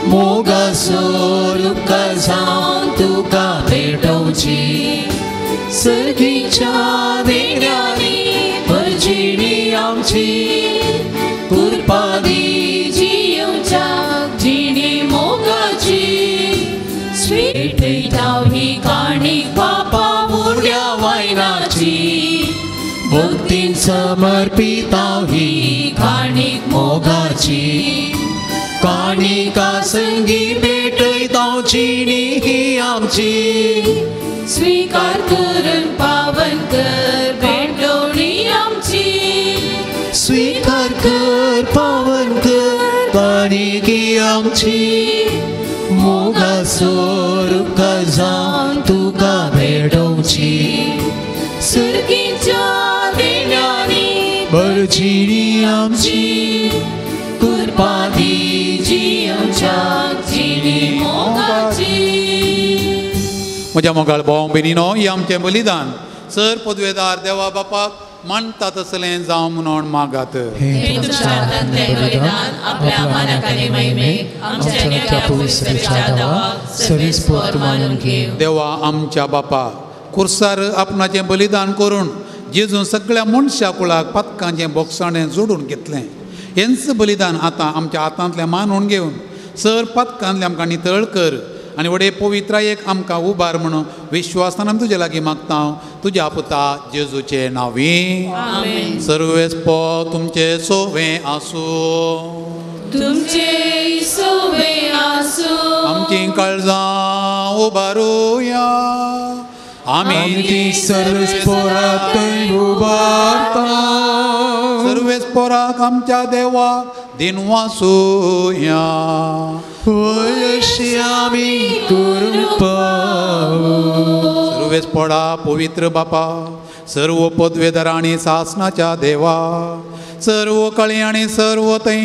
मोगासोर उपकार जावन तुका भेटोवची, सर्गीच्या देण्यांनी भरजिणी आमची, कृपा दी जियोच्या जिणी मोगाची, भेटयता ही काणीक बापा मुड्या वायनाची, भक्तीन समर्पिता ही काणीक मोगाची, काणिका संगी भेटयता जिणी ही आमची, स्वीकार करून पावन कर भेटवणी आमची, स्वीकार कर पावन कर काणिकी आमची, मोगासोर उपकार जावन तुका भेटोवची, सर्गीच्या देण्यांनी भरजिणी आमची, कृपा दी जियोच्या जिणी मोगाची. म्हज्या मोगाळ भाव भयणीनो, हें आमचें बलिदान सर पदवेदार देवा बापाक मानता तसलें जावं म्हणून मागात. हे तुमच्या हातांतलें बलिदान आपल्या मानाक आनी महिमेक आमच्या त्या पवित्रतेच्या दावाक सर्वेस्पोर मानून घेवं. देवा आमच्या बापा, कुर्सार आपणाचें बलिदान करून जेजून सगळ्या मनशा कुळाक पातकांचें बोगसाणें जोडून घेतलें. हेंच बलिदान आतां आमच्या हातांतलें मानून घेवन सर पातकांतलें आमकां नितळ कर आनी वडे पवित्रायेक आमकां उबार म्हणून विश्वासान आमी तुजे लागीं मागता तुज्या पुता जेजूचे नांवी. सर्वेस पो तुमचे सोवे आसूं. तुमचे सोवे आसूं. आमचीं काळजां उबारुया. आमी ती सर्वेस पोराक थंय उबारता. सर्वेस पोराक आमच्या देवाक दिनवासुया. वयशी आमी करूंक पावो. सर्वेस पोडा पवित्र बापा, सर्व पदवेदार आनी सासनाच्या देवा, सर्व कळी आनी सर्व थंय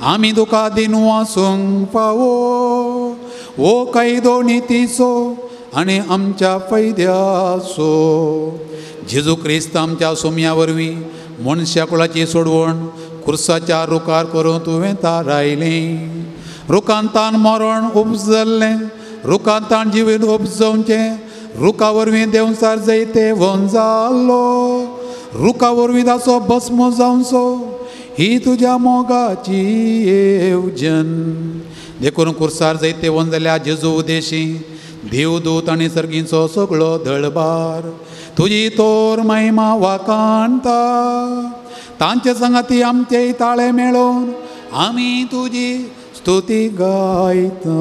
आमी तुका दिनवासूंक फावो. हो कायदो नितीचो आनी आमच्या फायद्याचो. जेजू क्रिस्त आमच्या सोम्या वरवीं मनशा कुळाची सोडवण कुर्साच्या रुखार करून तुवें थारायलें. रुखान तान मरण उपजल्लें, रुखान ताण जिवीत उपजोवचें, रुखा वरवीं देंवचार जैते वन जालो, रुखा वरवीं ताचो भस्म जावचो, ही तुज्या मोगाची येवजण. देखून कुर्सार जैते वन जाल्या जेजू उदेशी देवदूत आनी सर्गींचो सगळो दळबार तुजी तोर महिमा वाखाणता. तांचे संगाती आमचे ताळे मेळोवन आमी तुजी स्तुती गायता.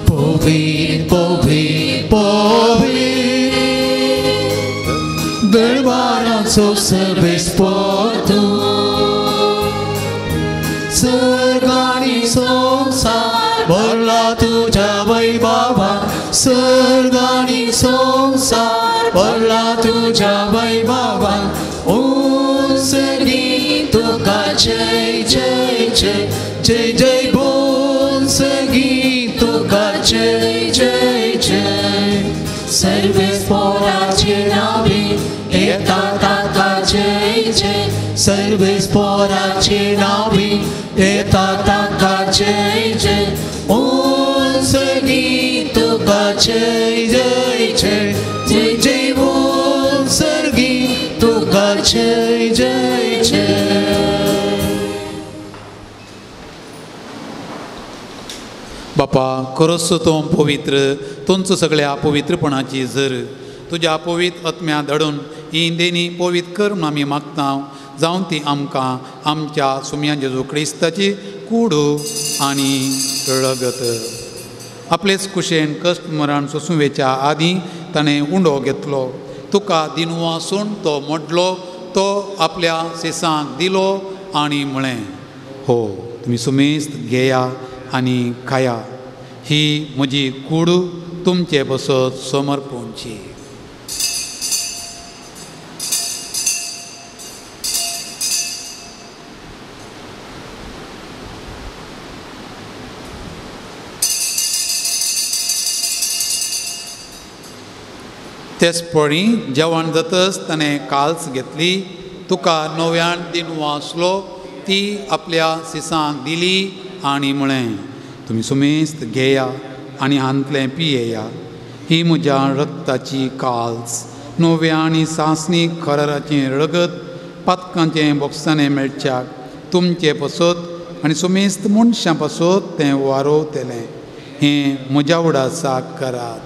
पवित्र पवित्र पवित्र दरबाराचो सर्वेस्पोर तूं, सर्ग आनी संवसार भरला तुज्या वैभवान. सर्ग आनी संवसार भरला तुज्या वैभवान. उंचगी तुका जय जय जय जय जय बोलसगी तुका जय जय जय. सर्वेस्पोराचे नावे येता ताका जय जय. सर्वेस्पोराचे नावे येता ताका जय जय. उंचगी तुका जय जय जय जय जय उंचगी तुका जय जय जय. बापा खरोच तूं पवित्र, तुमचो सगळ्या पवित्रपणाची जर तुज्या पवित्र आत्म्या धाडून ही देणी पवित्र कर म्हूण आमी मागता. जावन ती आमकां आमच्या सुम्या जेजू क्रिस्ताची कुडू आनी रगत. आपलेच कुशेन कश्ट मरण सोंसुवेच्या आदीं ताणें उंडो घेतलो, तुका दिनवासून तो मोडलो, तो आपल्या सेसांक दिलो आनी म्हळें, हो तुमी सुमेस्त घेया आनी खाया, ही म्हजी कूड तुमचे बसत समर्पणची. तेच पळी जेवण जातच ताणें काल्स घेतली, तुका नव्यान दिनवासलो, ती आपल्या सिसांक दिली आनी म्हळें, तुमी सुमेस्त घेया आनी हांतलें पियेया, ही म्हज्या रक्ताची काल्स, नव्या आनी सासणी खराराचें रगत पातकांचें बोगसाणें मेळच्याक तुमचे पसत आनी सुमेस्त मनशां पसत तें वारोवतलें. हें म्हज्या उडासाक करात.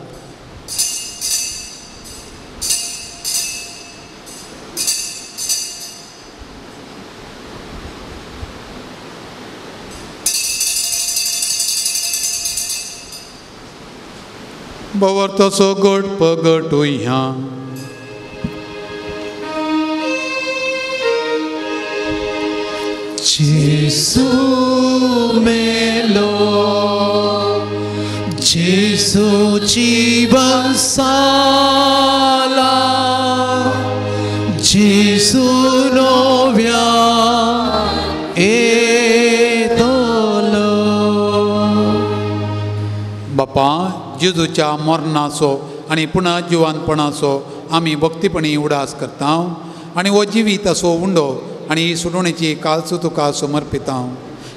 बवर तसो गट पगटुया. जेसू मेलो, जेसूची बसाला, जेसू नव्या बापा, जेजूच्या मरणाचो आनी पुनः जिवानपणाचो आमी भक्तीपणी उडास करता आनी हो जिवीत असो उंडो आनी ही सुडोवणेची कालसो तुका समर्पिता.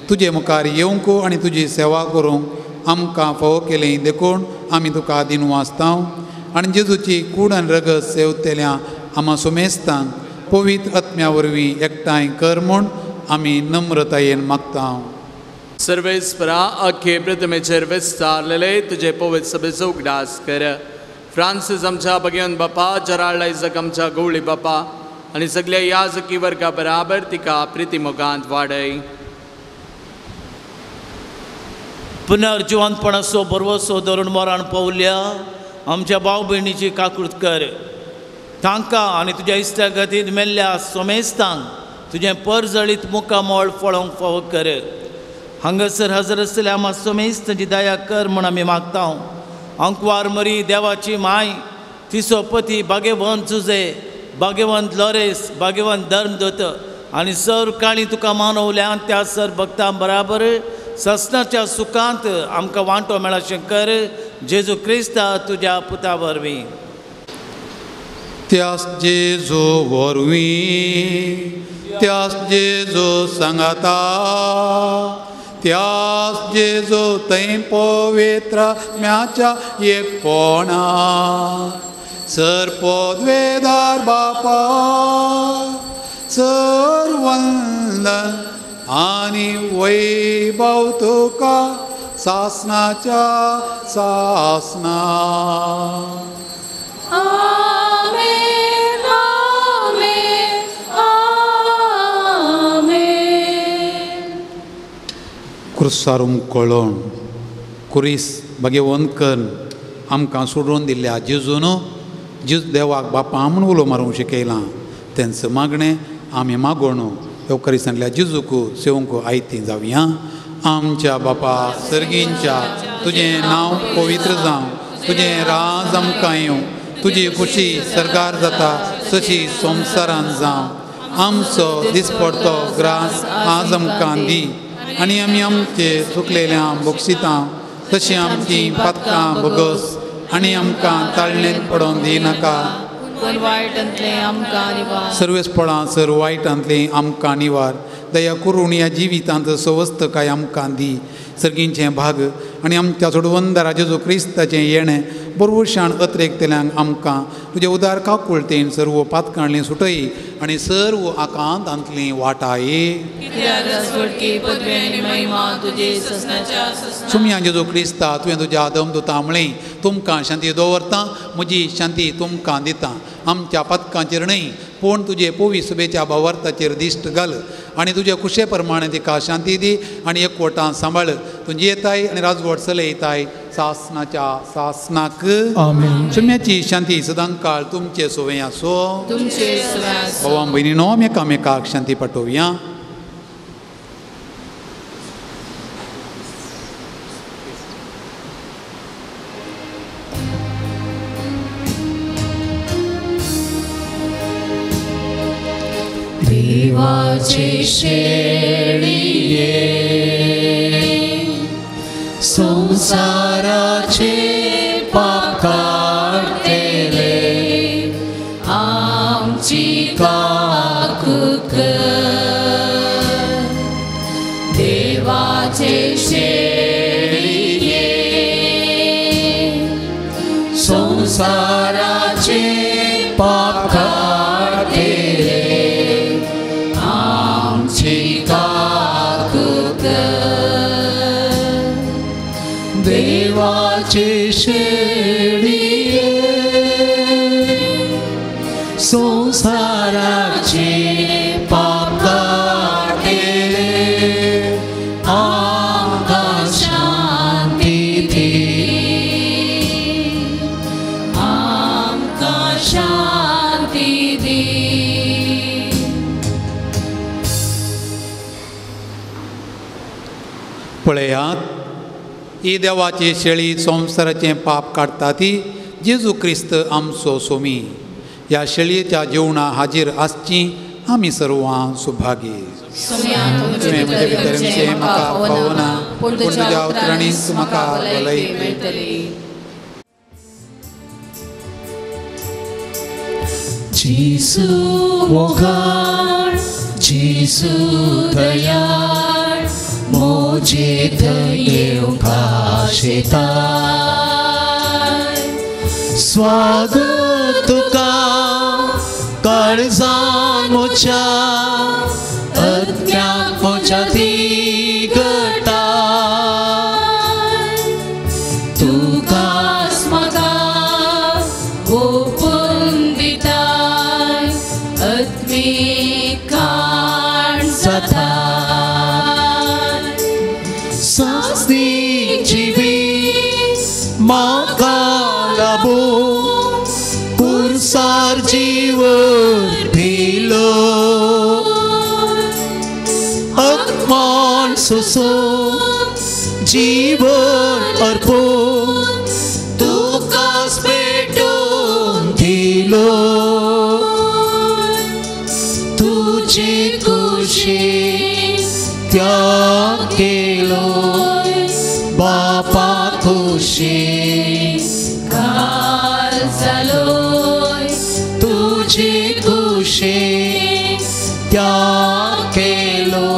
तुजे मुखार येवंक आनी तुजी सेवा करूंक आमकां फावो केली देखून आमी तुका दिनू वाचता आनी जेजूची कूड आनी रगत सेवतल्या आमा सुमेस्तांक पवित्र आत्म्या वरवीं एकठांय कर म्हूण आमी नम्रतायेन मागता. सर्वेस्परा अख्खे प्रतिमेचेर विस्तारलेले तुजे पवित्र सभेचो उगडास कर. फ्रांसीस आमच्या भगवंत बापा, जराळ आयजक आमच्या गवळी बापा आनी सगल्या याजकी वर्गा बराबर तिका प्रिती मोगांत वाडय. पुनर्जिवंतपणाचो भरवसो धरून मरण पावल्या आमच्या भाव भयणीची काकूत कर. तांकां आनी तुज्या इश्टा खातीर मेल्ल्या सोमेस्तांक तुजें परजळीत मुखामळ फळोवंक फावो कर. हांगासर हजर आसलेल्या आमा सोमेस्तांची दया कर म्हूण आमी मागता. अंकवार मरी देवाची माय, तिचो पती भाग्यवंत जुजे, भाग्यवंत लॉरेस, भाग्यवंत धर्मदत्त आनी सर काळी तुका मानवल्यान त्या सर भक्तां बराबर ससनाच्या सुखांत आमकां वांटो मेळा शंकर जेजू क्रिस्ता तुज्या पुता वरवीं. त्यास जेजू वरवीं, त्यास जेजू सांगाता, त्यास जेजू थंय पवित्र आत्म्याच्या एकपणा सर पदवेदार बापा सर वंदन आनी वैभव तुका सासनाच्या सासना. आमेन, आमेन, आमेन. क्रुसार उमकळोन कुरीस भाग्यवंत करून आमकां सोडून दिल्ल्या जेजून जेजू देवाक बापा म्हूण उलो मारूंक शिकयलां. तेंच मागणें आमी मागोण येवकारिसांतल्या जेजूक सेवंक आयती जावया. आमच्या बापा सर्गींच्या, तुजें नांव पवित्र जावं, तुजें राज आमकां येवं, तुजी खुशी सरकार जाता तशी संवसारान जावं. आमचो दिसपडतो ग्रास आज आमकां दी आनी आमी आमचे चुकलेल्या बक्षितां तशीं आमचीं पातकां भोगस आनी आमकां ताळणेंत पडोवन दिनाका. सर्वेस्पळां सर वायटांतलें आमकां निवार. दया करून ह्या जिवितांत सवस्तकाय आमकां दी. सर्गींचें भाग आनी आमच्या सोडवंदारा जेजू क्रिस्ताचें येणें बरवशान अत्रेकतल्यांक आमकां तुजे उदार काकुळतेन सर्व पातकांतलीं सुटय आनी सर्व आकांतांतलीं वाटाय. सुमया जेजू क्रिस्ता, तुवें तुज्या दमदुता म्हळें तुमकां शांती दवरता, म्हजी शांती तुमकां दिता. आमच्या पातकांचेर न्हय पूण तुजे पोवी सुबेच्या भावार्थाचेर दिश्ट घाल आनी तुजे खुशे प्रमाणे तिका शांती दी आनी एकवटान सांबाळ. तुजी येताय आनी राजवट चलयताय सासनाच्या सासनाक. आमेन. सुम्याची शांती सदांकाळ तुमचे सोवे आसो. भावा भयणीनो, एकामेकाक शांती पाठोवया. देवाचे शेळये संसाराचे पाप काडटले आमची काकूत कर. देवाचे शेळये संसाराचे पाप काडटले आमची काकूत कर. देवाचे शेळये संसाराचे पाप काडटले आमकां शांती दी, आमकां शांती दी. पळयात, ही देवाची शेळी संवसाराचें पाप काडटा ती जेजू क्रिस्त आमचो सोमी. ह्या शेळयेच्या जेवणा हाजीर आसची आमी सर्वां सुभागी. तुवें म्हजे भितर येवचें म्हाका फावना, पूण तुज्या उतरांनीच म्हाका भलायकी मेळटली. जेजू मोगाळ, जेजू दयाळ, म्हजे थंय येवंक आशेताय. स्वागत तुका काळजान म्हज्या, आत्म्याक म्हज्या तिगटाय. तुकाच म्हाका ओपून दिताय, आत्मीक काण जाताय. सासणीक जिवीत म्हाका लाबूं, कुर्सार जीवन दिलो. आत्मान सोसून जीवन अर्पून तुकाच भेटून दिलो. तुजे कुशीन त्याग केलो, बापा कुशीन घाल जालोय. तुजे कुशीन त्याग केलो,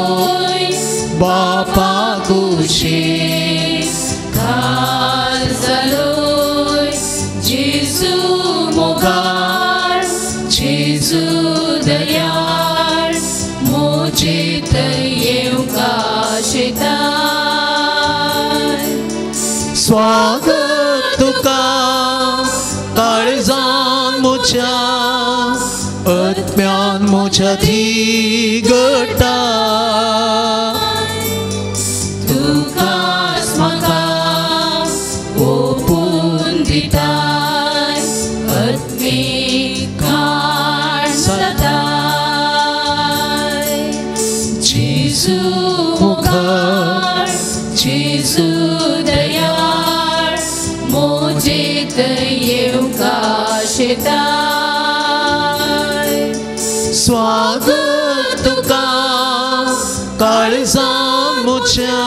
बापा कुशीन घाल जालोय. जेजू मोगाळ, जेजू दयाळ, म्हजे थंय येवंक आशेताय. स्वागत तुका काळजान म्हज्या, आत्म्यान म्हज्या थिगटाय. तुकाच म्हाका ओपून दिताय, आत्मीक काण जाताय. जेजू मोगाळ, जेजू दयाळ, म्हजे थंय येवंक आशेताय. स्वागत तुका काळजान म्हज्या,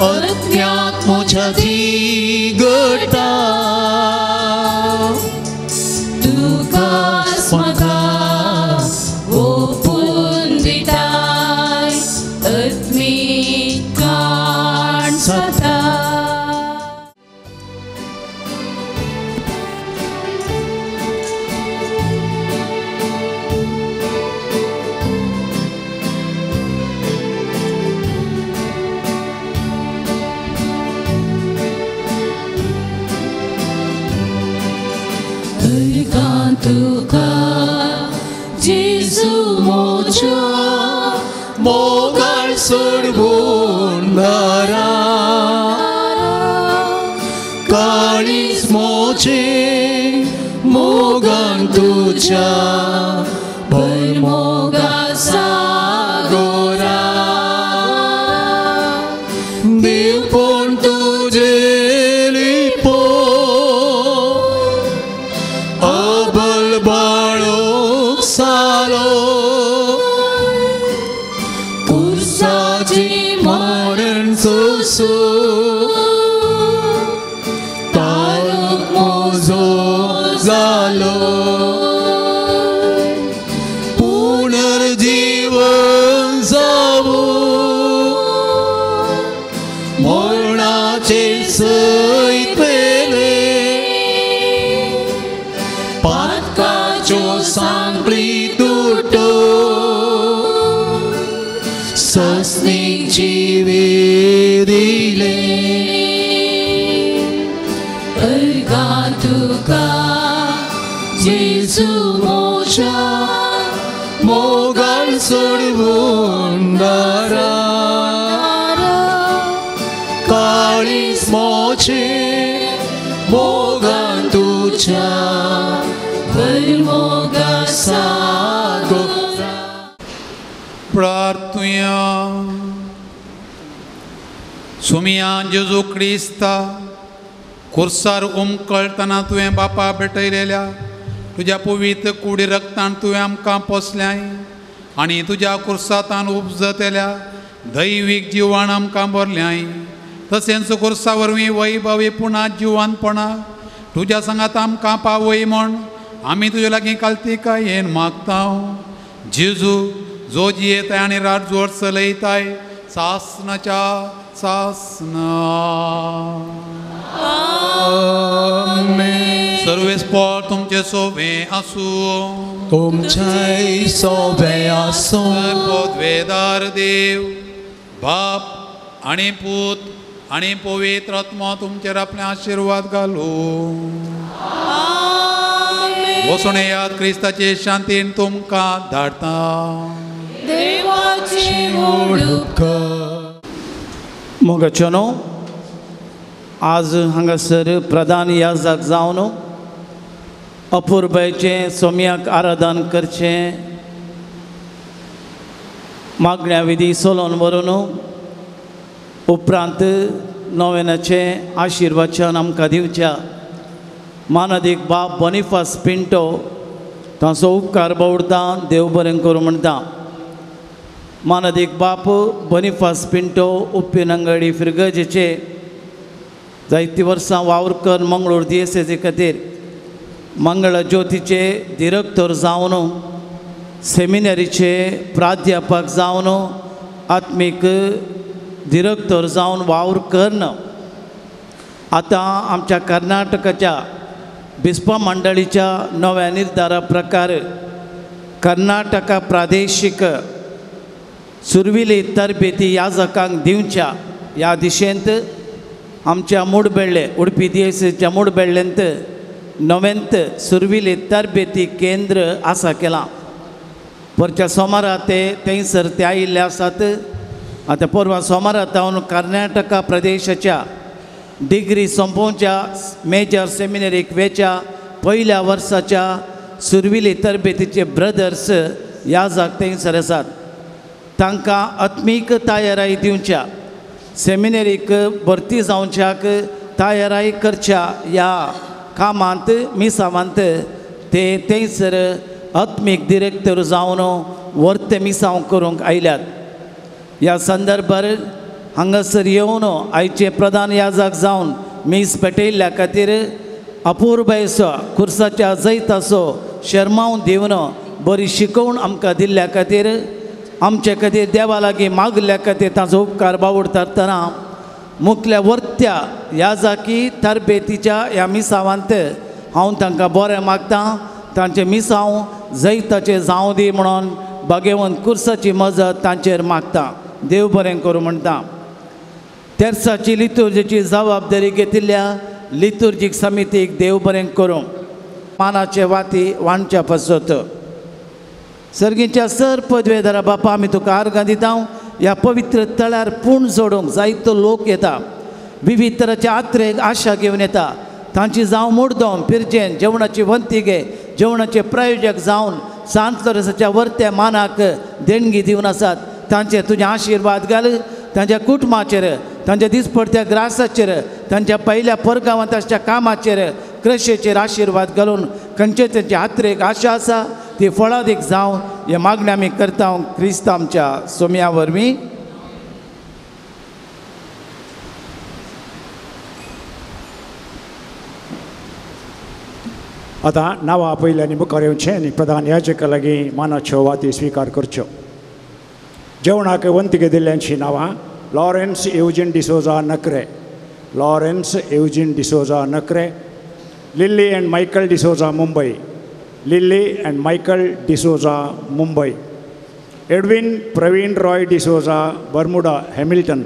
आत्म्याक म्हज्या थिगटाय. तुकाच म्हाका ओपून दिताय, आत्मीक काण जाताय. तुका जेजू म्हज्या मोगाळ सोडवून दारा, काळीज म्हजें मोगान तुज्या, भर मोगा सागोरा. देवपण तुजें लिपोवन, अबल बाळोक सालो. कुर्साचें मरण सोसून तारक म्हजो जालो. पुनर्जीवन जावूं मरणाचेर सयत पेलें, पातकाच्यो सांकळी तुटून सस्नीक जिवीत दिलें. अर्गां तुका जेजू म्हज्या, मोगाळ सोडवून दारा, काळीज म्हजें मोगान तुज्या, भर मोगा सागोरा. प्रार्थुया. सुमिया जेजू क्रिस्ता, कुर्सार उमकळतना तुवें बापा भेटयलेल्या तुज्या पवित्र कुडी रक्तान तुवें आमकां पोसल्याय. आनी तुज्या कुर्सातान उपजतल्या दैवीक जिवान आमकां भरल्याय. तशेंच कुर्सा वरवीं वैभवी पुणा जिवानपणा तुज्या सांगात आमकां पावय म्हण आमी तुजे लागीं कालतिकायेन मागता. जेजू जो जियेताय आनी राजवट चलयताय सासनाच्या सासना. सर्वेस्पोर तुमचे सोबे आसूं. तुमचे सोबे आसूं. पदवेदार देव बाप आनी पूत आनी पवित्र आत्मा तुमचेर आपले आशिर्वाद घालूं. वचून येयात, क्रिस्ताचे शांतीन तुमकां धाडटा. मोगाचो न्हू आज हांगासर प्रधान याजक जावन अपुरबायचें सोम्याक आराधन करचें मागण्या विधी सोलोवन व्हरून उपरांत नोवेनाचें आशिर्वचन आमकां दिवच्या मानादीक बाब बोनिफास पिंटो तांचो उपकार बावडता. देव बरें करूं म्हणटा. मानादीक बाप बोनिफास पिंटो उप्पिनंगडी फिरगजेचे जायतीं वर्सां वावर करून मंगळूर दियेसेजी खातीर मंगळ ज्योतीचे दिरक्तर जावन सेमिनरीचे प्राध्यापक जावन आत्मीक दिरक्तर जावन वावर करून आतां आमच्या कर्नाटकाच्या बिस्पा मंडळीच्या नव्या निर्धारा प्रकार कर्नाटका प्रादेशीक सुरविली तरबेती याजकांक दिवच्या ह्या दिशेंत आमच्या मुडबेळ्ळे उडपी दियेसीच्या मुडबेळ्ळेंत नव्यांत सुरविली तरबेती केंद्र आसा केलां. परच्या सोमारा ते थंयसर ते आयिल्ले आसात. आतां परवा सोमारा तावन कर्नाटका प्रदेशाच्या डिग्री सोंपोवच्या मेजर सेमिनरीक वेच्या पयल्या वर्साच्या सुरविली तरबेतीचे ब्रदर्स याजक थंयसर आसात. तांकां आत्मीक तयाराय दिवच्या सेमिनरीक भरती जावच्याक तयाराय करच्या ह्या कामांत मिसावांत ते थंयसर आत्मीक डिरेक्टर जावन वर्ते मिसांव करूंक आयल्यात. ह्या संदर्भार हांगासर येवन आयचे प्रधान याजक जावन मीस पेटयल्ल्या खातीर अपुरबायेचो खुर्साच्या जैताचो शर्मावन दिवन बरी शिकोवण आमकां दिल्ल्या खातीर आमचे खातीर देवा लागीं मागिल्ल्या खातीर तांचो उपकार बावडता आसतना मुखल्या वर्त्या ह्या जाकी तरबेतीच्या ह्या मिसावांत हांव तांकां बरें मागता. तांचें मिसांव जैताचें जावं दी म्हणून भागेवंत कुर्साची मजत तांचेर मागता. देव बरें करूं म्हणटा. तेर्साची लितुर्जीची जबाबदारी घेतिल्ल्या लितुर्जीक समितीक देव बरें करूं. मानाचे वाती वांटच्या पासत सर्गीच्या सर पदवेदारा बापा आमी तुका आर्गां दिता. ह्या पवित्र तळ्यार पूण जोडूंक जायतो लोक येता, विविध तराच्या आत्रेक आशा घेवन येता. तांची जावं मुडदोम पिरजेन जेवणाची वंती घे जेवणाचे प्रायोजक जावन सांत लोरसाच्या वर्त्या मानाक देणगी दिवन आसात. तांचे तुजे आशिर्वाद घाल तांच्या कुटुंबाचेर, तांच्या दिसपडत्या ग्रासाचेर, तांच्या पयल्या परगांवांत आसच्या कामाचेर क्रशेचेर आशिर्वाद घालून खंयचे तांचे हातरेक आशा आसा ती फळादीक जावं हे मागणें आमी करता क्रिस्त आमच्या सोम्या वरवीं. आतां नांवां आपयलीं आनी मुखार येवचें आनी प्रधान याजका लागीं मानाच्यो वाती स्विकार करच्यो. जेवणाक वंतिके दिल्ल्यांचीं नांवां Lawrence Eugene D'Souza Nakre, Lawrence Eugene D'Souza Nakre, Lily and Michael D'Souza Mumbai, Lily and Michael D'Souza Mumbai, Edwin Praveen Roy D'Souza Bermuda Hamilton,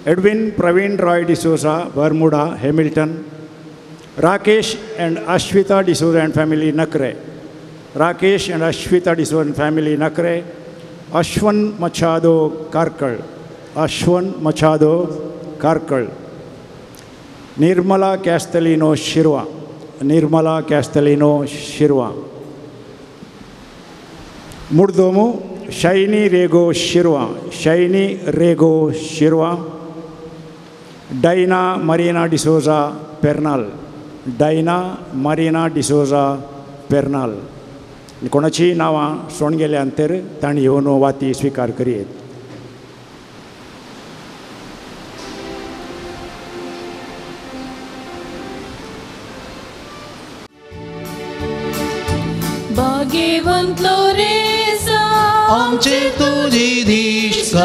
Edwin Praveen Roy D'Souza Bermuda Hamilton, Rakesh and Ashwita D'Souza and family Nakre, Rakesh and Ashwita D'Souza and family Nakre, Ashwan Machado Karkal, Ashwan Machado Karkal, Nirmala Castellino Shirva, Nirmala Castellino Shirva, Murdomu Shiny Rego Shirva, Shiny Rego Shirva, Diana Marina D'Souza Pernal, Diana Marina D'Souza Pernal, आनी कोणाचीय नांवां सोण गेल्या तर तांणी येवन वाती स्विकार करयेत. भाग्यवंतलो रेसा आमचे तुजी दिश्ट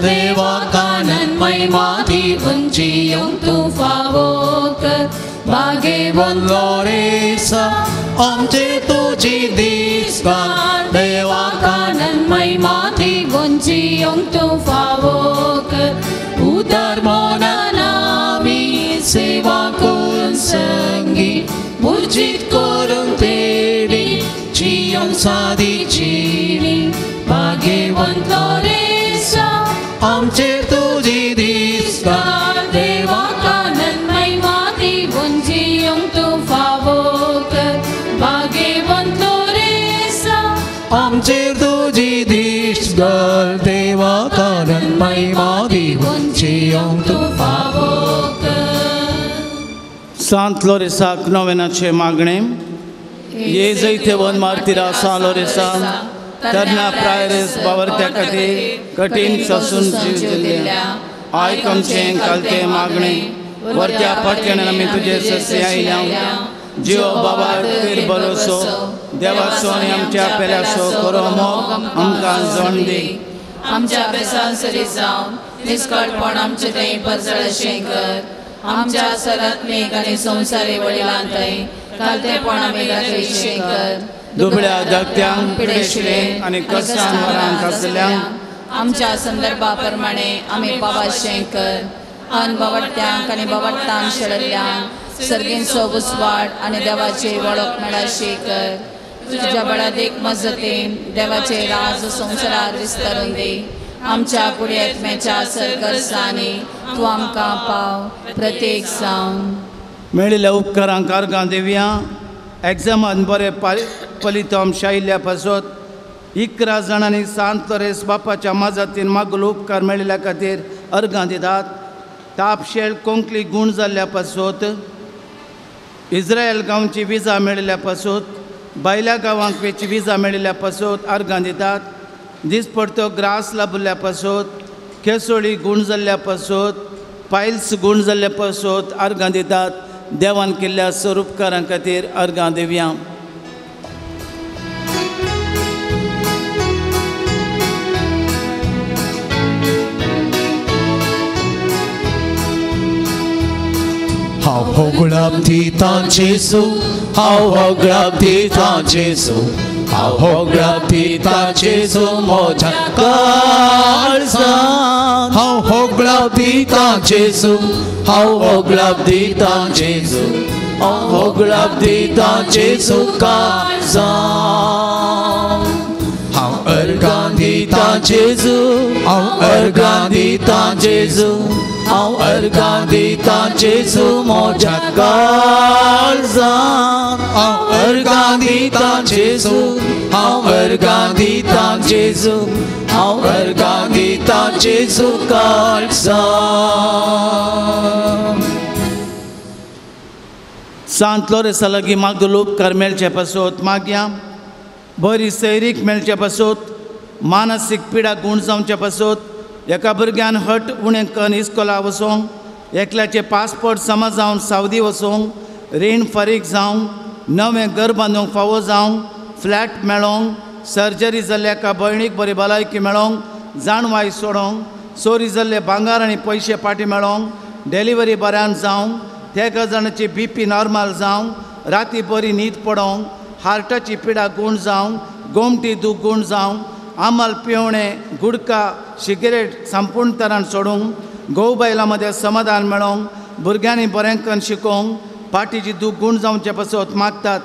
देवा कानन महिमा दिवंची येवंक तूं फावो कर. भाग्यवंतलो रेसा आमचे तुजी दिश्ट देवा कानन महिमा दिवंची येवंक तूं फावो कर. उदार मनान आमी सेवा करून संगी उर्जीत करूंक तेणी जियोंक सादी जिणी. भाग्यवंतलो रेसा आमचे तुजी दिश्ट देवा कानन महिमा दिवंची येवंक तूं फावो कर. भाग्यवंतलो रेसा आमचे तुजी दिश्ट देवा कानन महिमा दिवंची येवंक तूं फावो कर. सांत लोरेसाक नोवेनाचें मागणें. ये जैतेवन मार्तिरा सान लोरेसा तरण्या प्रायरेस बावरत्या खातीर कठीण ससून जीव दिल्ल्या आयक आमचें कालतें मागणें. वरत्या फाटल्यान आमी तुजे ससे आयल्या. जिव बाबा तेर भरोसो देवाचो आनी आमच्या पेल्याचो करो मोग आमकां जण दी. आमच्या बेसान सरी जावन निस्कळपण आमचे थंय परजळशें कर. आमच्या सरात्मीक आनी संवसारी वडिलां थंय कालतेपण आमी दाखयशें कर. दुबळ्या धाकट्यांक पिडेशिले आनी कश्टान मरांक आसल्यांक आमच्या संदर्भा प्रमाणे आमी बाबाशें कर. अनबावडत्यांक आनी बावडतान शेळल्ल्यांक सर्गींचो उस्वाड आनी देवाची वळख मेळाशी कर. तुज्या बळादीक मजतीन देवाचे राज संवसारार विस्तारून दी. आमच्या पुड्यात्म्याच्या सरगर्जांनी तूं आमकां पाव प्रत्येक जावन. मेळिल्ल्या उपकारांक अर्गां दिवया. एग्जामान बरें फलितांश आयिल्ल्या पासत 11 जाणांनी सांत लोरेस बापाच्या माजातीन मागलो उपकार मेळिल्ल्या खातीर अर्गां दितात. तापशेळ कोंकली गूण जाल्ल्या पासत, इस्रायल गांवची विजा मेळिल्ल्या पासत, भायल्या गांवांक वेची विजा मेळिल्ल्या पासत अर्गां दितात. दिसपडतो ग्रास लाभिल्ल्या पासत, केसोळी गूण जाल्ल्या पासत, पायल्स गूण जाल्ल्या पासत अर्गां दितात. देवान केल्ल्या स्वरूपकारां खातीर अर्गां दिवया. हांव होगळाप दितां जेजू, हांव होगळाप दितां जेजू, हांव होगळाप दितां जेजू म्हज्या काळजान. हांव होगळाप दितां जेजू, हांव होगळाप दितां जेजू, हांव होगळाप दितां जेजू काळजान. हांव अर्गां दितां जेजू, हांव अर्गां दितां जेजू, हांव अर्गां दितां जेजू म्हज्या काळजान. हांव अर्गां दितां जेजू, हांव अर्गां दितां जेजू, हांव अर्गां दितां जेजू काळजान. सांत लोरेसा लागीं मागलो उपकार मेळचे पासत मागया. बरी सैरीक मेळचे पासत, मानसीक पिडा गूण जावचे पासत, एका भुरग्यान हट उणें कन्न इस्कोला वचोंक, एकल्याचे पासपोर्ट जमा जावन सावदी वचोंक, रीण फारीक जावंक, नवें घर बांदूंक फावो जावंक, फ्लॅट मेळोंक, सर्जरी जाल्ल्या एका भयणीक बरी भलायकी मेळोंक, जाणवाय सोडोंक, चोरी जाल्ले भांगार आनी पयशे फाटीं मेळोंक, डिलिव्हरी बऱ्यान जावंक, तेगा जाणाची बी पी नॉर्मल जावंक, राती बरी न्हीद पडोंक, हार्टाची पिडा गूण जावंक, गोमटी दूख गूण जावंक, आमल पिवणें गुडका सिगरेट संपूर्ण तरान सोडूंक, घोव बायलां मदें समाधान मेळोंक, भुरग्यांनी बरें करून शिकोवंक, पाटीची दूख गूण जावचे पासत मागतात.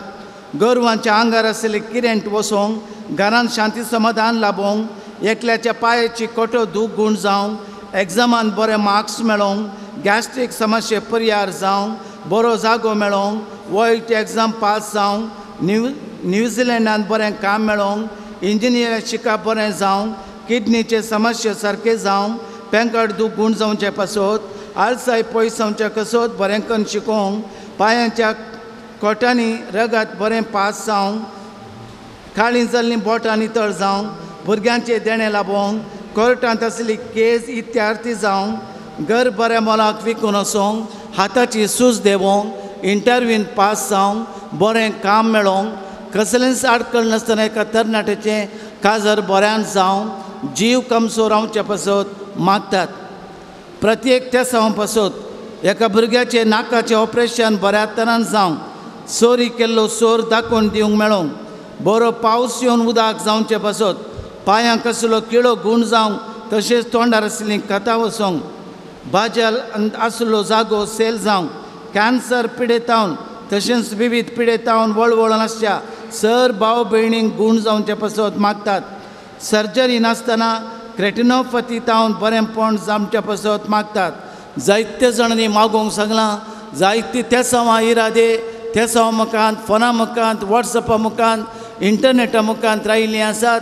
गोरवांच्या आंगार आशिल्ले किरेंट वसोवंक, घरांत शांती समाधान लाभोवंक, एकल्याच्या पांयाची कोटो दूख गूण जावंक, एग्जामान बरे मार्क्स मेळोवंक, गॅस्ट्रीक समस्ये परिहार जावंक, बरो जागो मेळोवंक, वॉयट एग्जाम पास जावंक, न्यूझिलंडांत बरें काम मेळोवंक, इंजिनियरींग शिकप बरें जावंक, किडनीचे समस्ये सारके जावंक, पेंकट दूख गूण जावचे पासत, आळसाय पयस जावचे कसत बरें करून शिकोवंक, पांयांच्या कोटांनी रगत बरें पास जावंक, काळीं जाल्लीं बोटां नितळ जावंक, भुरग्यांचें देणें लाबोवंक, कोर्टांत आसली केस इत्यार्थी जावंक, घर बऱ्या मोलाक विकून वचोंक, हाताची सूज देंवोंक, इंटरव्यून पास जावंक, बरें काम मेळोवंक, कसलेंच आडखळ नासतना एका तरणाट्याचें काजर बऱ्यान जावंक, जीव कमसो रावचे पासत मागतात. प्रत्येक तेसांव पासत एका भुरग्याचें नाकाचें ऑपरेशन बऱ्या तरान जावंक, चोरी केल्लो चोर दाखोवन दिवंक मेळोवंक, बरो पावस येवन उदक जावचे पासत, पांयांक कसलो किळो गूण जावंक, तशेंच तोंडार आसली कथा वचोंक, बाजल आसलो जागो सेल जावंक, कॅन्सर पिडेतावन तशेंच विविध पिडेतावन वळवळून आसच्या सर भाव भयणींक गूण जावचे पासत मागतात. सर्जरी नासतना क्रेटिनोपथी तावन बरेंपण जावचे पासत मागतात. जायते जाणांनी मागोवंक सांगलां, जायती तेसांवां इरादे तेसांव मुखांत, फोना मुखांत, वॉट्सॅपा मुखांत, इंटरनेटा मुखांत रायिल्लीं आसात.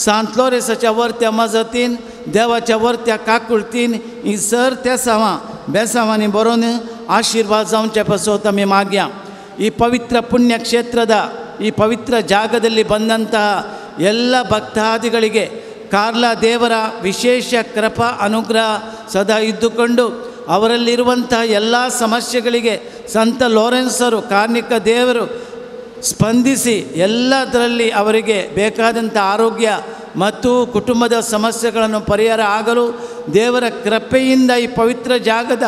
सांत लोरेसाच्या वर्त्या मजतीन, देवाच्या वर्त्या काकुळतीन ही सर तेसांवां बेसांवांनी बरोवन आशिर्वाद जावचे पासत आमी मागया. ಈ ಪವಿತ್ರ ಪುಣ್ಯಕ್ಷೇತ್ರದ ಈ ಪವಿತ್ರ ಜಾಗದಲ್ಲಿ ಬಂದಂತಹ ಎಲ್ಲ ಭಕ್ತಾದಿಗಳಿಗೆ ಕಾರ್ಲ ದೇವರ ವಿಶೇಷ ಕೃಪಾ ಅನುಗ್ರಹ ಸದಾ ಇದ್ದುಕೊಂಡು ಅವರಲ್ಲಿರುವಂತಹ ಎಲ್ಲ ಸಮಸ್ಯೆಗಳಿಗೆ ಸಂತ ಲಾರೆನ್ಸರು ಕಾರ್ಣಿಕ ದೇವರು ಸ್ಪಂದಿಸಿ ಎಲ್ಲದರಲ್ಲಿ ಅವರಿಗೆ ಬೇಕಾದಂಥ ಆರೋಗ್ಯ ಮತ್ತು ಕುಟುಂಬದ ಸಮಸ್ಯೆಗಳನ್ನು ಪರಿಹಾರ ಆಗಲು ದೇವರ ಕೃಪೆಯಿಂದ ಈ ಪವಿತ್ರ ಜಾಗದ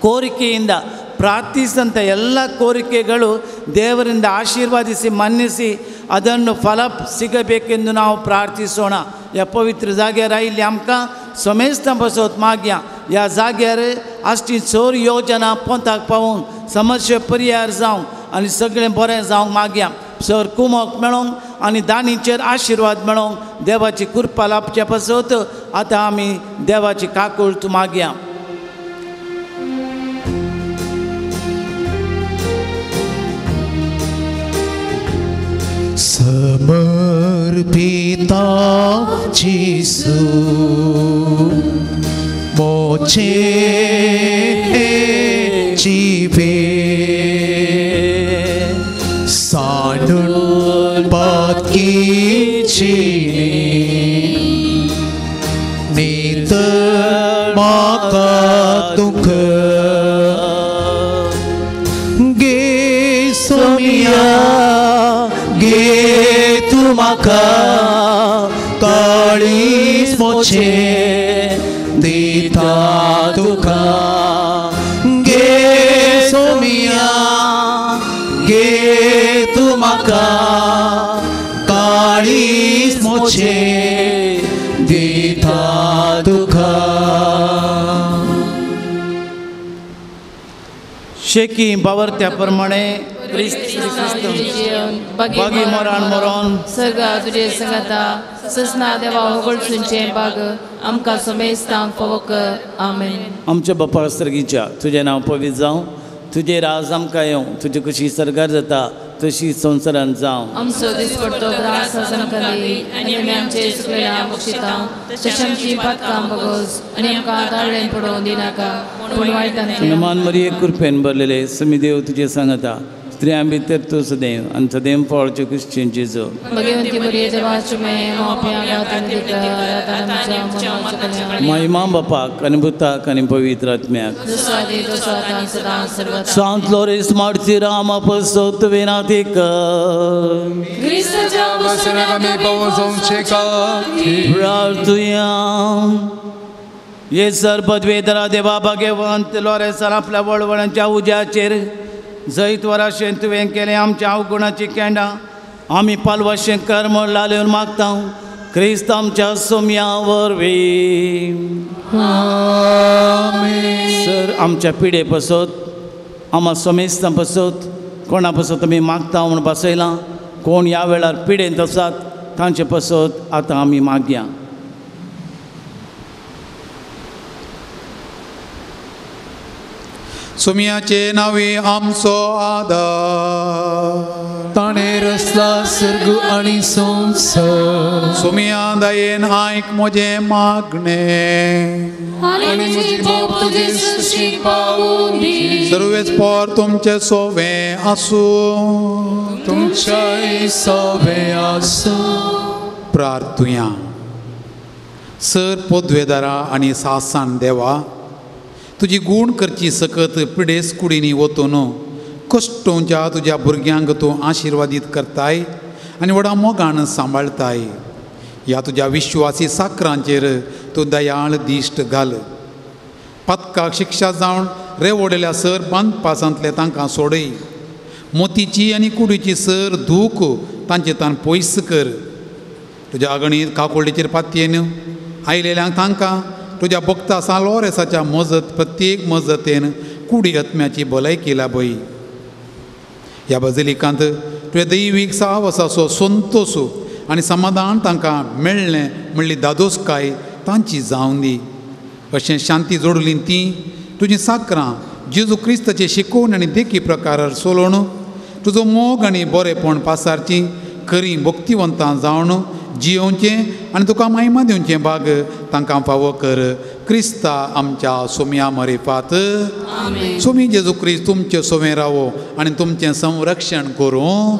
ಕೋರಿಕೆಯಿಂದ ಪ್ರಾರ್ಥಿಸಿದಂಥ ಎಲ್ಲ ಕೋರಿಕೆಗಳು ದೇವರಿಂದ ಆಶೀರ್ವಾದಿಸಿ ಮನ್ನಿಸಿ ಅದನ್ನು ಫಲ ಸಿಗಬೇಕೆಂದು ನಾವು ಪ್ರಾರ್ಥಿಸೋಣ. ह्या पवित्र जाग्यार आयिल्ली आमकां समेस्तां पासत मागया. ह्या जाग्यार आसची चोर योजना पोंताक पावोवन समस्या परिहार जावंक आनी सगळें बरें जावंक मागया. सर कुमोक मेळोंक आनी दानीचेर आशिर्वाद मेळोंक देवाची कृपा लाभचे पासत आतां आमी देवाची काकूळत मागया. समर्पिता जेसू मोचे जीवे सानून पातकीची नीत माका तुक गे सोमिया गे तूं म्हाका काळीज मोचे दिता तुका गे सोमिया गे तूं म्हाका काळीज मोचे दिता तुका. शेकी बावरत्या प्रमाणे बागी मरण मरण सर्गा तुजे संगता ससना देवा होगळसूनचें बाग आमकां समेस्तांक फावो कर. आमेन. आमच्या बापा सर्गीच्या तुजें नांव पवित्र जावं, तुजें राज आमकां येवं, तुजी कशी सर्गार जाता तशी संवसारांत जावं. आमचो दिसपडतो ग्रास आमकां दी आनी आमी आमचे चुकलेल्या बक्षिता तशें आमची पातकां बगोस आनी आमकां ताळ्ळें पडोवन दिनाका पूण वायटांतल्यान. मान मरिये कृपेन भरलेले समी देव तुजें सांगता, स्त्रियां भितर तूं सदैव आनी सदैव फळचें क्रिश्चन जेजू. भगवंती मरिये देवाचे महिमा बापाक आनी पुताक आनी पवित्र आत्म्याक. सांत लोरेस मार्तीरा आमा पासत विनाती कर. प्रार्थुया. ये सर पदवेधरा देवा भाग्यवंत लोरेसान आपल्या वळवळांच्या उज्याचेर जैत वराशें तुवें केलें आमच्या अवगुणाची केंडां आमी पालवाशें कर्म लालेवन मागता क्रिस्त आमच्या सोम्या वरवीं. सर आमच्या पिडे पासत आमा समेस्तां पासत कोणा पासत आमी मागता म्हूण बसयलां, कोण ह्या वेळार पिडेंत आसात तांचे पासत आतां आमी मागया. सुमियाचे नावे आमचो आदार ताणें रचला सर्ग आनी संवसार. सुमिया दयेन आयक म्हजें मागणें आनी म्हजी मोग तुजे सरशी पावूं दी. सर्वेच पोर तुमचें सोवें आसूं. तुमच्याय सवे आसूं. प्रार्थुया. सर पोदवेदारा आनी सासान देवा, तुजी गूण करची सकत पिडेस कुडींनी वतून कश्टोंच्या तुज्या भुरग्यांक तूं आशिर्वादीत करताय आनी व्हडा मोगान सांबाळताय. ह्या तुज्या विश्वासी साकरांचेर तूं दयाळ दिश्ट घाल. पातकाक शिक्षा जावन रेवडलेल्या सर बांदपासांतले तांकां सोडय. मोतीची आनी कुडीची सर दूख तांचे तान पयस कर. तुज्या अगणीत काकुळटीचेर पातयेन आयलेल्यांक तांकां तुज्या भक्ता सान लोरेसाच्या मजत प्रत्येक मजतेन कुडी आत्म्याची भलायकी लाभय. ह्या बजलिकांत तुवें दैवीक साहसाचो संतोश आनी समाधान तांकां मेळ्ळें म्हणली दादोसकाय तांची जावन दी. अशें शांती जोडली ती तुजी साकरां जेजू क्रिस्ताचे शिकोवण आनी देखी प्रकारार सोलोवन तुजो मोग आनी बरेपण पासारची खरी भक्तिवंतां जावन जियोवचें आनी तुका महिमा दिवचें भाग तांकां फावो कर. क्रिस्ता आमच्या सोम्या मरेफात. सोमी जेजू क्रिस्त तुमचें सोवें रावो आनी तुमचें संरक्षण करूं.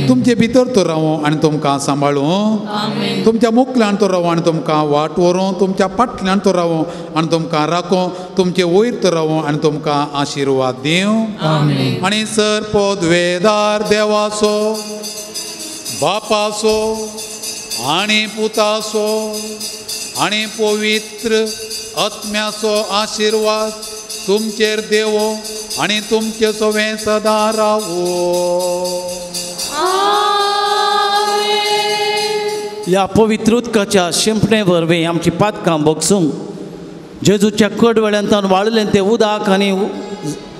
तुमचे भितर तो रावो आनी तुमकां सांबाळूं. तुमच्या मुखल्यान तो रावो आनी तुमकां वाट व्हरूं. तुमच्या फाटल्यान तो रावो आनी तुमकां राखो. तुमचे वयर तो रावो आनी तुमकां आशिर्वाद दिवं. आनी सर पदवेदार देवाचो बापाचो आनी पुताचो आनी पवित्र आत्म्याचो आशिर्वाद तुमचेर देवो आनी तुमचे सवें सदां रावो. ह्या पवित्र उदकाच्या शिंपणे वरवीं आमची पातकां भोगसूंक जेजूच्या कडवेळ्यान वाळलें तें उदक आनी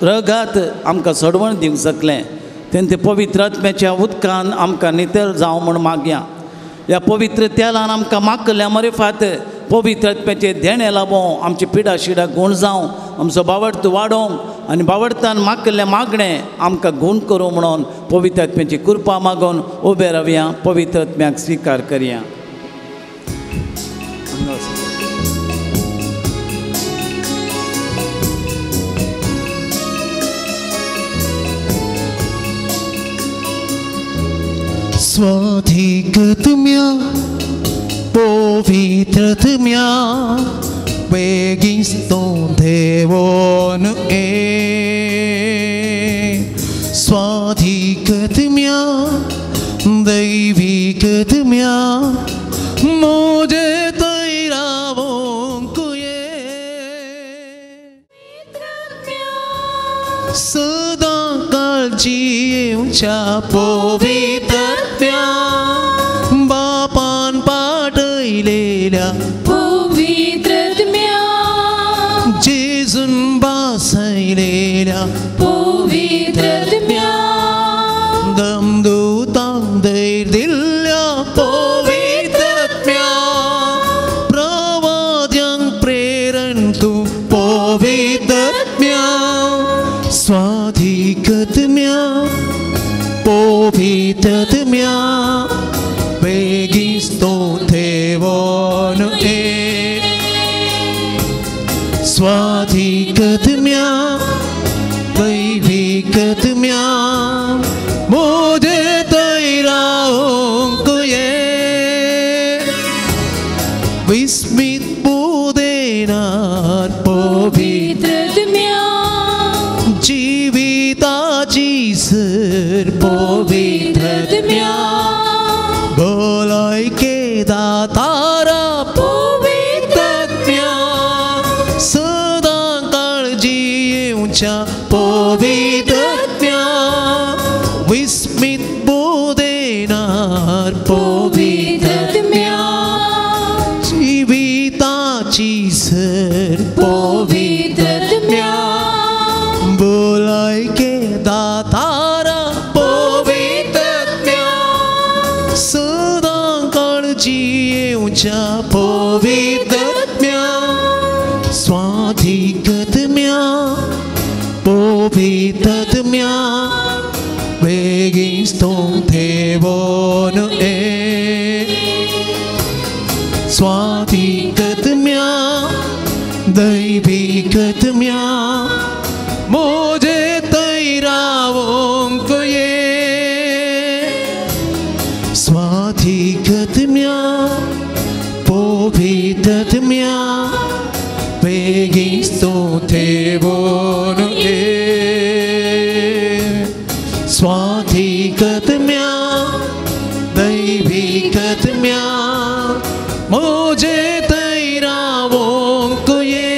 रगात आमकां सोडवण दिवंक शकलें. तेन्ना ते पवित्र आत्म्याच्या उदकान आमकां नितळ जावं म्हूण मागया. ह्या पवित्र तेलान आमकां मागल्या मरेफात पवित्र आत्म्याचें देणें लाबोवं, आमची पिडा शिडा गूण जावं, आमचो बावडत वाडोवंक आनी बावडतान मागल्लें मागणें आमकां गूण करूं म्हणून पवित्र आत्म्याची कृपा मागून उबे रावया. पवित्र आत्म्याक स्विकार करया. स्वाधीक तुम्या पवित्र तुम्या बेगिस्तो देवोन ए. स्वाधीक तुम्या दैवीक तुम्या मोजे तैरावोंकुये. सदां काळजी येवच्या पवित्र बापान पाठयलेल्या पवित्र आत्म्या जेजून बासयलेल्या पवित्र आत्म्या दमदूतांक धैर्य दिल्ल्या पवित्र आत्म्या प्रवाद्यांक प्रेरण तूं पवित्र आत्म्या. स्वाधीक आत्म्या पवित्र आत्म्या बेगिस्तो देवोन ए. स्वाधीक आत्म्या दैवीक आत्म्या मोजे तैरावोंकुये. विस्मित बुदेनार पवित्र आत्म्या जिविताची सर पवित्र आत्म्या भलायके दातारा पवित्र आत्म्या सदां काळजी येवच्या पवित्र आत्म्या विस्मित बोदेनार पवित्र आत्म्या जिविताची सर पवित्र आत्म्या भलायके दातारा पवित्र आत्म्या सदां काळजी येवच्या पवित्र आत्म्या. स्वाधीक आत्म्या पवित्र आत्म्या बेगिस्तो देवोन ए. स्वाधीक आत्म्या दैवीक आत्म्या मोजे तैरावोंकुये. बेगीन स्तुतेवोन ये स्वाधिकत्म्या दैविकत्म्या मुझे तैरावोंक ये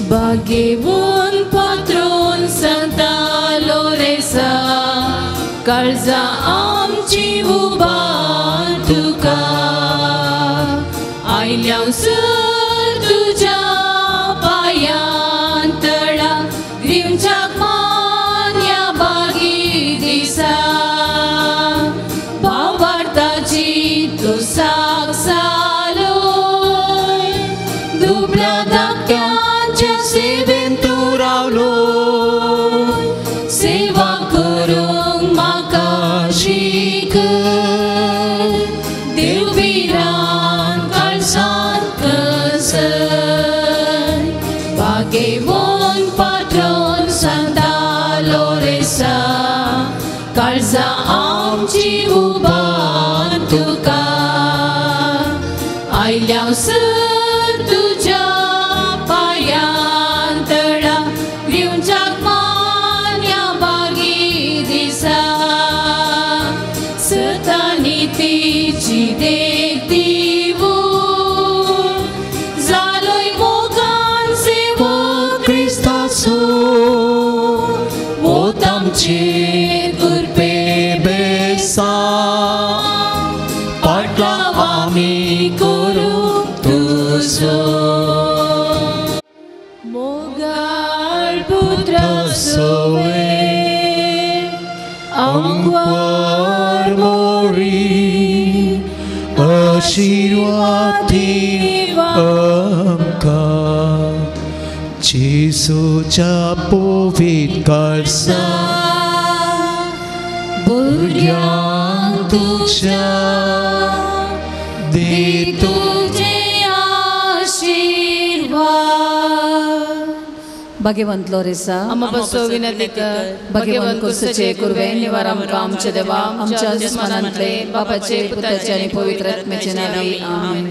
भाग्यवंत पात्रोन सांता लोरेसा काळजा आमची उबार तुका आयल्या सर तुज्या पांयां तळा दिवच्याक मान ह्या बागी दिसा भावार्थाची तूं साक सालोय दुबळ्या धाकट्यांच्या सेवेन तूं रावलो सेवा करूंक म्हाका शिकय देव भिरांत काळजांत कसय भाग्यवंत पात्रोन सांता लोरेसा काळजा आमची उबार तुका आयल्या सर तुज्या पांयां तळा दिवच्याक मान ह्या बागी दिसा सतानितीची देख दिवून जालोय मोगान सेवक क्रिस्ताचो वोत आमचेर कृपे बेसा पाटला आमी करूं तुजो मोगाळ पुत्र सोवे आंकवार मोरी आशीर्वादी आमकां जेजूच्या पवित्र काळजा भुरग्यांक तुज्या दे तुजे आशीर्वाद. भाग्यवंत लोरेसा आम्हा बसो विनंती कर. भाग्यवंत कुर्सचे कुर्बे निवार आमकां आमच्या देवा आमच्या दुस्मानांतले बापाचे पुताचे आनी पवित्र आत्म्याचे नांवी आमेन.